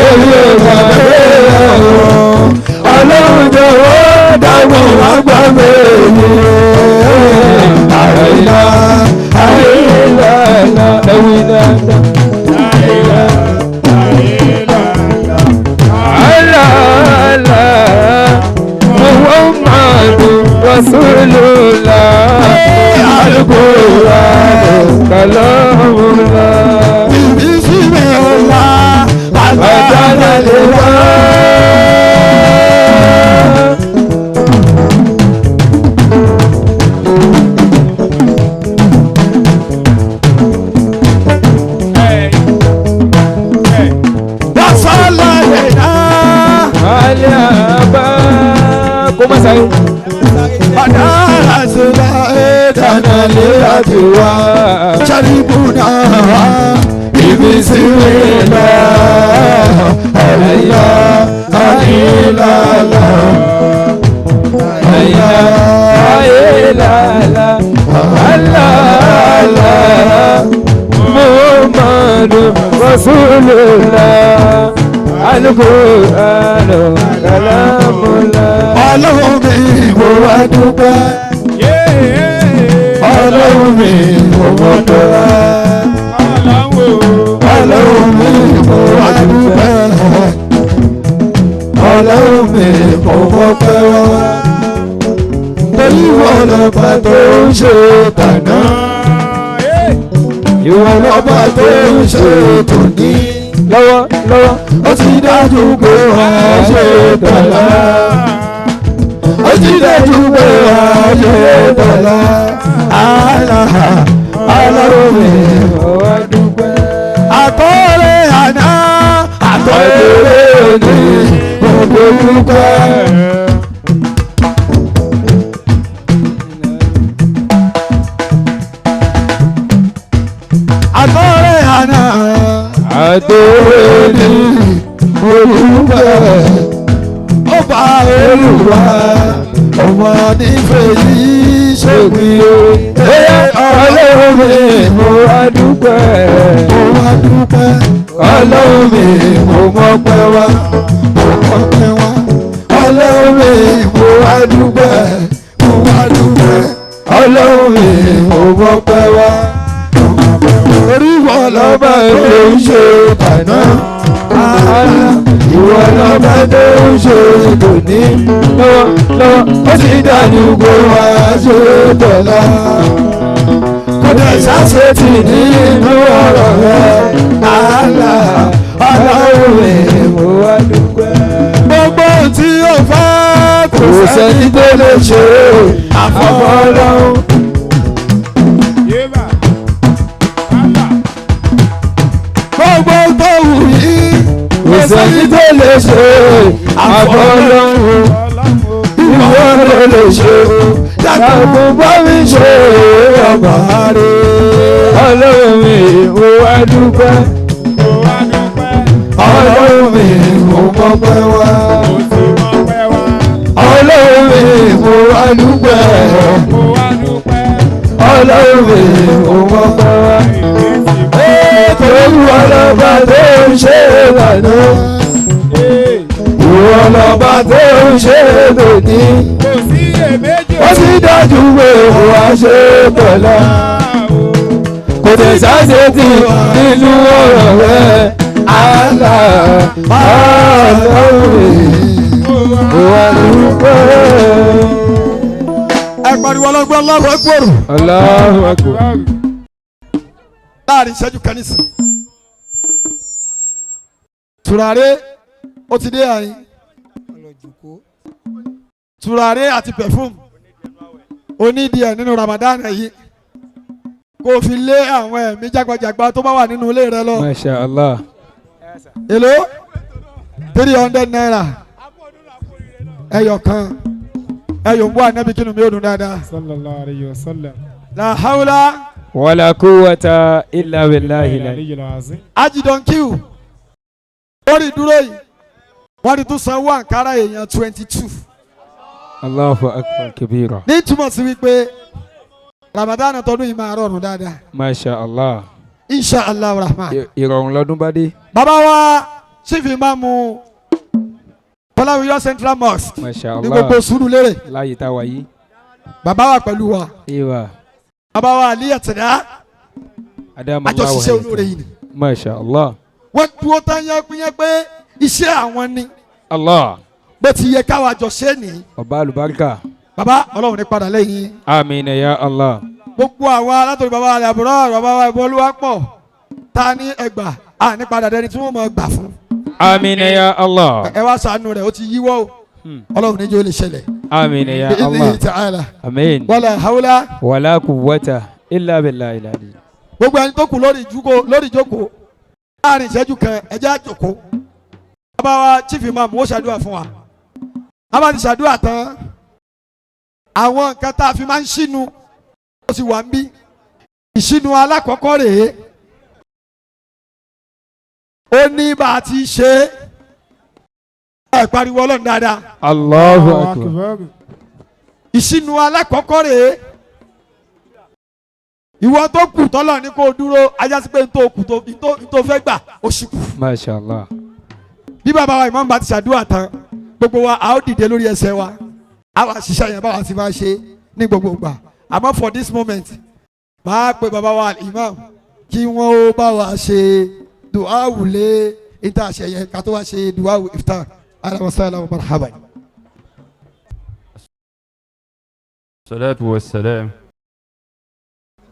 B: Èmi ò gbà pé Ọlọ́run jọ̀wọ́ dágbọ̀n wá gbà mí.
A: Àìlá
B: Àìlá ẹ̀wì dáadáa. Àìlá àìlá Muhammadu Rasulullah. Al-Qur'an kalamullah.
A: Bíbí sí mi ọ̀la.
B: Bàtàlá lè wá.
A: Wàsálà lè ná.
B: Alẹ́ àbá kó má sáré.
A: Bàdá àṣìlá ẹ̀dáná lè láti wá. Ṣẹ́ríbù náà wá. Bíbí sí mi ọ̀la. Àìlá àìlá là.
B: Àìlá àìlá àlá àlá Muhammadu Rasulullah Al-Qur'anu kalamullah.
A: Ọlọ́run mi mo wá dúpẹ́. Ọlọ́run mi mo mọ̀ pẹ́. Ọlọ́run mi mo wá dúpẹ́. Ọlọ́run mi mo mọ̀ pẹ́ wá. Torí ìwọ lọ́ba tó ń ṣe tàná. Ìwọ lọ́ba tó ń ṣe tòní.
B: Lọ́wọ́ lọ́wọ́.
A: Ó ti dájú pé wàá ṣe tọ̀la. Ó ti dájú pé wàá ṣe tọ̀la. Àlà
B: Ọlọ́run mi mo wá dúpẹ́.
A: Àtọ́rẹ́ àná àtọ́rẹ́
B: Àtòrè òní mo dúpẹ́.
A: Àtọ́rẹ́ àná
B: Àtòrè òní mo dúpẹ́.
A: Ọba Olúwa ọmọ nífẹ̀ẹ́ yìí ṣègbè
B: Ṣègbè o. Ọlọ́run mi mo wá dúpẹ́.
A: Mo wá dúpẹ́.
B: Ọlọ́run mi mo mọ́pẹ́ wá.
A: Mo mọ́pẹ́ wá.
B: Ọlọ́run mi mo wá dúpẹ́.
A: Mo wá dúpẹ́.
B: Ọlọ́run mi mo mọ́pẹ́ wá.
A: Orí ìwọ
B: Lọ́ba tó ń ṣe tàná. Ìwọ lọ́ba tó ń ṣe tòní. Lọ́wọ́ lọ́wọ́ ó sì dájú kó wá ṣe tọ̀la. Kò dẹ̀ ṣàṣetì nínú ọ̀rọ̀ rẹ̀. Àlà Ọlọ́run mi mo wá dúpẹ́.
A: Gbogbo tí o fẹ́
B: Kò sẹ́ni tó lè ṣe àfọwọ́ Ọlọ́run.
E: Yéba. Bàbá.
A: Gbogbo tó wù yí
B: Kò sẹ́ni tó lè ṣe àfọwọ́ Ọlọ́run.
E: Ọlọ́run o.
B: Ìwọ ló lè ṣe dákun bá mi ṣe ọba rẹ̀. Ọlọ́run mi mo wá dúpẹ́.
E: Mo wá dúpẹ́.
B: Ọlọ́run mi mo mọ́pẹ́ wá.
E: Mo sì mọ́pẹ́ wá.
B: Ọlọ́run mi mo wá dúpẹ́.
E: Mo wá dúpẹ́.
B: Ọlọ́run mi mo mọ́pẹ́ wá.
E: Èmi ti mọ́.
B: Ìwọ lọ́ba tó ń ṣe lànà.
E: Ee.
B: Ìwọ lọ́ba tó ń ṣe lòdì.
E: Kò sí èméjì
B: Ó sì dájú pé wàá ṣe pẹ̀lá. Kò tẹ̀ sáṣetì nínú ọ̀rọ̀ rẹ̀. Àlà Ọlọ́run mi wà dúpẹ́.
A: Ẹ pariwo ọlọ́gbọ́n Allahu Akbar.
B: Allahu Akbar.
A: Láàrin ìṣẹ́jú kan nísìn. Tùràrí ó ti dé àyín. Tùràrí àti perfume onídìí ẹ̀ nínú Ramadan yìí kó o fi lé àwọn ẹ̀mí jágbajàgba tó bá wà nínú ilé rẹ lọ.
B: Masha Allah.
A: Èló ₦300 ẹyọ kan ẹyọ ń bọ́ ànábì kínú mi ò dùn dáadáa.
E: Sallallahu alayhi wa sallam.
A: La hawla
B: Wala quwwata illa billahi.
E: Aliyyil azim.
A: Ajidonkiu lórí dúró yìí wọ́n ti tún sanwó àǹkárá èèyàn 22.
B: Allahu akbar kabira.
A: Ní túmọ̀ sí wípé Ramadan tọdún yìí máa rọrùn dáadáa.
B: Masha Allah.
A: Insha Allah rahman.
B: Ìrọ̀rùn lọ́dún bá dé.
A: Bàbá wa Chief Imam Fọláwíyọ Central Mosque
B: Masha
A: ní
B: Allah.
A: gbogbo Sùúrùlérè
B: Láyé tá a wà yìí.
A: bàbá wa pẹ̀lú wa.
B: Ìwà.
A: Bàbá wa Aliya Tẹ̀dá
B: Adamu Allahu
A: àjọṣiṣẹ́ olóore yìí ni.
B: Masha Allah.
A: Wọ́n dúró tán yẹ́pẹ́yẹ́ pé iṣẹ́ àwọn ni
B: Allah.
A: bó ti yẹ káwa jọ ṣe nìyí.
B: Ọba àlùbáríkà.
A: Bàbá Ọlọ́run ní padà lẹ́yìn.
B: Amina ya Allah.
A: Gbogbo àwa látòrí bàbá rẹ̀ àbúrò bàbá wa ìbọn olúwa pọ̀ ta ní ẹgbà à ní padà dẹni tí wọ́n mọ̀ gbà fún.
B: Amina ya Allah.
A: Ẹ wá ṣàánú rẹ̀ ó ti yíwọ́ o. Ọlọ́run níjó lè ṣẹlẹ̀.
B: Amina ya
A: Bi
B: Allah.
A: idhnihi ta'ala.
B: Amin.
A: Wala hawla.
B: Wala quwwata illa billahi al-ali.
A: Gbogbo ẹni tó kù lórí ìjókòó láàrin ìṣẹ́jú kan ẹjẹ́ àjòkó. Bàbá wa Chief Imam ó ṣàdúrà fún wa. A bá ti ṣàdúrà tán àwọn nǹkan tá a fi máa ń ṣínu ó sì wà ń bí. Ìṣínu alákọ̀ọ́kọ́ rèé ó ní bá a ti ṣe é. Ẹ pariwo Ọlọ́run dáadáa.
B: Allahu akbar.
A: Ìṣínu alákọ̀ọ́kọ́ rèé ìwọ tó kù tọ́lọ̀ ní kó dúró ajásí pé n tó kù tó n tó fẹ́ gbà ó ṣì kù.
B: Masha Allah.
A: Bí bàbá wa ìmáàmù bá ti ṣàdúrà tán gbogbo wa a ó dìde lórí ẹsẹ̀ wa a wà ṣiṣẹ́ yẹn báwa ti máa ṣe ní gbogbo ìgbà àmọ́ for this moment máa pe bàbá wa ìmáàmù kí wọ́n ó bá wa ṣe duawu lé níta àṣẹ yẹn ká tó wá ṣe duawu iftar ahlan wa sahlan wa marhaban.
F: الصلاة والسلام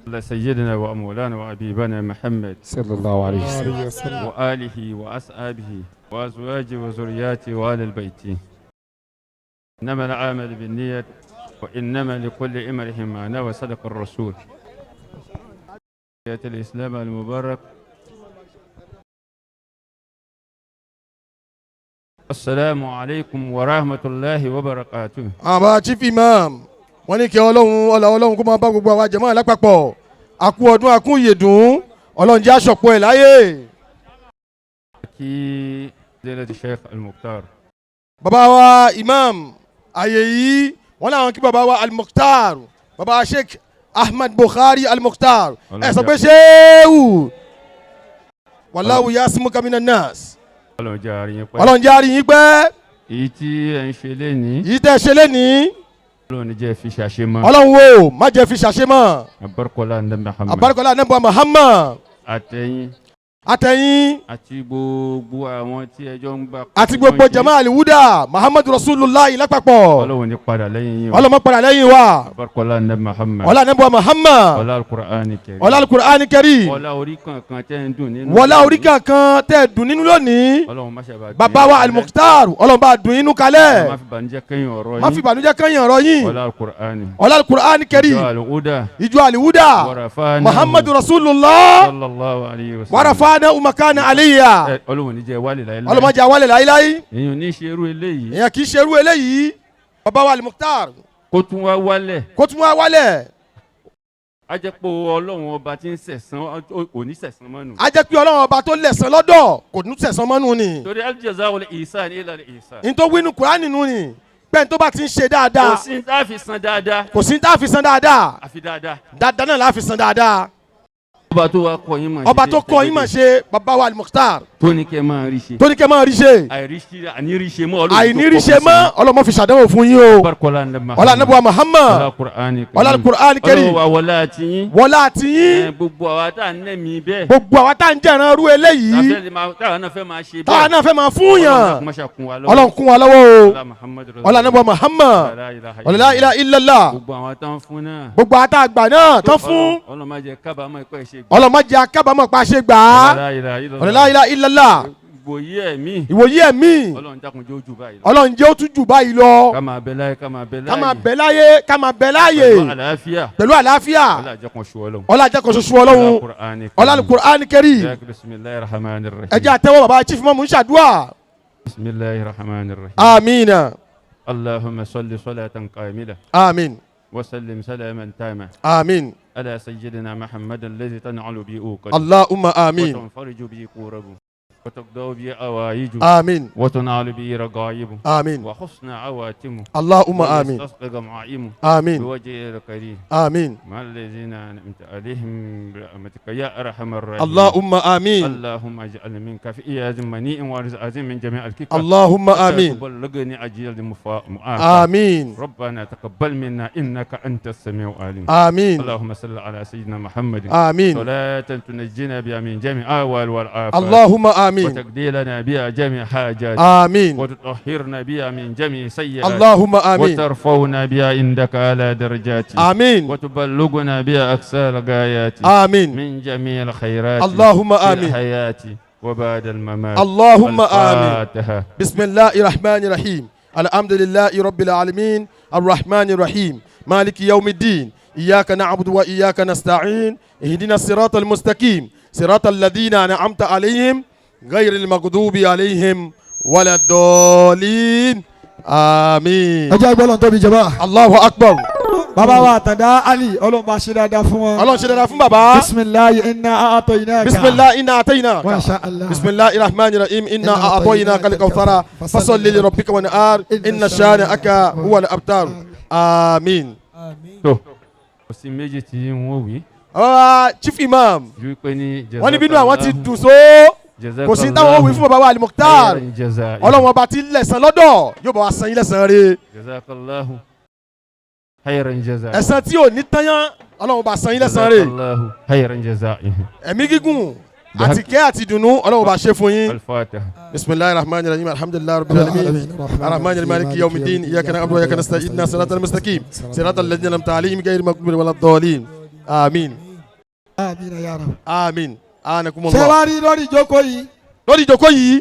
F: على سيدنا ومولانا وحبيبنا محمد
B: Sallallahu alayhi wa sallam.
E: Alayhi wa sallam.
F: وآله وأصحابه وأزواجه وذرياته وآل البيت. إنما العمل بالنية وإنما لكل امرئ ما نوى، صدق الرسول. الإسلام المبارك. السلام عليكم ورحمة الله وبركاته.
A: Àbá Chief Imam, wọ́n ní kí Ọlọ́run, ọlá Ọlọ́run kó máa bá gbogbo àwa jàmáà lápapọ̀. Àkú ọdún, àkú ìyèdún, Ọlọ́run jẹ́ àṣọpọ̀ ẹ̀ láyé.
F: Kí فضيلة الشيخ المختار.
A: Bàbá wa Imam àyè yìí, wọ́n láwọn kí bàbá wa Al-Mukhtar, bàbá Sheikh Ahmad Bukhari Al-Mukhtar. Ẹ sọ pé ṣéwù wallahu yasimuka minan nas.
F: Ọlọ́run jẹ́ àárín yín pẹ́.
A: Ọlọ́run jẹ́ àárín yín pẹ́.
F: Èyí tí ẹ̀ ń ṣe lénìí,
A: Yìí tẹ́ ṣe lénìí,
F: Ọlọ́run ní jẹ́ fi ṣàṣemọ́.
A: Ọlọ́run wo má jẹ́ fi ṣàṣemọ́.
F: Abarikola ndé Muhammad.
A: Àbáríkọlá anábọ̀ Muhammad.
F: Àtẹ̀yìn
A: Àtẹ̀yìn
F: àti gbogbo àwọn tí ẹjọ́ ń gbà.
A: Àti gbogbo jama aliwuda Muhammadu Rasulullah lápapọ̀.
F: Ọlọ́run ní padà lẹ́yìn yín o.
A: Ọlọ́mọ padà lẹ́yìn wa.
F: Abarikola ndé Muhammad.
A: Ọlá anábọ̀ Muhammad.
F: Ọlá Al-Qur'ani Karim.
A: Ọlá Al-Qur'ani Karim.
F: Ọlá orí kankan tẹ́ ń dùn nínú.
A: Wọlá orí kankan tẹ́ dùn nínú lónìí.
F: Ọlọ́run má ṣe bá dùn
A: Bàbá
F: yín
A: wa
F: kalẹ̀.
A: Al-Mukhtar, Ọlọ́run bá dùn inú kalẹ̀.
F: Má fi bànújẹ́ kẹ́yìn ọ̀rọ̀
A: Má
F: yín.
A: fi ìbànújẹ́ kẹ́yìn ọ̀rọ̀ yín.
F: Ọlá Al-Qur'ani.
A: Ọlá Al-Qur'ani Karim.
F: Ìjọ Al-Huda.
A: Ìjọ Aliwuda
F: Warafana.
A: Muhammadu Rasulullah.
F: Sallallahu alayhi wa sallam.
A: Warafana umakana aliyya.
F: Ẹ, Ọlọ́run ní jẹ́ wálé láéláé.
A: Ọlọ́mọ jẹ́ awálẹ̀ láíláí.
F: Èèyàn ní ṣe irú eléyìí.
A: Èèyàn kì í ṣerú eléyìí, bàbá wa Al-Mukhtar.
F: Kó tún wá wálẹ̀.
A: Kó tún wá wálẹ̀.
F: Á jẹ́ pé Ọlọ́run ọba tí ń sẹ̀san kò ní sẹ̀san mọ́nu.
A: Á jẹ́ pé Ọlọ́run ọba tó lẹ̀san lọ́dọ̀ kò ní sẹ̀san mọ́nú ni.
F: Torí al-jazā'u al-ihsān illa al-ihsān.
A: Ní tó wínú Kùránì nù ni pé ní tó bá ti ń ṣe
F: Kò
A: dáadáa,
F: sí ní tá a fi san dáadáa.
A: Kò sí ní tá a fi san dáadáa.
F: Àfi dáadáa.
A: Dáadáa náà la fi san dáadáa.
F: Ọba tó wá kọ́ yín mọ̀ ṣe.
A: Ọba tó kọ́ yín mọ̀ ṣe, bàbá wa Al-Mukhtar,
F: Tó ní kẹ́ máa rí ṣe.
A: tó ní kẹ́ máa rí ṣe.
F: Àìríṣe àníríṣe mọ́ Ọlọ́run.
A: Àìníríṣe mọ́, Ọlọ́mọ fi ṣàdánwò fún yín o.
F: Barkola ní Muhammad.
A: Ọlá anábọ̀ Muhammad.
F: Ọlá Qur'ani Karim.
A: Ọlá Al-Qur'ani Karim.
F: Ọlọ́run wa wọlé àti yín.
A: Wọlá àti yín.
F: Ẹ, gbogbo àwa tá à ń nẹ́mi bẹ́ẹ̀.
A: Gbogbo àwa tá à ń jẹ̀ràn rú eléyìí,
F: Táwa náà fẹ́ máa ṣe bẹ́ẹ̀.
A: táwa náà fẹ́ máa fún yàn,
F: Ọlọ́run má ṣe kún wa lọ́wọ́.
A: Ọlọ́run kún wa lọ́wọ́ o.
F: Ọlá Muhammad.
A: Ọlá anábọ̀ Muhammad.
F: La ilaha
A: Ọlá ilaha illallah.
F: Gbogbo àwọn tán fún náà.
A: Gbogbo àwa tá a gbà náà tán fún,
F: Ọlọ́run má jẹ́ kábàámọ̀ ẹ̀kọ́ ẹ̀ ṣe gbà.
A: Ọlọ́run má jẹ́ akábàámọ̀ pa ṣe gbà á.
F: La ilaha illallah.
A: Ọlá ilaha illallah.
F: Ìwòye ẹ̀mí.
A: Ìwòye ẹ̀mí.
F: Ọlọ́run dákun jẹ́ ojú báyìí lọ.
A: Ọlọ́run jẹ́ ó tún jù báyìí lọ.
F: Ká máa bẹ láyé, ká máa bẹ láyé.
A: Ká máa bẹ láyé, ká máa bẹ láàyè.
F: Pẹ̀lú àlàáfíà.
A: Pẹ̀lú àlàáfíà.
F: Ọlá àjẹkùn ṣu Ọlọ́run.
A: Ọlá àjẹkọ̀ ṣoṣo Ọlọ́run. Ọlá Al-Qur'ani Karim.
F: Bismillahir rahmanir rahim.
A: Ẹ jẹ́ àtẹ́wọ́, bàbá Chief Imam ń ṣàdúrà.
F: Bismillahir rahmanir rahim.
A: Amiina.
F: اللهم صل صلاة كاملة
A: Amin.
F: وسلم سلاما تاما
A: Amin.
F: على سيدنا محمد الذي تنعل به أوقد
A: اللهم آمين.
F: وتنفرج به كرب وتقضى به أوايج
A: آمين.
F: وتنال به رغائب
A: آمين.
F: وحسن عواتمه
A: اللهم آمين.
F: ويستسقى غمائمه
A: آمين.
F: بوجهه الكريم
A: آمين.
F: مع الذين أنعمت عليهم برحمتك يا أرحم الراحمين.
A: اللهم آمين.
F: اللهم اجعل منك في إياز منيء ورزق عظيم من جميع الكفر
A: اللهم آمين.
F: تبلغني أجيال المعافى.
A: آمين.
F: ربنا تقبل منا إنك أنت السميع العليم.
A: آمين.
F: اللهم صل على سيدنا محمد
A: آمين.
F: صلاة تنجينا بها من جميع أهوال والآفات
A: اللهم آمين.
F: وتقضي لنا بها جميع حاجات
A: آمين.
F: وتطهرنا بها من جميع سيئات
A: اللهم آمين.
F: وترفعنا بها عندك على درجات
A: آمين.
F: وتبلغنا بها أقصى الغايات
A: آمين.
F: من جميع الخيرات
A: اللهم
F: في
A: آمين.
F: الحياة وبعد الممات.
A: اللهم آمين.
F: الفاتحة.
A: بسم الله الرحمن الرحيم. الحمد لله رب العالمين الرحمن الرحيم مالك يوم الدين إياك نعبد وإياك نستعين اهدنا الصراط المستقيم صراط الذين أنعمت عليهم غير المغضوب عليهم ولا الضالين آمين.
G: Ẹ jẹ́ agbọ́lọ̀ tóbi jọba.
A: الله أكبر.
G: Bàbá wa Àtàndá Ali, Ọlọ́run bá ṣe dáadáa fún wọn.
A: Ọlọ́run ṣe dáadáa fún bàbá.
G: Bisimilayi inna a'tainaka.
A: بسم الله إنا أعطيناك.
G: Masha Allah.
A: بسم الله الرحمن الرحيم إنا أعطيناك الكوثر فصل لربك وانحر إن شانئك هو الأبتر آمين.
F: Tó kò sí méjì tí wọ́n wí
A: Bàbá Chief Imam,
F: ju pé ní
A: wọ́n ní bínú àwọn ti dùn só, kò sí táwọn wí fún bàbá wa Al-Mukhtar. Ọlọ́run ọba tí lẹ̀san lọ́dọ̀ yóò bá wa san yín lẹ́san rẹ̀.
F: Jazakallahu khairan jaza.
A: Ẹ̀san tí ò ní tányán, Ọlọ́run bá san yín lẹ́san rẹ̀.
F: Jazakallahu khairan jaza.
A: Ẹ̀mí gígùn àti kẹ́ àti ìdùnnú, Ọlọ́run bá ṣe fún yín.
F: Al-Fatiha.
A: بسم الله الرحمن الرحيم الحمد لله رب العالمين الرحمن الرحيم مالك يوم الدين إياك نعبد وإياك نستعين اهدنا الصراط المستقيم صراط الذين أنعمت عليهم غير المغضوب ولا الضالين آمين.
G: Amina ya Rabb.
A: آمين آنكم
G: Ṣé
A: الله.
G: wàá rí lórí ìjókòó yìí,
A: Lórí ìjókòó yìí,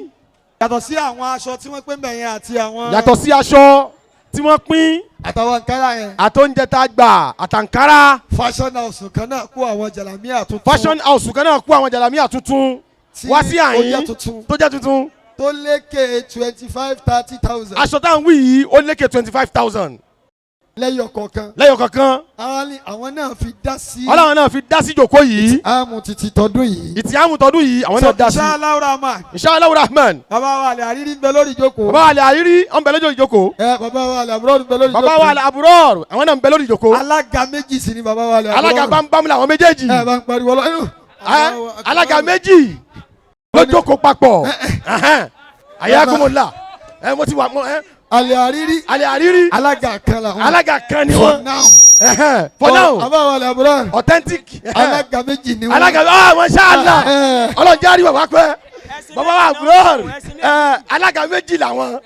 G: yàtọ̀ sí àwọn aṣọ tí wọ́n pín bẹ̀ yẹn àti àwọn
A: yàtọ̀ sí aṣọ
C: Tí wọ́n pín.
G: Àtàwọn àǹkárá yẹn.
C: Àtóúnjẹ tá a gbà àtàǹkárá.
G: Fashion house kan náà kó àwọn jàlámíà tuntun.
C: Fashion house kan náà kó àwọn jàlámíà tuntun.
G: Tí
C: wá sí
G: ó
C: àyín
G: jẹ́ tuntun.
C: Tó jẹ́ tuntun.
G: Tó lékè 25-30 thousand.
C: Aṣọ tá à ń wí yìí ó lékè 25,000.
G: Lẹ́yọ̀ kọ̀ọ̀kan.
C: Lẹ́yọ̀ kọ̀ọ̀kan.
G: Àwọn ni àwọn náà fi dá sí.
C: Ọlọ́run náà fi dá sí ìjòkó yìí.
G: Àmù títí tọdún yìí.
C: Ìtì àmù tọdún yìí àwọn náà dá sí.
G: Inshallah Rahman.
C: Inshallah Rahman.
G: Bàbá wa àlẹ́ àrírí ń bẹ lórí ìjókòó.
C: Bàbá wa àlẹ́ àrírí ń bẹ lórí ìjókòó.
G: Ẹ bàbá wa àlẹ́ àbúrò ń bẹ lórí ìjókòó.
C: Bàbá wa àlẹ́ àbúrò àwọn náà ń bẹ lórí ìjókòó.
G: Alága méjì sì ni bàbá wa àlẹ́ àbúrò.
C: Alága bámbám làwọn méjèèjì.
G: Ẹ bá ń pariwo lọ.
C: Alága méjì ló jókòó papọ̀. Ayakumula ẹ mo ti wà mọ ẹ.
G: Àlẹ́ àrírí.
C: Àlẹ́ àrírí.
G: Alága kan làwọn.
C: Alága kan ni wọn.
G: For now.
C: For now.
G: Bàbá wa àlẹ́ àbúrò.
C: Authentic.
G: Alága méjì ni wọn.
C: Alága ah masha Allah. Ọlọ́run jẹ́ àríwá wá pẹ́. Bàbá wa àbúrò alága méjì làwọn.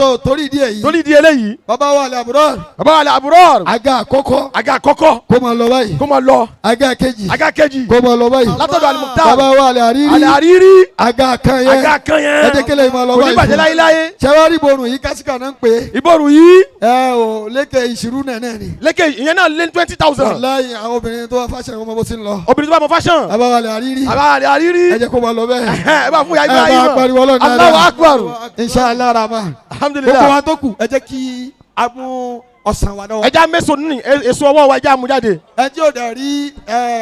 G: Tó torí ìdí èyí.
C: Torí ìdí eléyìí.
G: Bàbá wa àlẹ́ àbúrò.
C: Bàbá wa àlẹ́ àbúrò.
G: Aga àkọ́kọ́.
C: Aga àkọ́kọ́.
G: Kó máa lọ báyìí.
C: Kó máa lọ.
G: Aga kejì.
C: Aga kejì.
G: Kó máa lọ báyìí.
C: Látọ̀dọ̀ Al-Mukhtar.
G: Bàbá wa àlẹ́ àrírí.
C: Àlẹ́ àrírí.
G: Aga kan yẹn.
C: Aga kan yẹn.
G: Ẹ jẹ́ kí lè máa lọ
C: Kò ní
G: báyìí.
C: bàjẹ́ láyéláyé.
G: Ṣẹ́wárí ìborùn yìí kásíkà náà ń pè é.
C: Ìborùn yìí.
G: Ẹ o lékè ìṣirú náà ni.
C: Lékè ìyẹn náà lé 20,000.
G: Wàláhì àwọn obìnrin tó wá fashion ọmọ bó ti ń lọ.
C: Obìnrin tó bá mọ fashion.
G: Bàbá wa àlẹ́ àrírí.
C: Bàbá wa àlẹ́ àrírí.
G: Ẹ jẹ́ kó máa lọ bẹ́ẹ̀.
C: Ẹ bá fún ya
G: Ẹ
C: Ibrahim.
G: bá pariwo Ọlọ́run dáadáa.
C: Allahu Akbar.
G: Inshallah Rahman.
C: Alhamdulillah.
G: Gbogbo wa tó kù ẹ jẹ́ kí a mú ọsàn wa náà.
C: Ẹ já mẹ́sàn ní èso ọwọ́ wa ẹ já mú jáde.
G: Ẹ tí ò dẹ̀ rí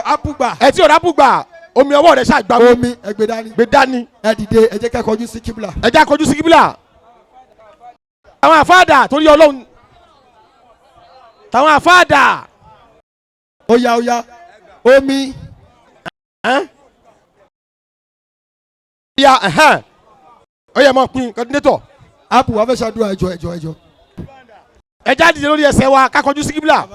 G: ápù gbà.
C: Ẹ tí ò rápù gbà omi ọwọ́ rẹ̀ ṣàgbà mú.
G: Omi ẹ gbé dání.
C: Gbé dání.
G: Ẹ dìde ẹ jẹ́ ká kọjú sí kíbla.
C: Ẹ já kọjú sí kíbla. Àwọn àfáàdà torí Ọlọ́run. Tàwọn àfáàdà.
G: Ó yá ó yá omi.
C: Ya ó yẹ mọ pin coordinator.
G: Ápù wa fẹ́ ṣàdúrà ẹjọ́ ẹjọ́ ẹjọ́.
C: Ẹ já dìde lórí ẹsẹ̀ wa ká kọjú sí kíbla.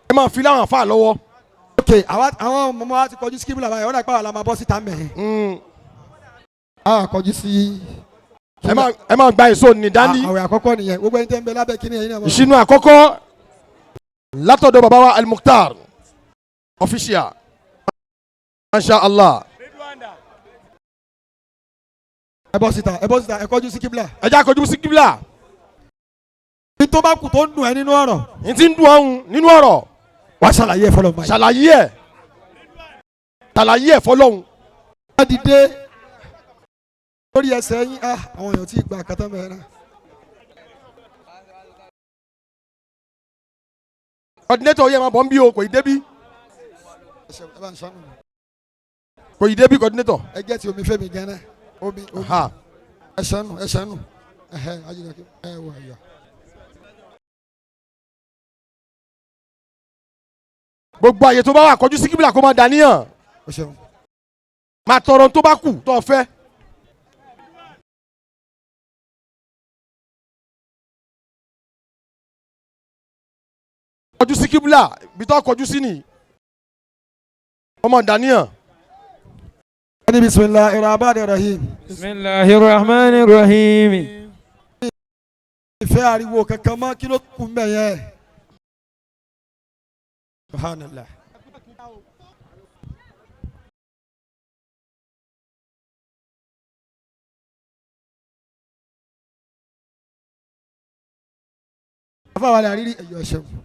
C: Ẹ máa fi láwọn àfáà lọ́wọ́.
G: Ok àwọn ọmọ wa ti kọjú sí kíbla báyìí ọ̀nà ìpàwọ̀ la máa bọ́ síta mẹ́rin. A kọjú sí.
C: Ẹ máa gba èso ní dání.
G: Àwẹ̀ àkọ́kọ́ nìyẹn gbogbo ẹni tẹ́ ń bẹ lábẹ́ kíní ẹ̀yin náà.
C: Ìṣínú àkọ́kọ́ látọ̀dọ̀ bàbá wa Al-Mukhtar official masha Allah.
G: Ẹ bọ́ síta ẹ bọ́ síta ẹ kọjú sí kíbla.
C: Ẹ já kọjú sí kíbla.
G: Ní tó bá kù tó ń dùn ẹ nínú ọ̀rọ̀.
C: Ní ti ń dùn ọ̀hún nínú ọ̀rọ̀.
G: Wàá ṣàlàyé ẹ fọlọ́ báyìí.
C: Ṣàlàyé ẹ ṣàlàyé ẹ fọlọ́hún.
G: Ẹ dìde lórí ẹsẹ̀ yín àwọn èèyàn tí ì gba àkàtà mẹ́rin náà.
C: Coordinator yẹ máa bọ̀ ń bí o kò ì débí. Kò ì débí coordinator.
G: Ẹ jẹ́ ti omi fẹ́mi gan-an omi omi ẹ ṣàánú ẹ ṣàánú ẹhẹ ayélujára ẹ wọ ẹyà.
C: Gbogbo àyè tó bá wà kọjú sí kíbla kó máa dàníyàn.
G: O ṣeun.
C: Máa tọrọ tó bá kù tó fẹ́. Kọjú sí kíbla ibi tó kọjú sí ni ọmọ dàníyàn.
G: Ẹni bisimilahi rahman rahim.
B: Bisimilahi rahman rahim.
G: Ìfẹ́ ariwo kankan mọ́ kí ló kù mbẹ̀ yẹn. Subhanallah. Afa wa lè rírí ẹ̀yọ̀ ṣẹ̀wọ̀n.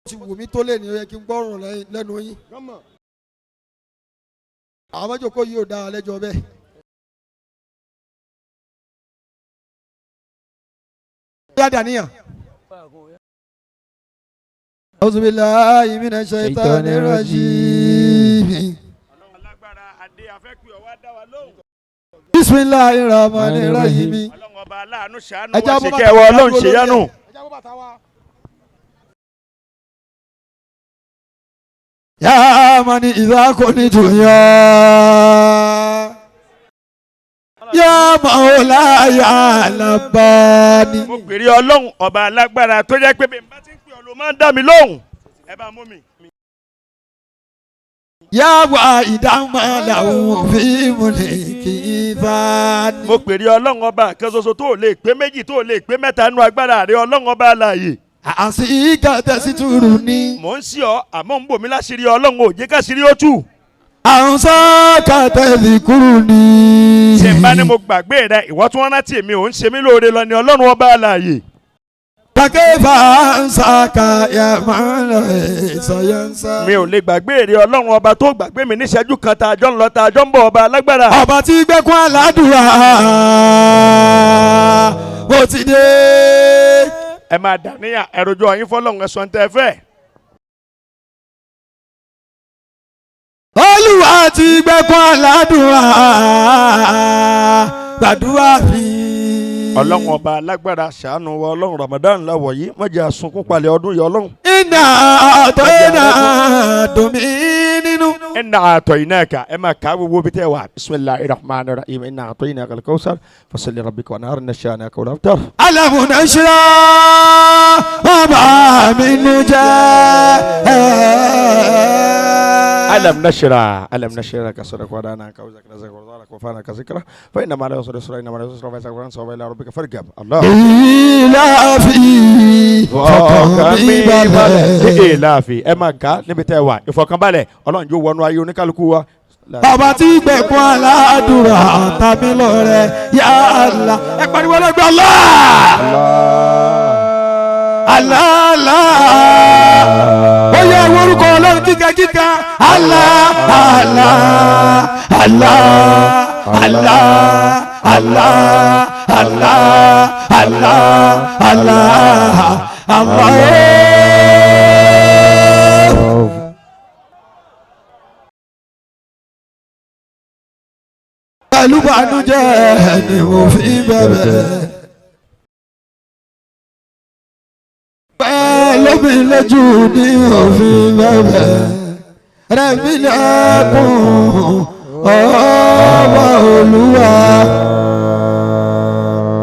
G: Ó ti wù mí tó lé ní ó yẹ kí n gbọ́rùn lẹ́nu yín. Àwọn mọ́jọ́kọ́ yìí ò dáa lẹ́jọ́ bẹ́ẹ̀. Bí a dàníyàn. A'udhu billahi minash shaitani rajim. Bismillahir rahmanir rahim.
C: Ọlọ́run ọba aláàánú ṣàánú
G: Ẹ
C: wá
G: jẹ́
C: ṣe
G: bọ́
C: kẹwàá
G: bàtà
C: Ọlọ́run
G: dúró
C: ṣe
G: lórí
C: yánu.
G: ẹ̀. Ya mani idha kuntu ya Ya maula ya labani.
C: Mo pèrè Ọlọ́run ọba alágbára tó jẹ́ pé bí n bá ti ń pè ọ́ ló máa ń dá mi lóhùn. Ẹ bá mú mi.
G: Ya wa idama lahu fi mulki thani.
C: Mo pèrè Ọlọ́run ọba kan ṣoṣo tó lè pé méjì tó lè pé mẹ́ta nínú agbára rẹ Ọlọ́run ọba alààyè.
A: Àsìkà tẹ̀sítúrú ni.
C: Mò ń sí ọ àmọ́ ń bò mí láṣìírí Ọlọ́run ò jẹ́ káṣírí ó tú.
A: Àwọn sọ́ọ̀kà tẹ̀síkúrú ni.
C: Ṣé n bá ní mo gbàgbé rẹ ìwọ tí wọ́n rántí mi ò ń ṣe mí lóore lọ ni Ọlọ́run ọba alààyè.
A: Kàkéfà ń sàkà yà máa ń lọ ìsọyọ́nsá.
C: Mi ò lè gbàgbé rẹ Ọlọ́run ọba tó gbàgbé mi níṣẹ́jú kan tá a jọ ń lọ tá a jọ ń bọ̀ ọba alágbára.
A: Ọba tí gbẹ́kún aládùúrà mo ti dé.
C: Ẹ máa dà níyà ẹrọjọ yín fọlọ́run ẹ̀sán tẹ́ ẹ fẹ́.
A: Olúwa ti gbẹ́kún aládùúrà gbàdúrà mi.
C: Ọlọ́run ọba alágbára ṣàánú wa Ọlọ́run Ramadan láwọ̀ yìí má jẹ́ àsunkún palẹ̀ ọdún yìí Ọlọ́run.
A: Iná àtọ̀ iná dùn mí nínú.
C: Inna a'tainaka ẹ máa kà á gbogbo bí tẹ́ wà. Bismillahir rahmanir rahim inna a'tainaka al-kawthar fasalli rabbika wanhar inna shani'aka huwal abtar.
A: Alamu nashra bàbá mi nù jẹ́.
C: ألم نشرح ألم نشرح لك صدرك ووضعنا عنك وزرك نزرك ووضعنا وفعلنا ذكرك فإن مع العسر يسرا إن مع العسر يسرا فإذا قرأنا سوف إلى ربك فارغب الله.
A: Ìlàfi fọkàn mi balẹ̀.
C: Ìlàfi ẹ máa kà á níbi tẹ́ ẹ wà ìfọkànbalẹ̀ Ọlọ́run yóò wọnú ayé oníkálukú wa.
A: Bàbá tí gbẹ̀kún aládùúrà tàbí lọ́rẹ̀ yá Allah. Ẹ pariwo lọ́gbẹ́ Allah. Allah Allah. Ó yẹ orúkọ Ọlọ́run kíkà kíkà. Allah Allah Allah Allah Allah Allah Allah Allah Allah. Pẹ̀lú bànújẹ́ ni mo fi bẹ̀bẹ̀. Pẹ̀lú mi lójú ni mo fi bẹ̀bẹ̀. Rẹ̀mí lẹ́kùn ọba Olúwa.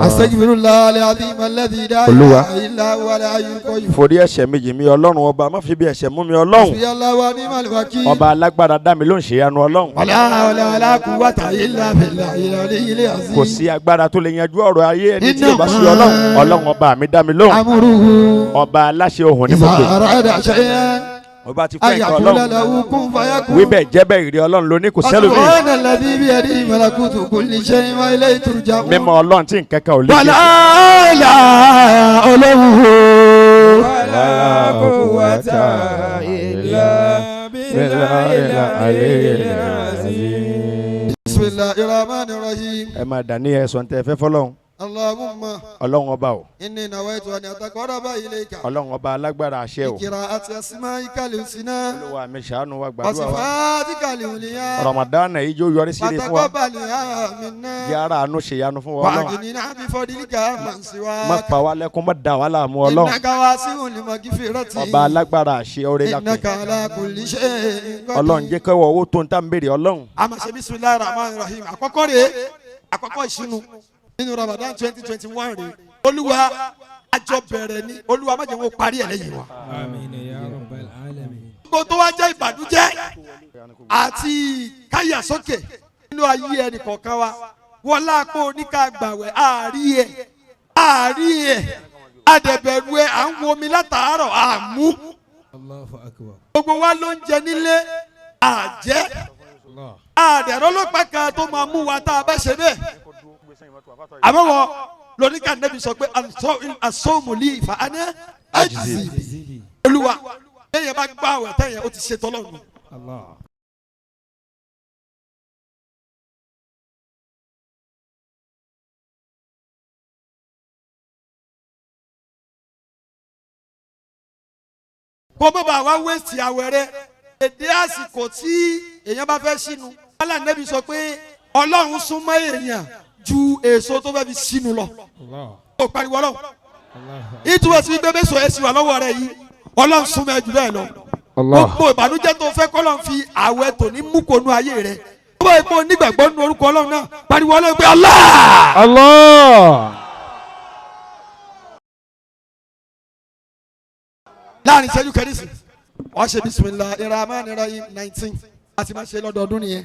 A: Astaghfirullah al-azim alladhi la
C: Olúwa.
A: ilaha illa huwa al-hayyul qayyum.
C: Forí ẹ̀ṣẹ̀ mi jì mí Ọlọ́run ọba má fi bí ẹ̀ṣẹ̀ mú mi Ọlọ́run.
A: Hasbiyallahu wa ni'mal wakeel.
C: Ọba alágbára dá mi ló ń ṣèyanu Ọlọ́run.
A: Wala hawla wala quwwata illa billahil aliyyil azim.
C: Kò sí agbára tó lè yanjú ọ̀rọ̀ ayé ẹni tí ò bá sí Ọlọ́run. Ọlọ́run ọba mi dá mi lóhùn.
A: Amruhu
C: Ọba aláṣẹ ohun ni mo
A: idha
C: pè.
A: arada shay'an
C: Ọba ti fẹ́ nǹkan
A: ayakula
C: Ọlọ́run.
A: lahu kun fayakun.
C: Wí bẹ́ẹ̀ jẹ́ bẹ́ẹ̀ ìrì Ọlọ́run ló ní kò sẹ́lòmíì.
A: Subhana alladhi biyadihi malakutu kulli shay'in wa ilayhi turja'un.
C: Mímọ́ Ọlọ́run tí nǹkan kan ò lè
A: Wala
C: jẹ́.
A: hawla Ọlọ́run o.
B: Wala quwwata illa billahil aliyyil azim.
A: Bismillahir rahmanir rahim.
C: Ẹ máa dà ní ẹ̀sán tẹ́ ẹ fẹ́ fọlọ́run.
A: Allahumma
C: Ọlọ́run ọba o.
A: inni nawaitu an ataqarraba ilayka
C: Ọlọ́run ọba alágbára àṣẹ o.
A: bi qira'ati asma'ikal husna
C: Olúwa mi ṣàánú wa
A: wa
C: gbàdúrà wa.
A: sifatikal ulya.
C: Ramadan yìí jó yọrí sí ire fún wa.
A: Fataqabbalha minna.
C: Jẹ́ ara àánú ṣèyanu fún wa Ọlọ́run.
A: Wa'aghnina bifadlika amman siwak.
C: Má pa wá lẹ́kún má dà wá láàmú Ọlọ́run.
A: Innaka wasi'ul maghfirati.
C: Ọba alágbára àṣẹ oore lápẹ́.
A: Innaka ala kulli shay'in qadir.
C: Ọlọ́run jẹ́ kẹ́wọ́ owó tó ń tà ń béèrè Ọlọ́run.
A: A máa ṣe bismillahir rahmanir rahim. Àkọ́kọ́ rèé, àkọ́kọ́ ìṣínú nínú Ramadan 2021 rèé. Olúwa àjọ bẹ̀rẹ̀ ni Olúwa má jẹ́ wọn parí ẹ̀ lẹ́yìn wa.
E: Àmín ya rabbal alamin.
A: Gbogbo tó wá jẹ́ ìbànújẹ́ àti káyàsókè nínú ayé ẹnì kọ̀ọ̀kan wa. Wọ́n lápò oníkàgbàwẹ̀ àárí ẹ̀ àárí ẹ̀ àdẹ̀bẹ̀rù ẹ̀ à ń wo omi látàárọ̀ àmú.
E: Allahu akbar.
A: Gbogbo wa ló ń jẹ nílé àjẹ́
E: Allah.
A: àdẹ̀rọ̀ ọlọ́pàá kan tó máa mú wa tá a bá ṣe bẹ́ẹ̀. Àmọ́ wọ lóníkà nẹ́bi sọ pé asọ́mùlì ìfà aná àjìzì.
E: Zibi.
A: Olúwa lẹ́yìn bá gbá àwẹ̀ tẹ̀yìn ó ti ṣe tọ́lọ́run.
E: Allah.
A: Kó má bàa wá wéèsì àwẹ̀ rẹ èdè àsìkò tí èèyàn bá fẹ́ sínú. Wálá nẹ́bi sọ pé Ọlọ́run súnmọ́ èèyàn ju èso tó fẹ́ fi sínú lọ.
E: Allah.
A: Ó pariwo Ọlọ́run.
E: Allahu
A: Ìtumọ̀ sí pé bẹ́sọ̀ ẹ̀ sì wà lọ́wọ́ rẹ yìí Ọlọ́run súnmọ́ ẹ jù bẹ́ẹ̀ lọ.
B: Allah.
A: Gbogbo ìbànújẹ́ tó fẹ́ kọ́lọ́n fi àwẹ̀ tòní mú kónú ayé rẹ. Ó bá yẹ kó onígbàgbọ́ nínú orúkọ Ọlọ́run náà pariwo Ọlọ́run pé Allah.
B: Allah.
A: Láàrin ìṣẹ́jú kẹ́rìsì wọ́n ṣe bismillahir rahmanir rahim 19 àti máa ṣe lọ́dọọdún nìyẹn.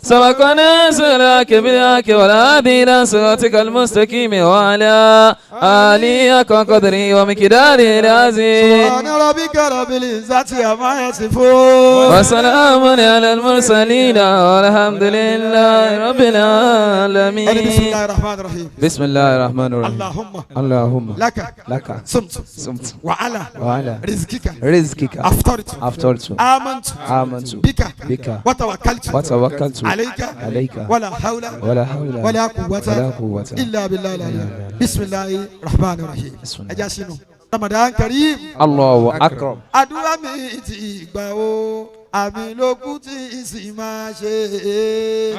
H: سبقنا سلاك بالحق والهادي إلى صراطك المستقيم وعلى آله حق قدره ومقداره العظيم.
A: سبحان ربك رب العزة عما يصفون
H: وسلام على المرسلين والحمد لله رب العالمين.
A: بسم الله الرحمن الرحيم.
B: بسم الله الرحمن الرحيم.
A: اللهم
B: اللهم
A: لك
B: لك
A: صمت
B: صمت
A: وعلى
B: وعلى
A: رزقك
B: رزقك
A: أفطرت
B: أفطرت
A: آمنت
B: آمنت
A: بك
B: بك
A: وتوكلت
B: وتوكلت
A: عليك
B: عليك
A: ولا حول
B: ولا حول
A: ولا قوة
B: ولا قوة
A: إلا بالله العلي. بسم الله الرحمن الرحيم. أجاسينو Ramadan Kareem.
B: Allahu Akbar.
A: Àdúrà mi ti gbà o, àmì lókun tí sì máa ṣe.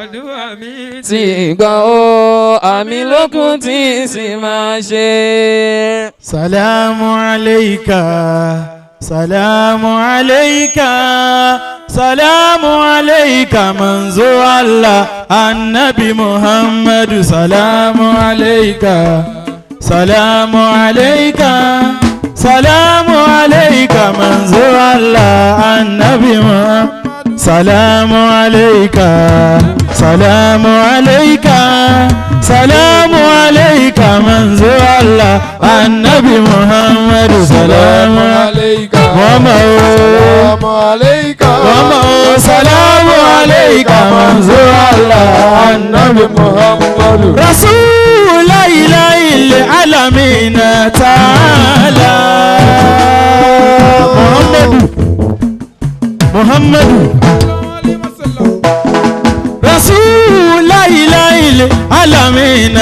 E: Àdúrà mi
H: ti gbà o, àmì lókun tí sì máa ṣe.
E: Salamu alayka, salamu alayka, salamu alayka manzo Allah, annabi Muhammadu. Salamu alayka, salamu alayka, salamu alayka manzo Allah, annabi Muhammad. Salamu alayka, salamu alayka, salamu alayka manzo Allah, annabi Muhammad. Salamu
I: alayka,
E: salamu
I: alayka,
E: salamu alayka manzo Allah,
I: annabi Muhammad.
E: Rasul ilahil alamin ta'ala. Muhammadu Muhammadu Rasul ilahil alamin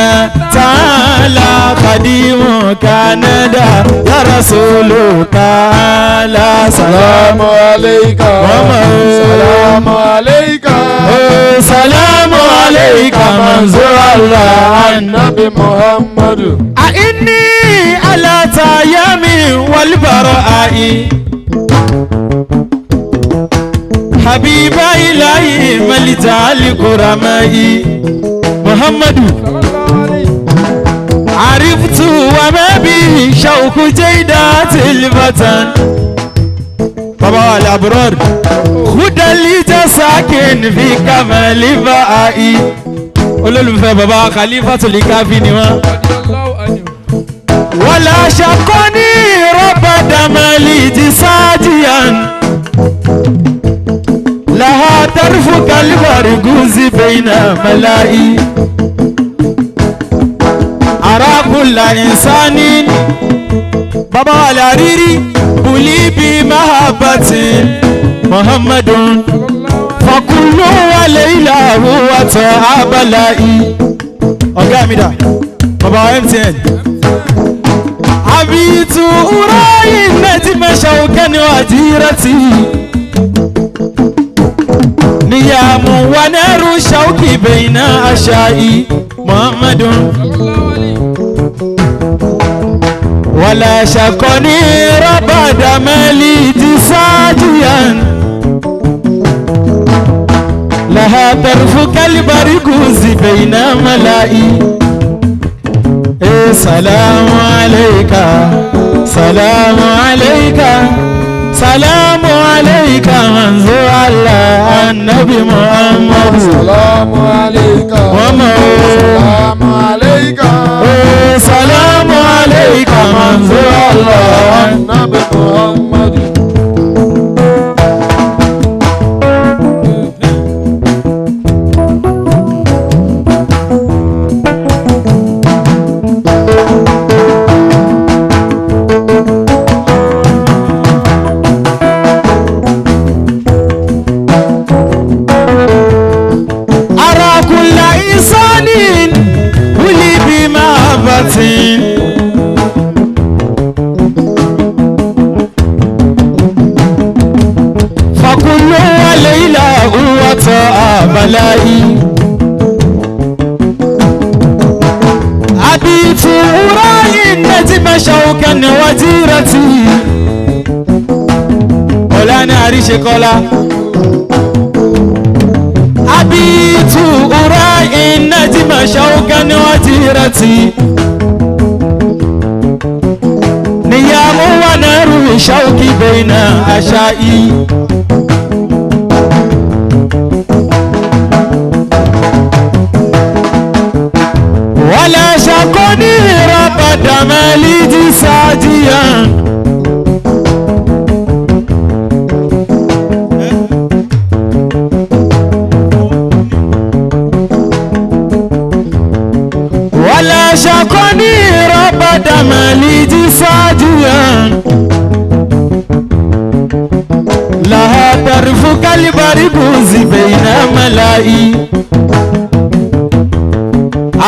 E: ta'ala. Qadimu kanada ya Rasul ta'ala.
I: Salamu alayka, salamu alayka,
E: salamu alayka manzo Allah,
I: annabi Muhammadu.
E: Inni ala tayami wal bara'i habiba ilahi malita al-kuramai. Muhammadu عرفت وما به شوق جيدات الوطن. بابا الأبرار خد اللي ساكن في كمال بائي. Olólùfẹ́ bàbá Khalifatul Kafi ni wọ́n. ولا شقني رب دمالي ساجيا لها طرف كالبرغوز بين ملائي. أرى كل إنسان بابا العريري بلي بمحبة محمد فكل وليلة هو تعبلائي. ọ̀gá mi dà bàbá MTN. àbítú ráyè nẹ́tí mẹ́ṣà òkè ni wàjírẹ́tì níyàmú wà nẹ́rù ṣàwùkì bẹ̀yìnà àṣàyí Muhammadun. wàlà ṣàkọ́ni rọ́bàdà mẹ́lì ti sáájìyàn. لها طرف كالبرغوز بين ملائي. سلام عليك، سلام عليك، سلام عليك منزو الله النبي محمد.
I: سلام عليك، سلام عليك،
E: سلام عليك منزو الله
I: النبي محمد.
E: فكل وليلة هو بلائي. أبيت أراي النجم شوكا وزيرتي. مولانا àríṣekọ́lá. أبيت أراي النجم شوكا وزيرتي. نيام ونار شوقي بين عشائي. دمالي ساجيا ولا شقني رب دمالي ساجيا لها طرف كالبربوز بين ملائي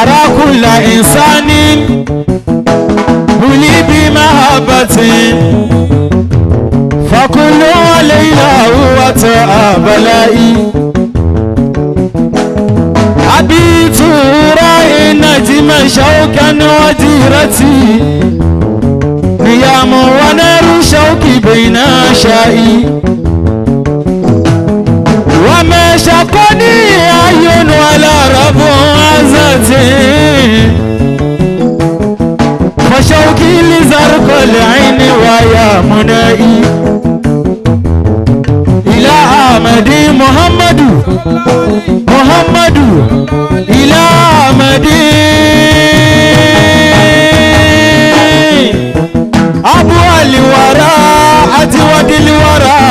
E: أرى كل إنسان بلي بمحبة فكل علينا هو بلائي أبيت رأي نجم شوكا وجيرتي نيام ونار شوكي بين شائي وما شقني عين ولا رب عزتي فشوكي لزرق العين ويا منائي إلى أحمد محمد محمد إلى أحمد أبو الورى أجود الورى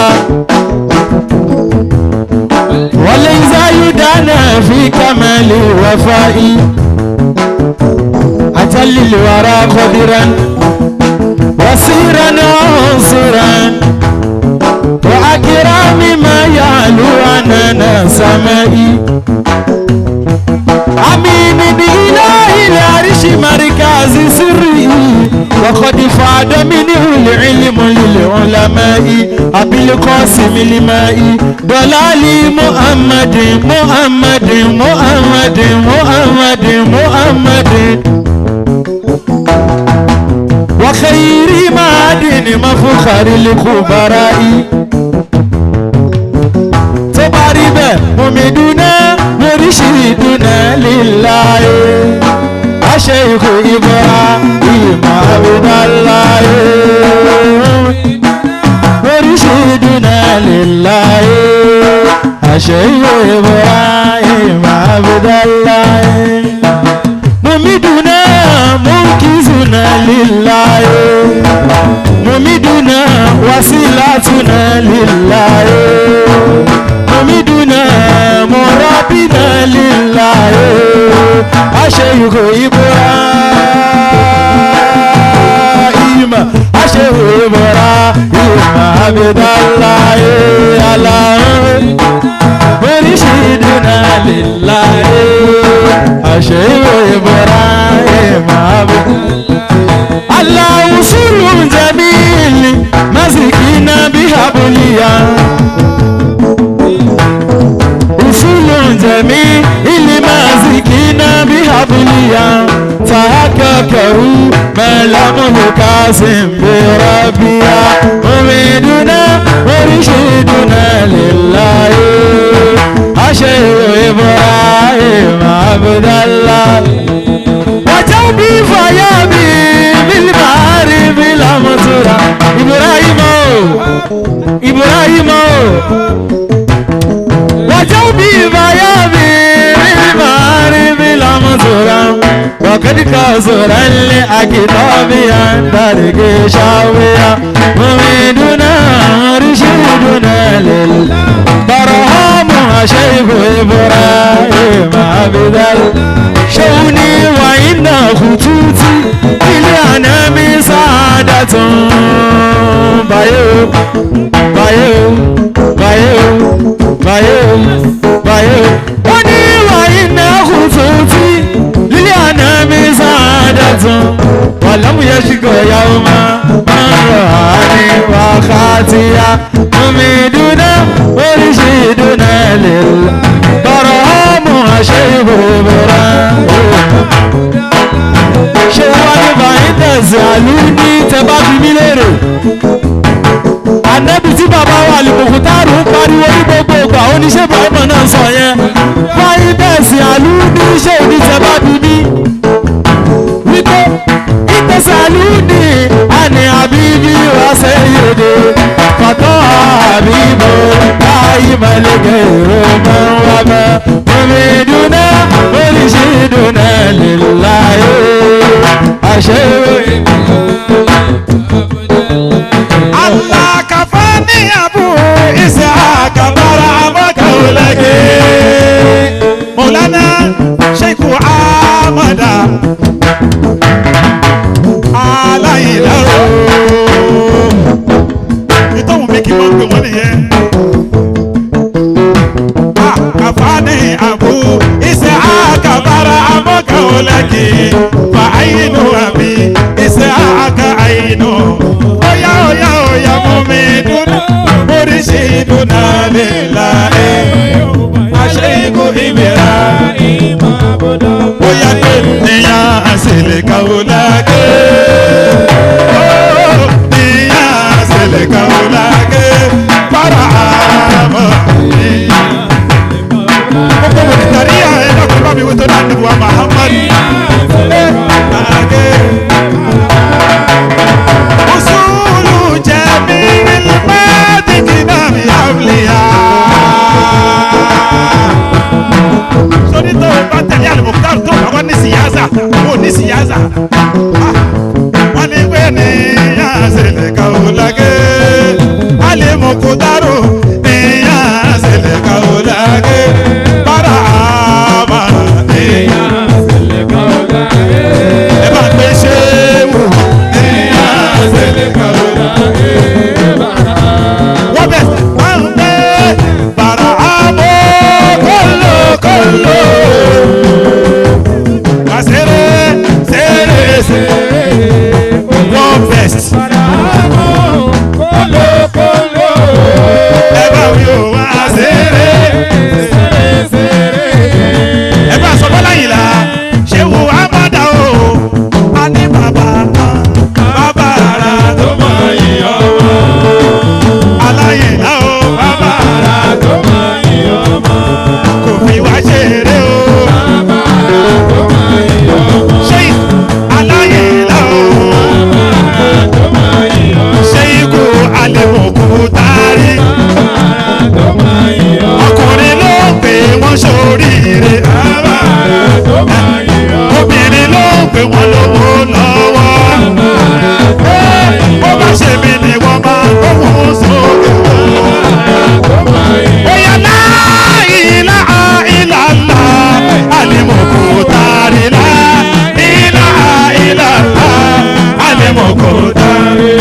E: وليس يدانا في كمال وفائي أجل الورى قدرا وسيرا عنصرا وأكرم ما يعلو عننا سمائي أمين إله العرش مركز سري وقد فاد منه العلم للعلماء أبي القاسم الماء ضلال محمد محمد محمد محمد محمد وخير معدن مفخر الخبراء تبارب ممدنا مرشدنا لله الشيخ إبراهيم عبد الله مرشدنا لله الشيخ إبراهيم عبد الله ممدنا منكزنا لله ممدنا وسيلتنا لله ممدنا مربنا لله الشيخ إبراهيم الشيخ إبراهيم عبد الله الله مرشدنا لله الشيخ إبراهيم عبد الله وصول جميل مسكينا بحبليا وصول جميل مسكينا بحبليا تحققوا ما لم يكاسم بربيا أميدنا ورشدنا لله الشيخ إبراهيم عبد الله وجوبي فيابي بالمعارف الأمطرة إبراهيم إبراهيم وجوبي فيابي بالمعارف الأمطرة وقد كسر لأكتابي عن شاوية مميدنا رشدنا لله برهام شيخ إبراهيم عبد الله شوني وإن خطوطي الأنام سعادة بايو بايو بايو بايو بايو وني وإن خطوطي للأنام سعادة ولم يشك يوما من رآني وخاتيا مميدنا ورشدنا لله برهام شيخ إبراهيم ṣé wá ní báyìí tẹ̀sí àlùní tẹ bá fi mí léèrè. Ànábì tí bàbá wa Àlùmọ̀kútàrù ń pariwo ní gbogbo ìgbà oníṣẹ́ Ibrahim náà sọ yẹn. Báyìí tẹ̀sí àlùní ṣé òní tẹ bá fi mí. Wípé ìtẹ̀sí àlùní àní àbíbí wá sẹ́yìndé. Fàtọ́ àbíbò láyé mẹ́lẹ́gẹ̀ èrò mọ́ wá mọ́. Mọ̀mídùnà oríṣirídùnà lillahi. Àṣẹ
A: Kaulaki fa ainu abi Isaka ainu. Oya oya oya mumidun murshiduna lillahi Asheiku Ibrahim. Oya pé níyà àṣẹlẹ̀ kaulaki. Níyà àṣẹlẹ̀ kaulaki. Para àmọ́ níyà. Gbogbo mọ̀tàríyà ẹ̀ náà kò bá mi wí tó náà níbu wa Muhammad. Usulu jamil madikina bi awliya. Sori tó o bá tẹ̀lé Al-Mukhtar tó o bá wá ní síyáza, o ní síyáza. Wọ́n ní pé ní yànsẹ̀lẹ̀ kàwọ́lágé. Al-Mukhtaru ní yànsẹ̀lẹ̀ kàwọ́lágé. Bára àmà ní yànsẹ̀lẹ̀ kàwọ́lágé. Ẹ bá gbé ṣéwù ní yànsẹ̀lẹ̀ kàwọ́lágé. Wọ́n bẹ̀ wọ́n ń gbé bàrà àmọ́ kólókóló. Wà sẹ́rẹ̀ sẹ́rẹ̀ sẹ́rẹ̀. One best. Ẹ bá wí o wá sẹ́rẹ̀. Ẹ bá sọ Bọ́lá yìí la, ṣé wo Amada o? A ní bàbá kan, bàbá ara tó mọ iyọ̀ ọmọ. Aláyìnlá o, bàbá ara tó mọ iyọ̀ ọmọ. Kò fi wá ṣeré o. Bàbá ara tó mọ iyọ̀ ọmọ. Ṣé aláyìnlá o? Bàbá ara tó mọ iyọ̀ ọmọ. Ṣé ikú alẹ́mọ̀kú tárí? Bàbá ara tó mọ iyọ̀ ọmọ. Ọkùnrin ló ń pè wọ́n sóríire. Bàbá ara tó mọ iyọ̀ ọmọ. Obìnrin ló ń pè wọ́n lówó lọ́wọ́. Bàbá ara tó mọ iyọ̀ ọmọ. Bó bá ṣe mí ni wọ́n máa gbóhùn sókè. Bóyá láìláà ìlàlá, àlèmọ̀kò tàrí láìláà ìlàlá, àlèmọ̀kò tàrí.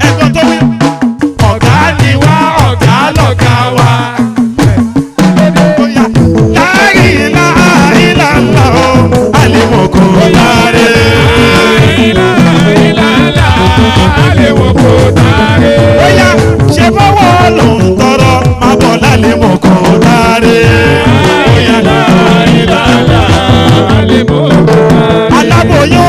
A: Ẹ̀gbọ́n tó wí, ọ̀gá ni wá, ọ̀gá lọ̀gá wa. Bóyá láìláà ìlàlá o, àlèmọ̀kò tàrí. Bóyá ṣe fọwọ́ ló ń tọrọ, máa bọ̀ lálẹ́mọ̀kò tàrí. Bóyá aláboyún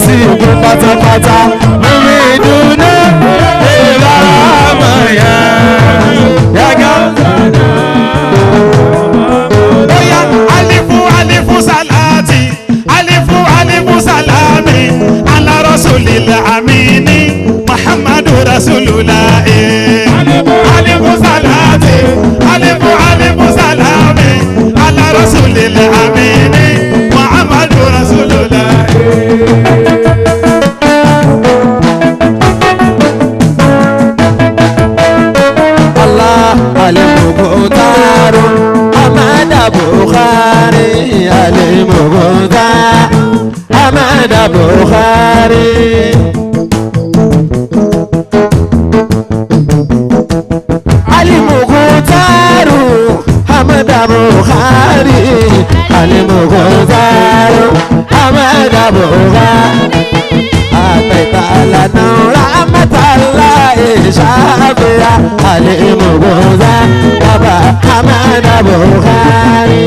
E: sí ìgbó pátápátá. Mímí ìdùnnú ìbára yẹn. Yàgá.
A: Oya alifu alifu salati alifu alifu salami ala rasulil amini Muhammadu rasulullah. Alifu salati alifu alifu salami ala rasulil amini Muhammadu rasulullah.
E: Allah alimugutaru Amada Bukhari alimugutar Amada Bukhari. Alimugutaru Amada Bukhari alimugutaru Amada Bukhari. Àtẹ̀tàlànà rámátàlá ìṣàfihàn àlèmọ̀gbọ̀nsá bàbá Amada Bukhari.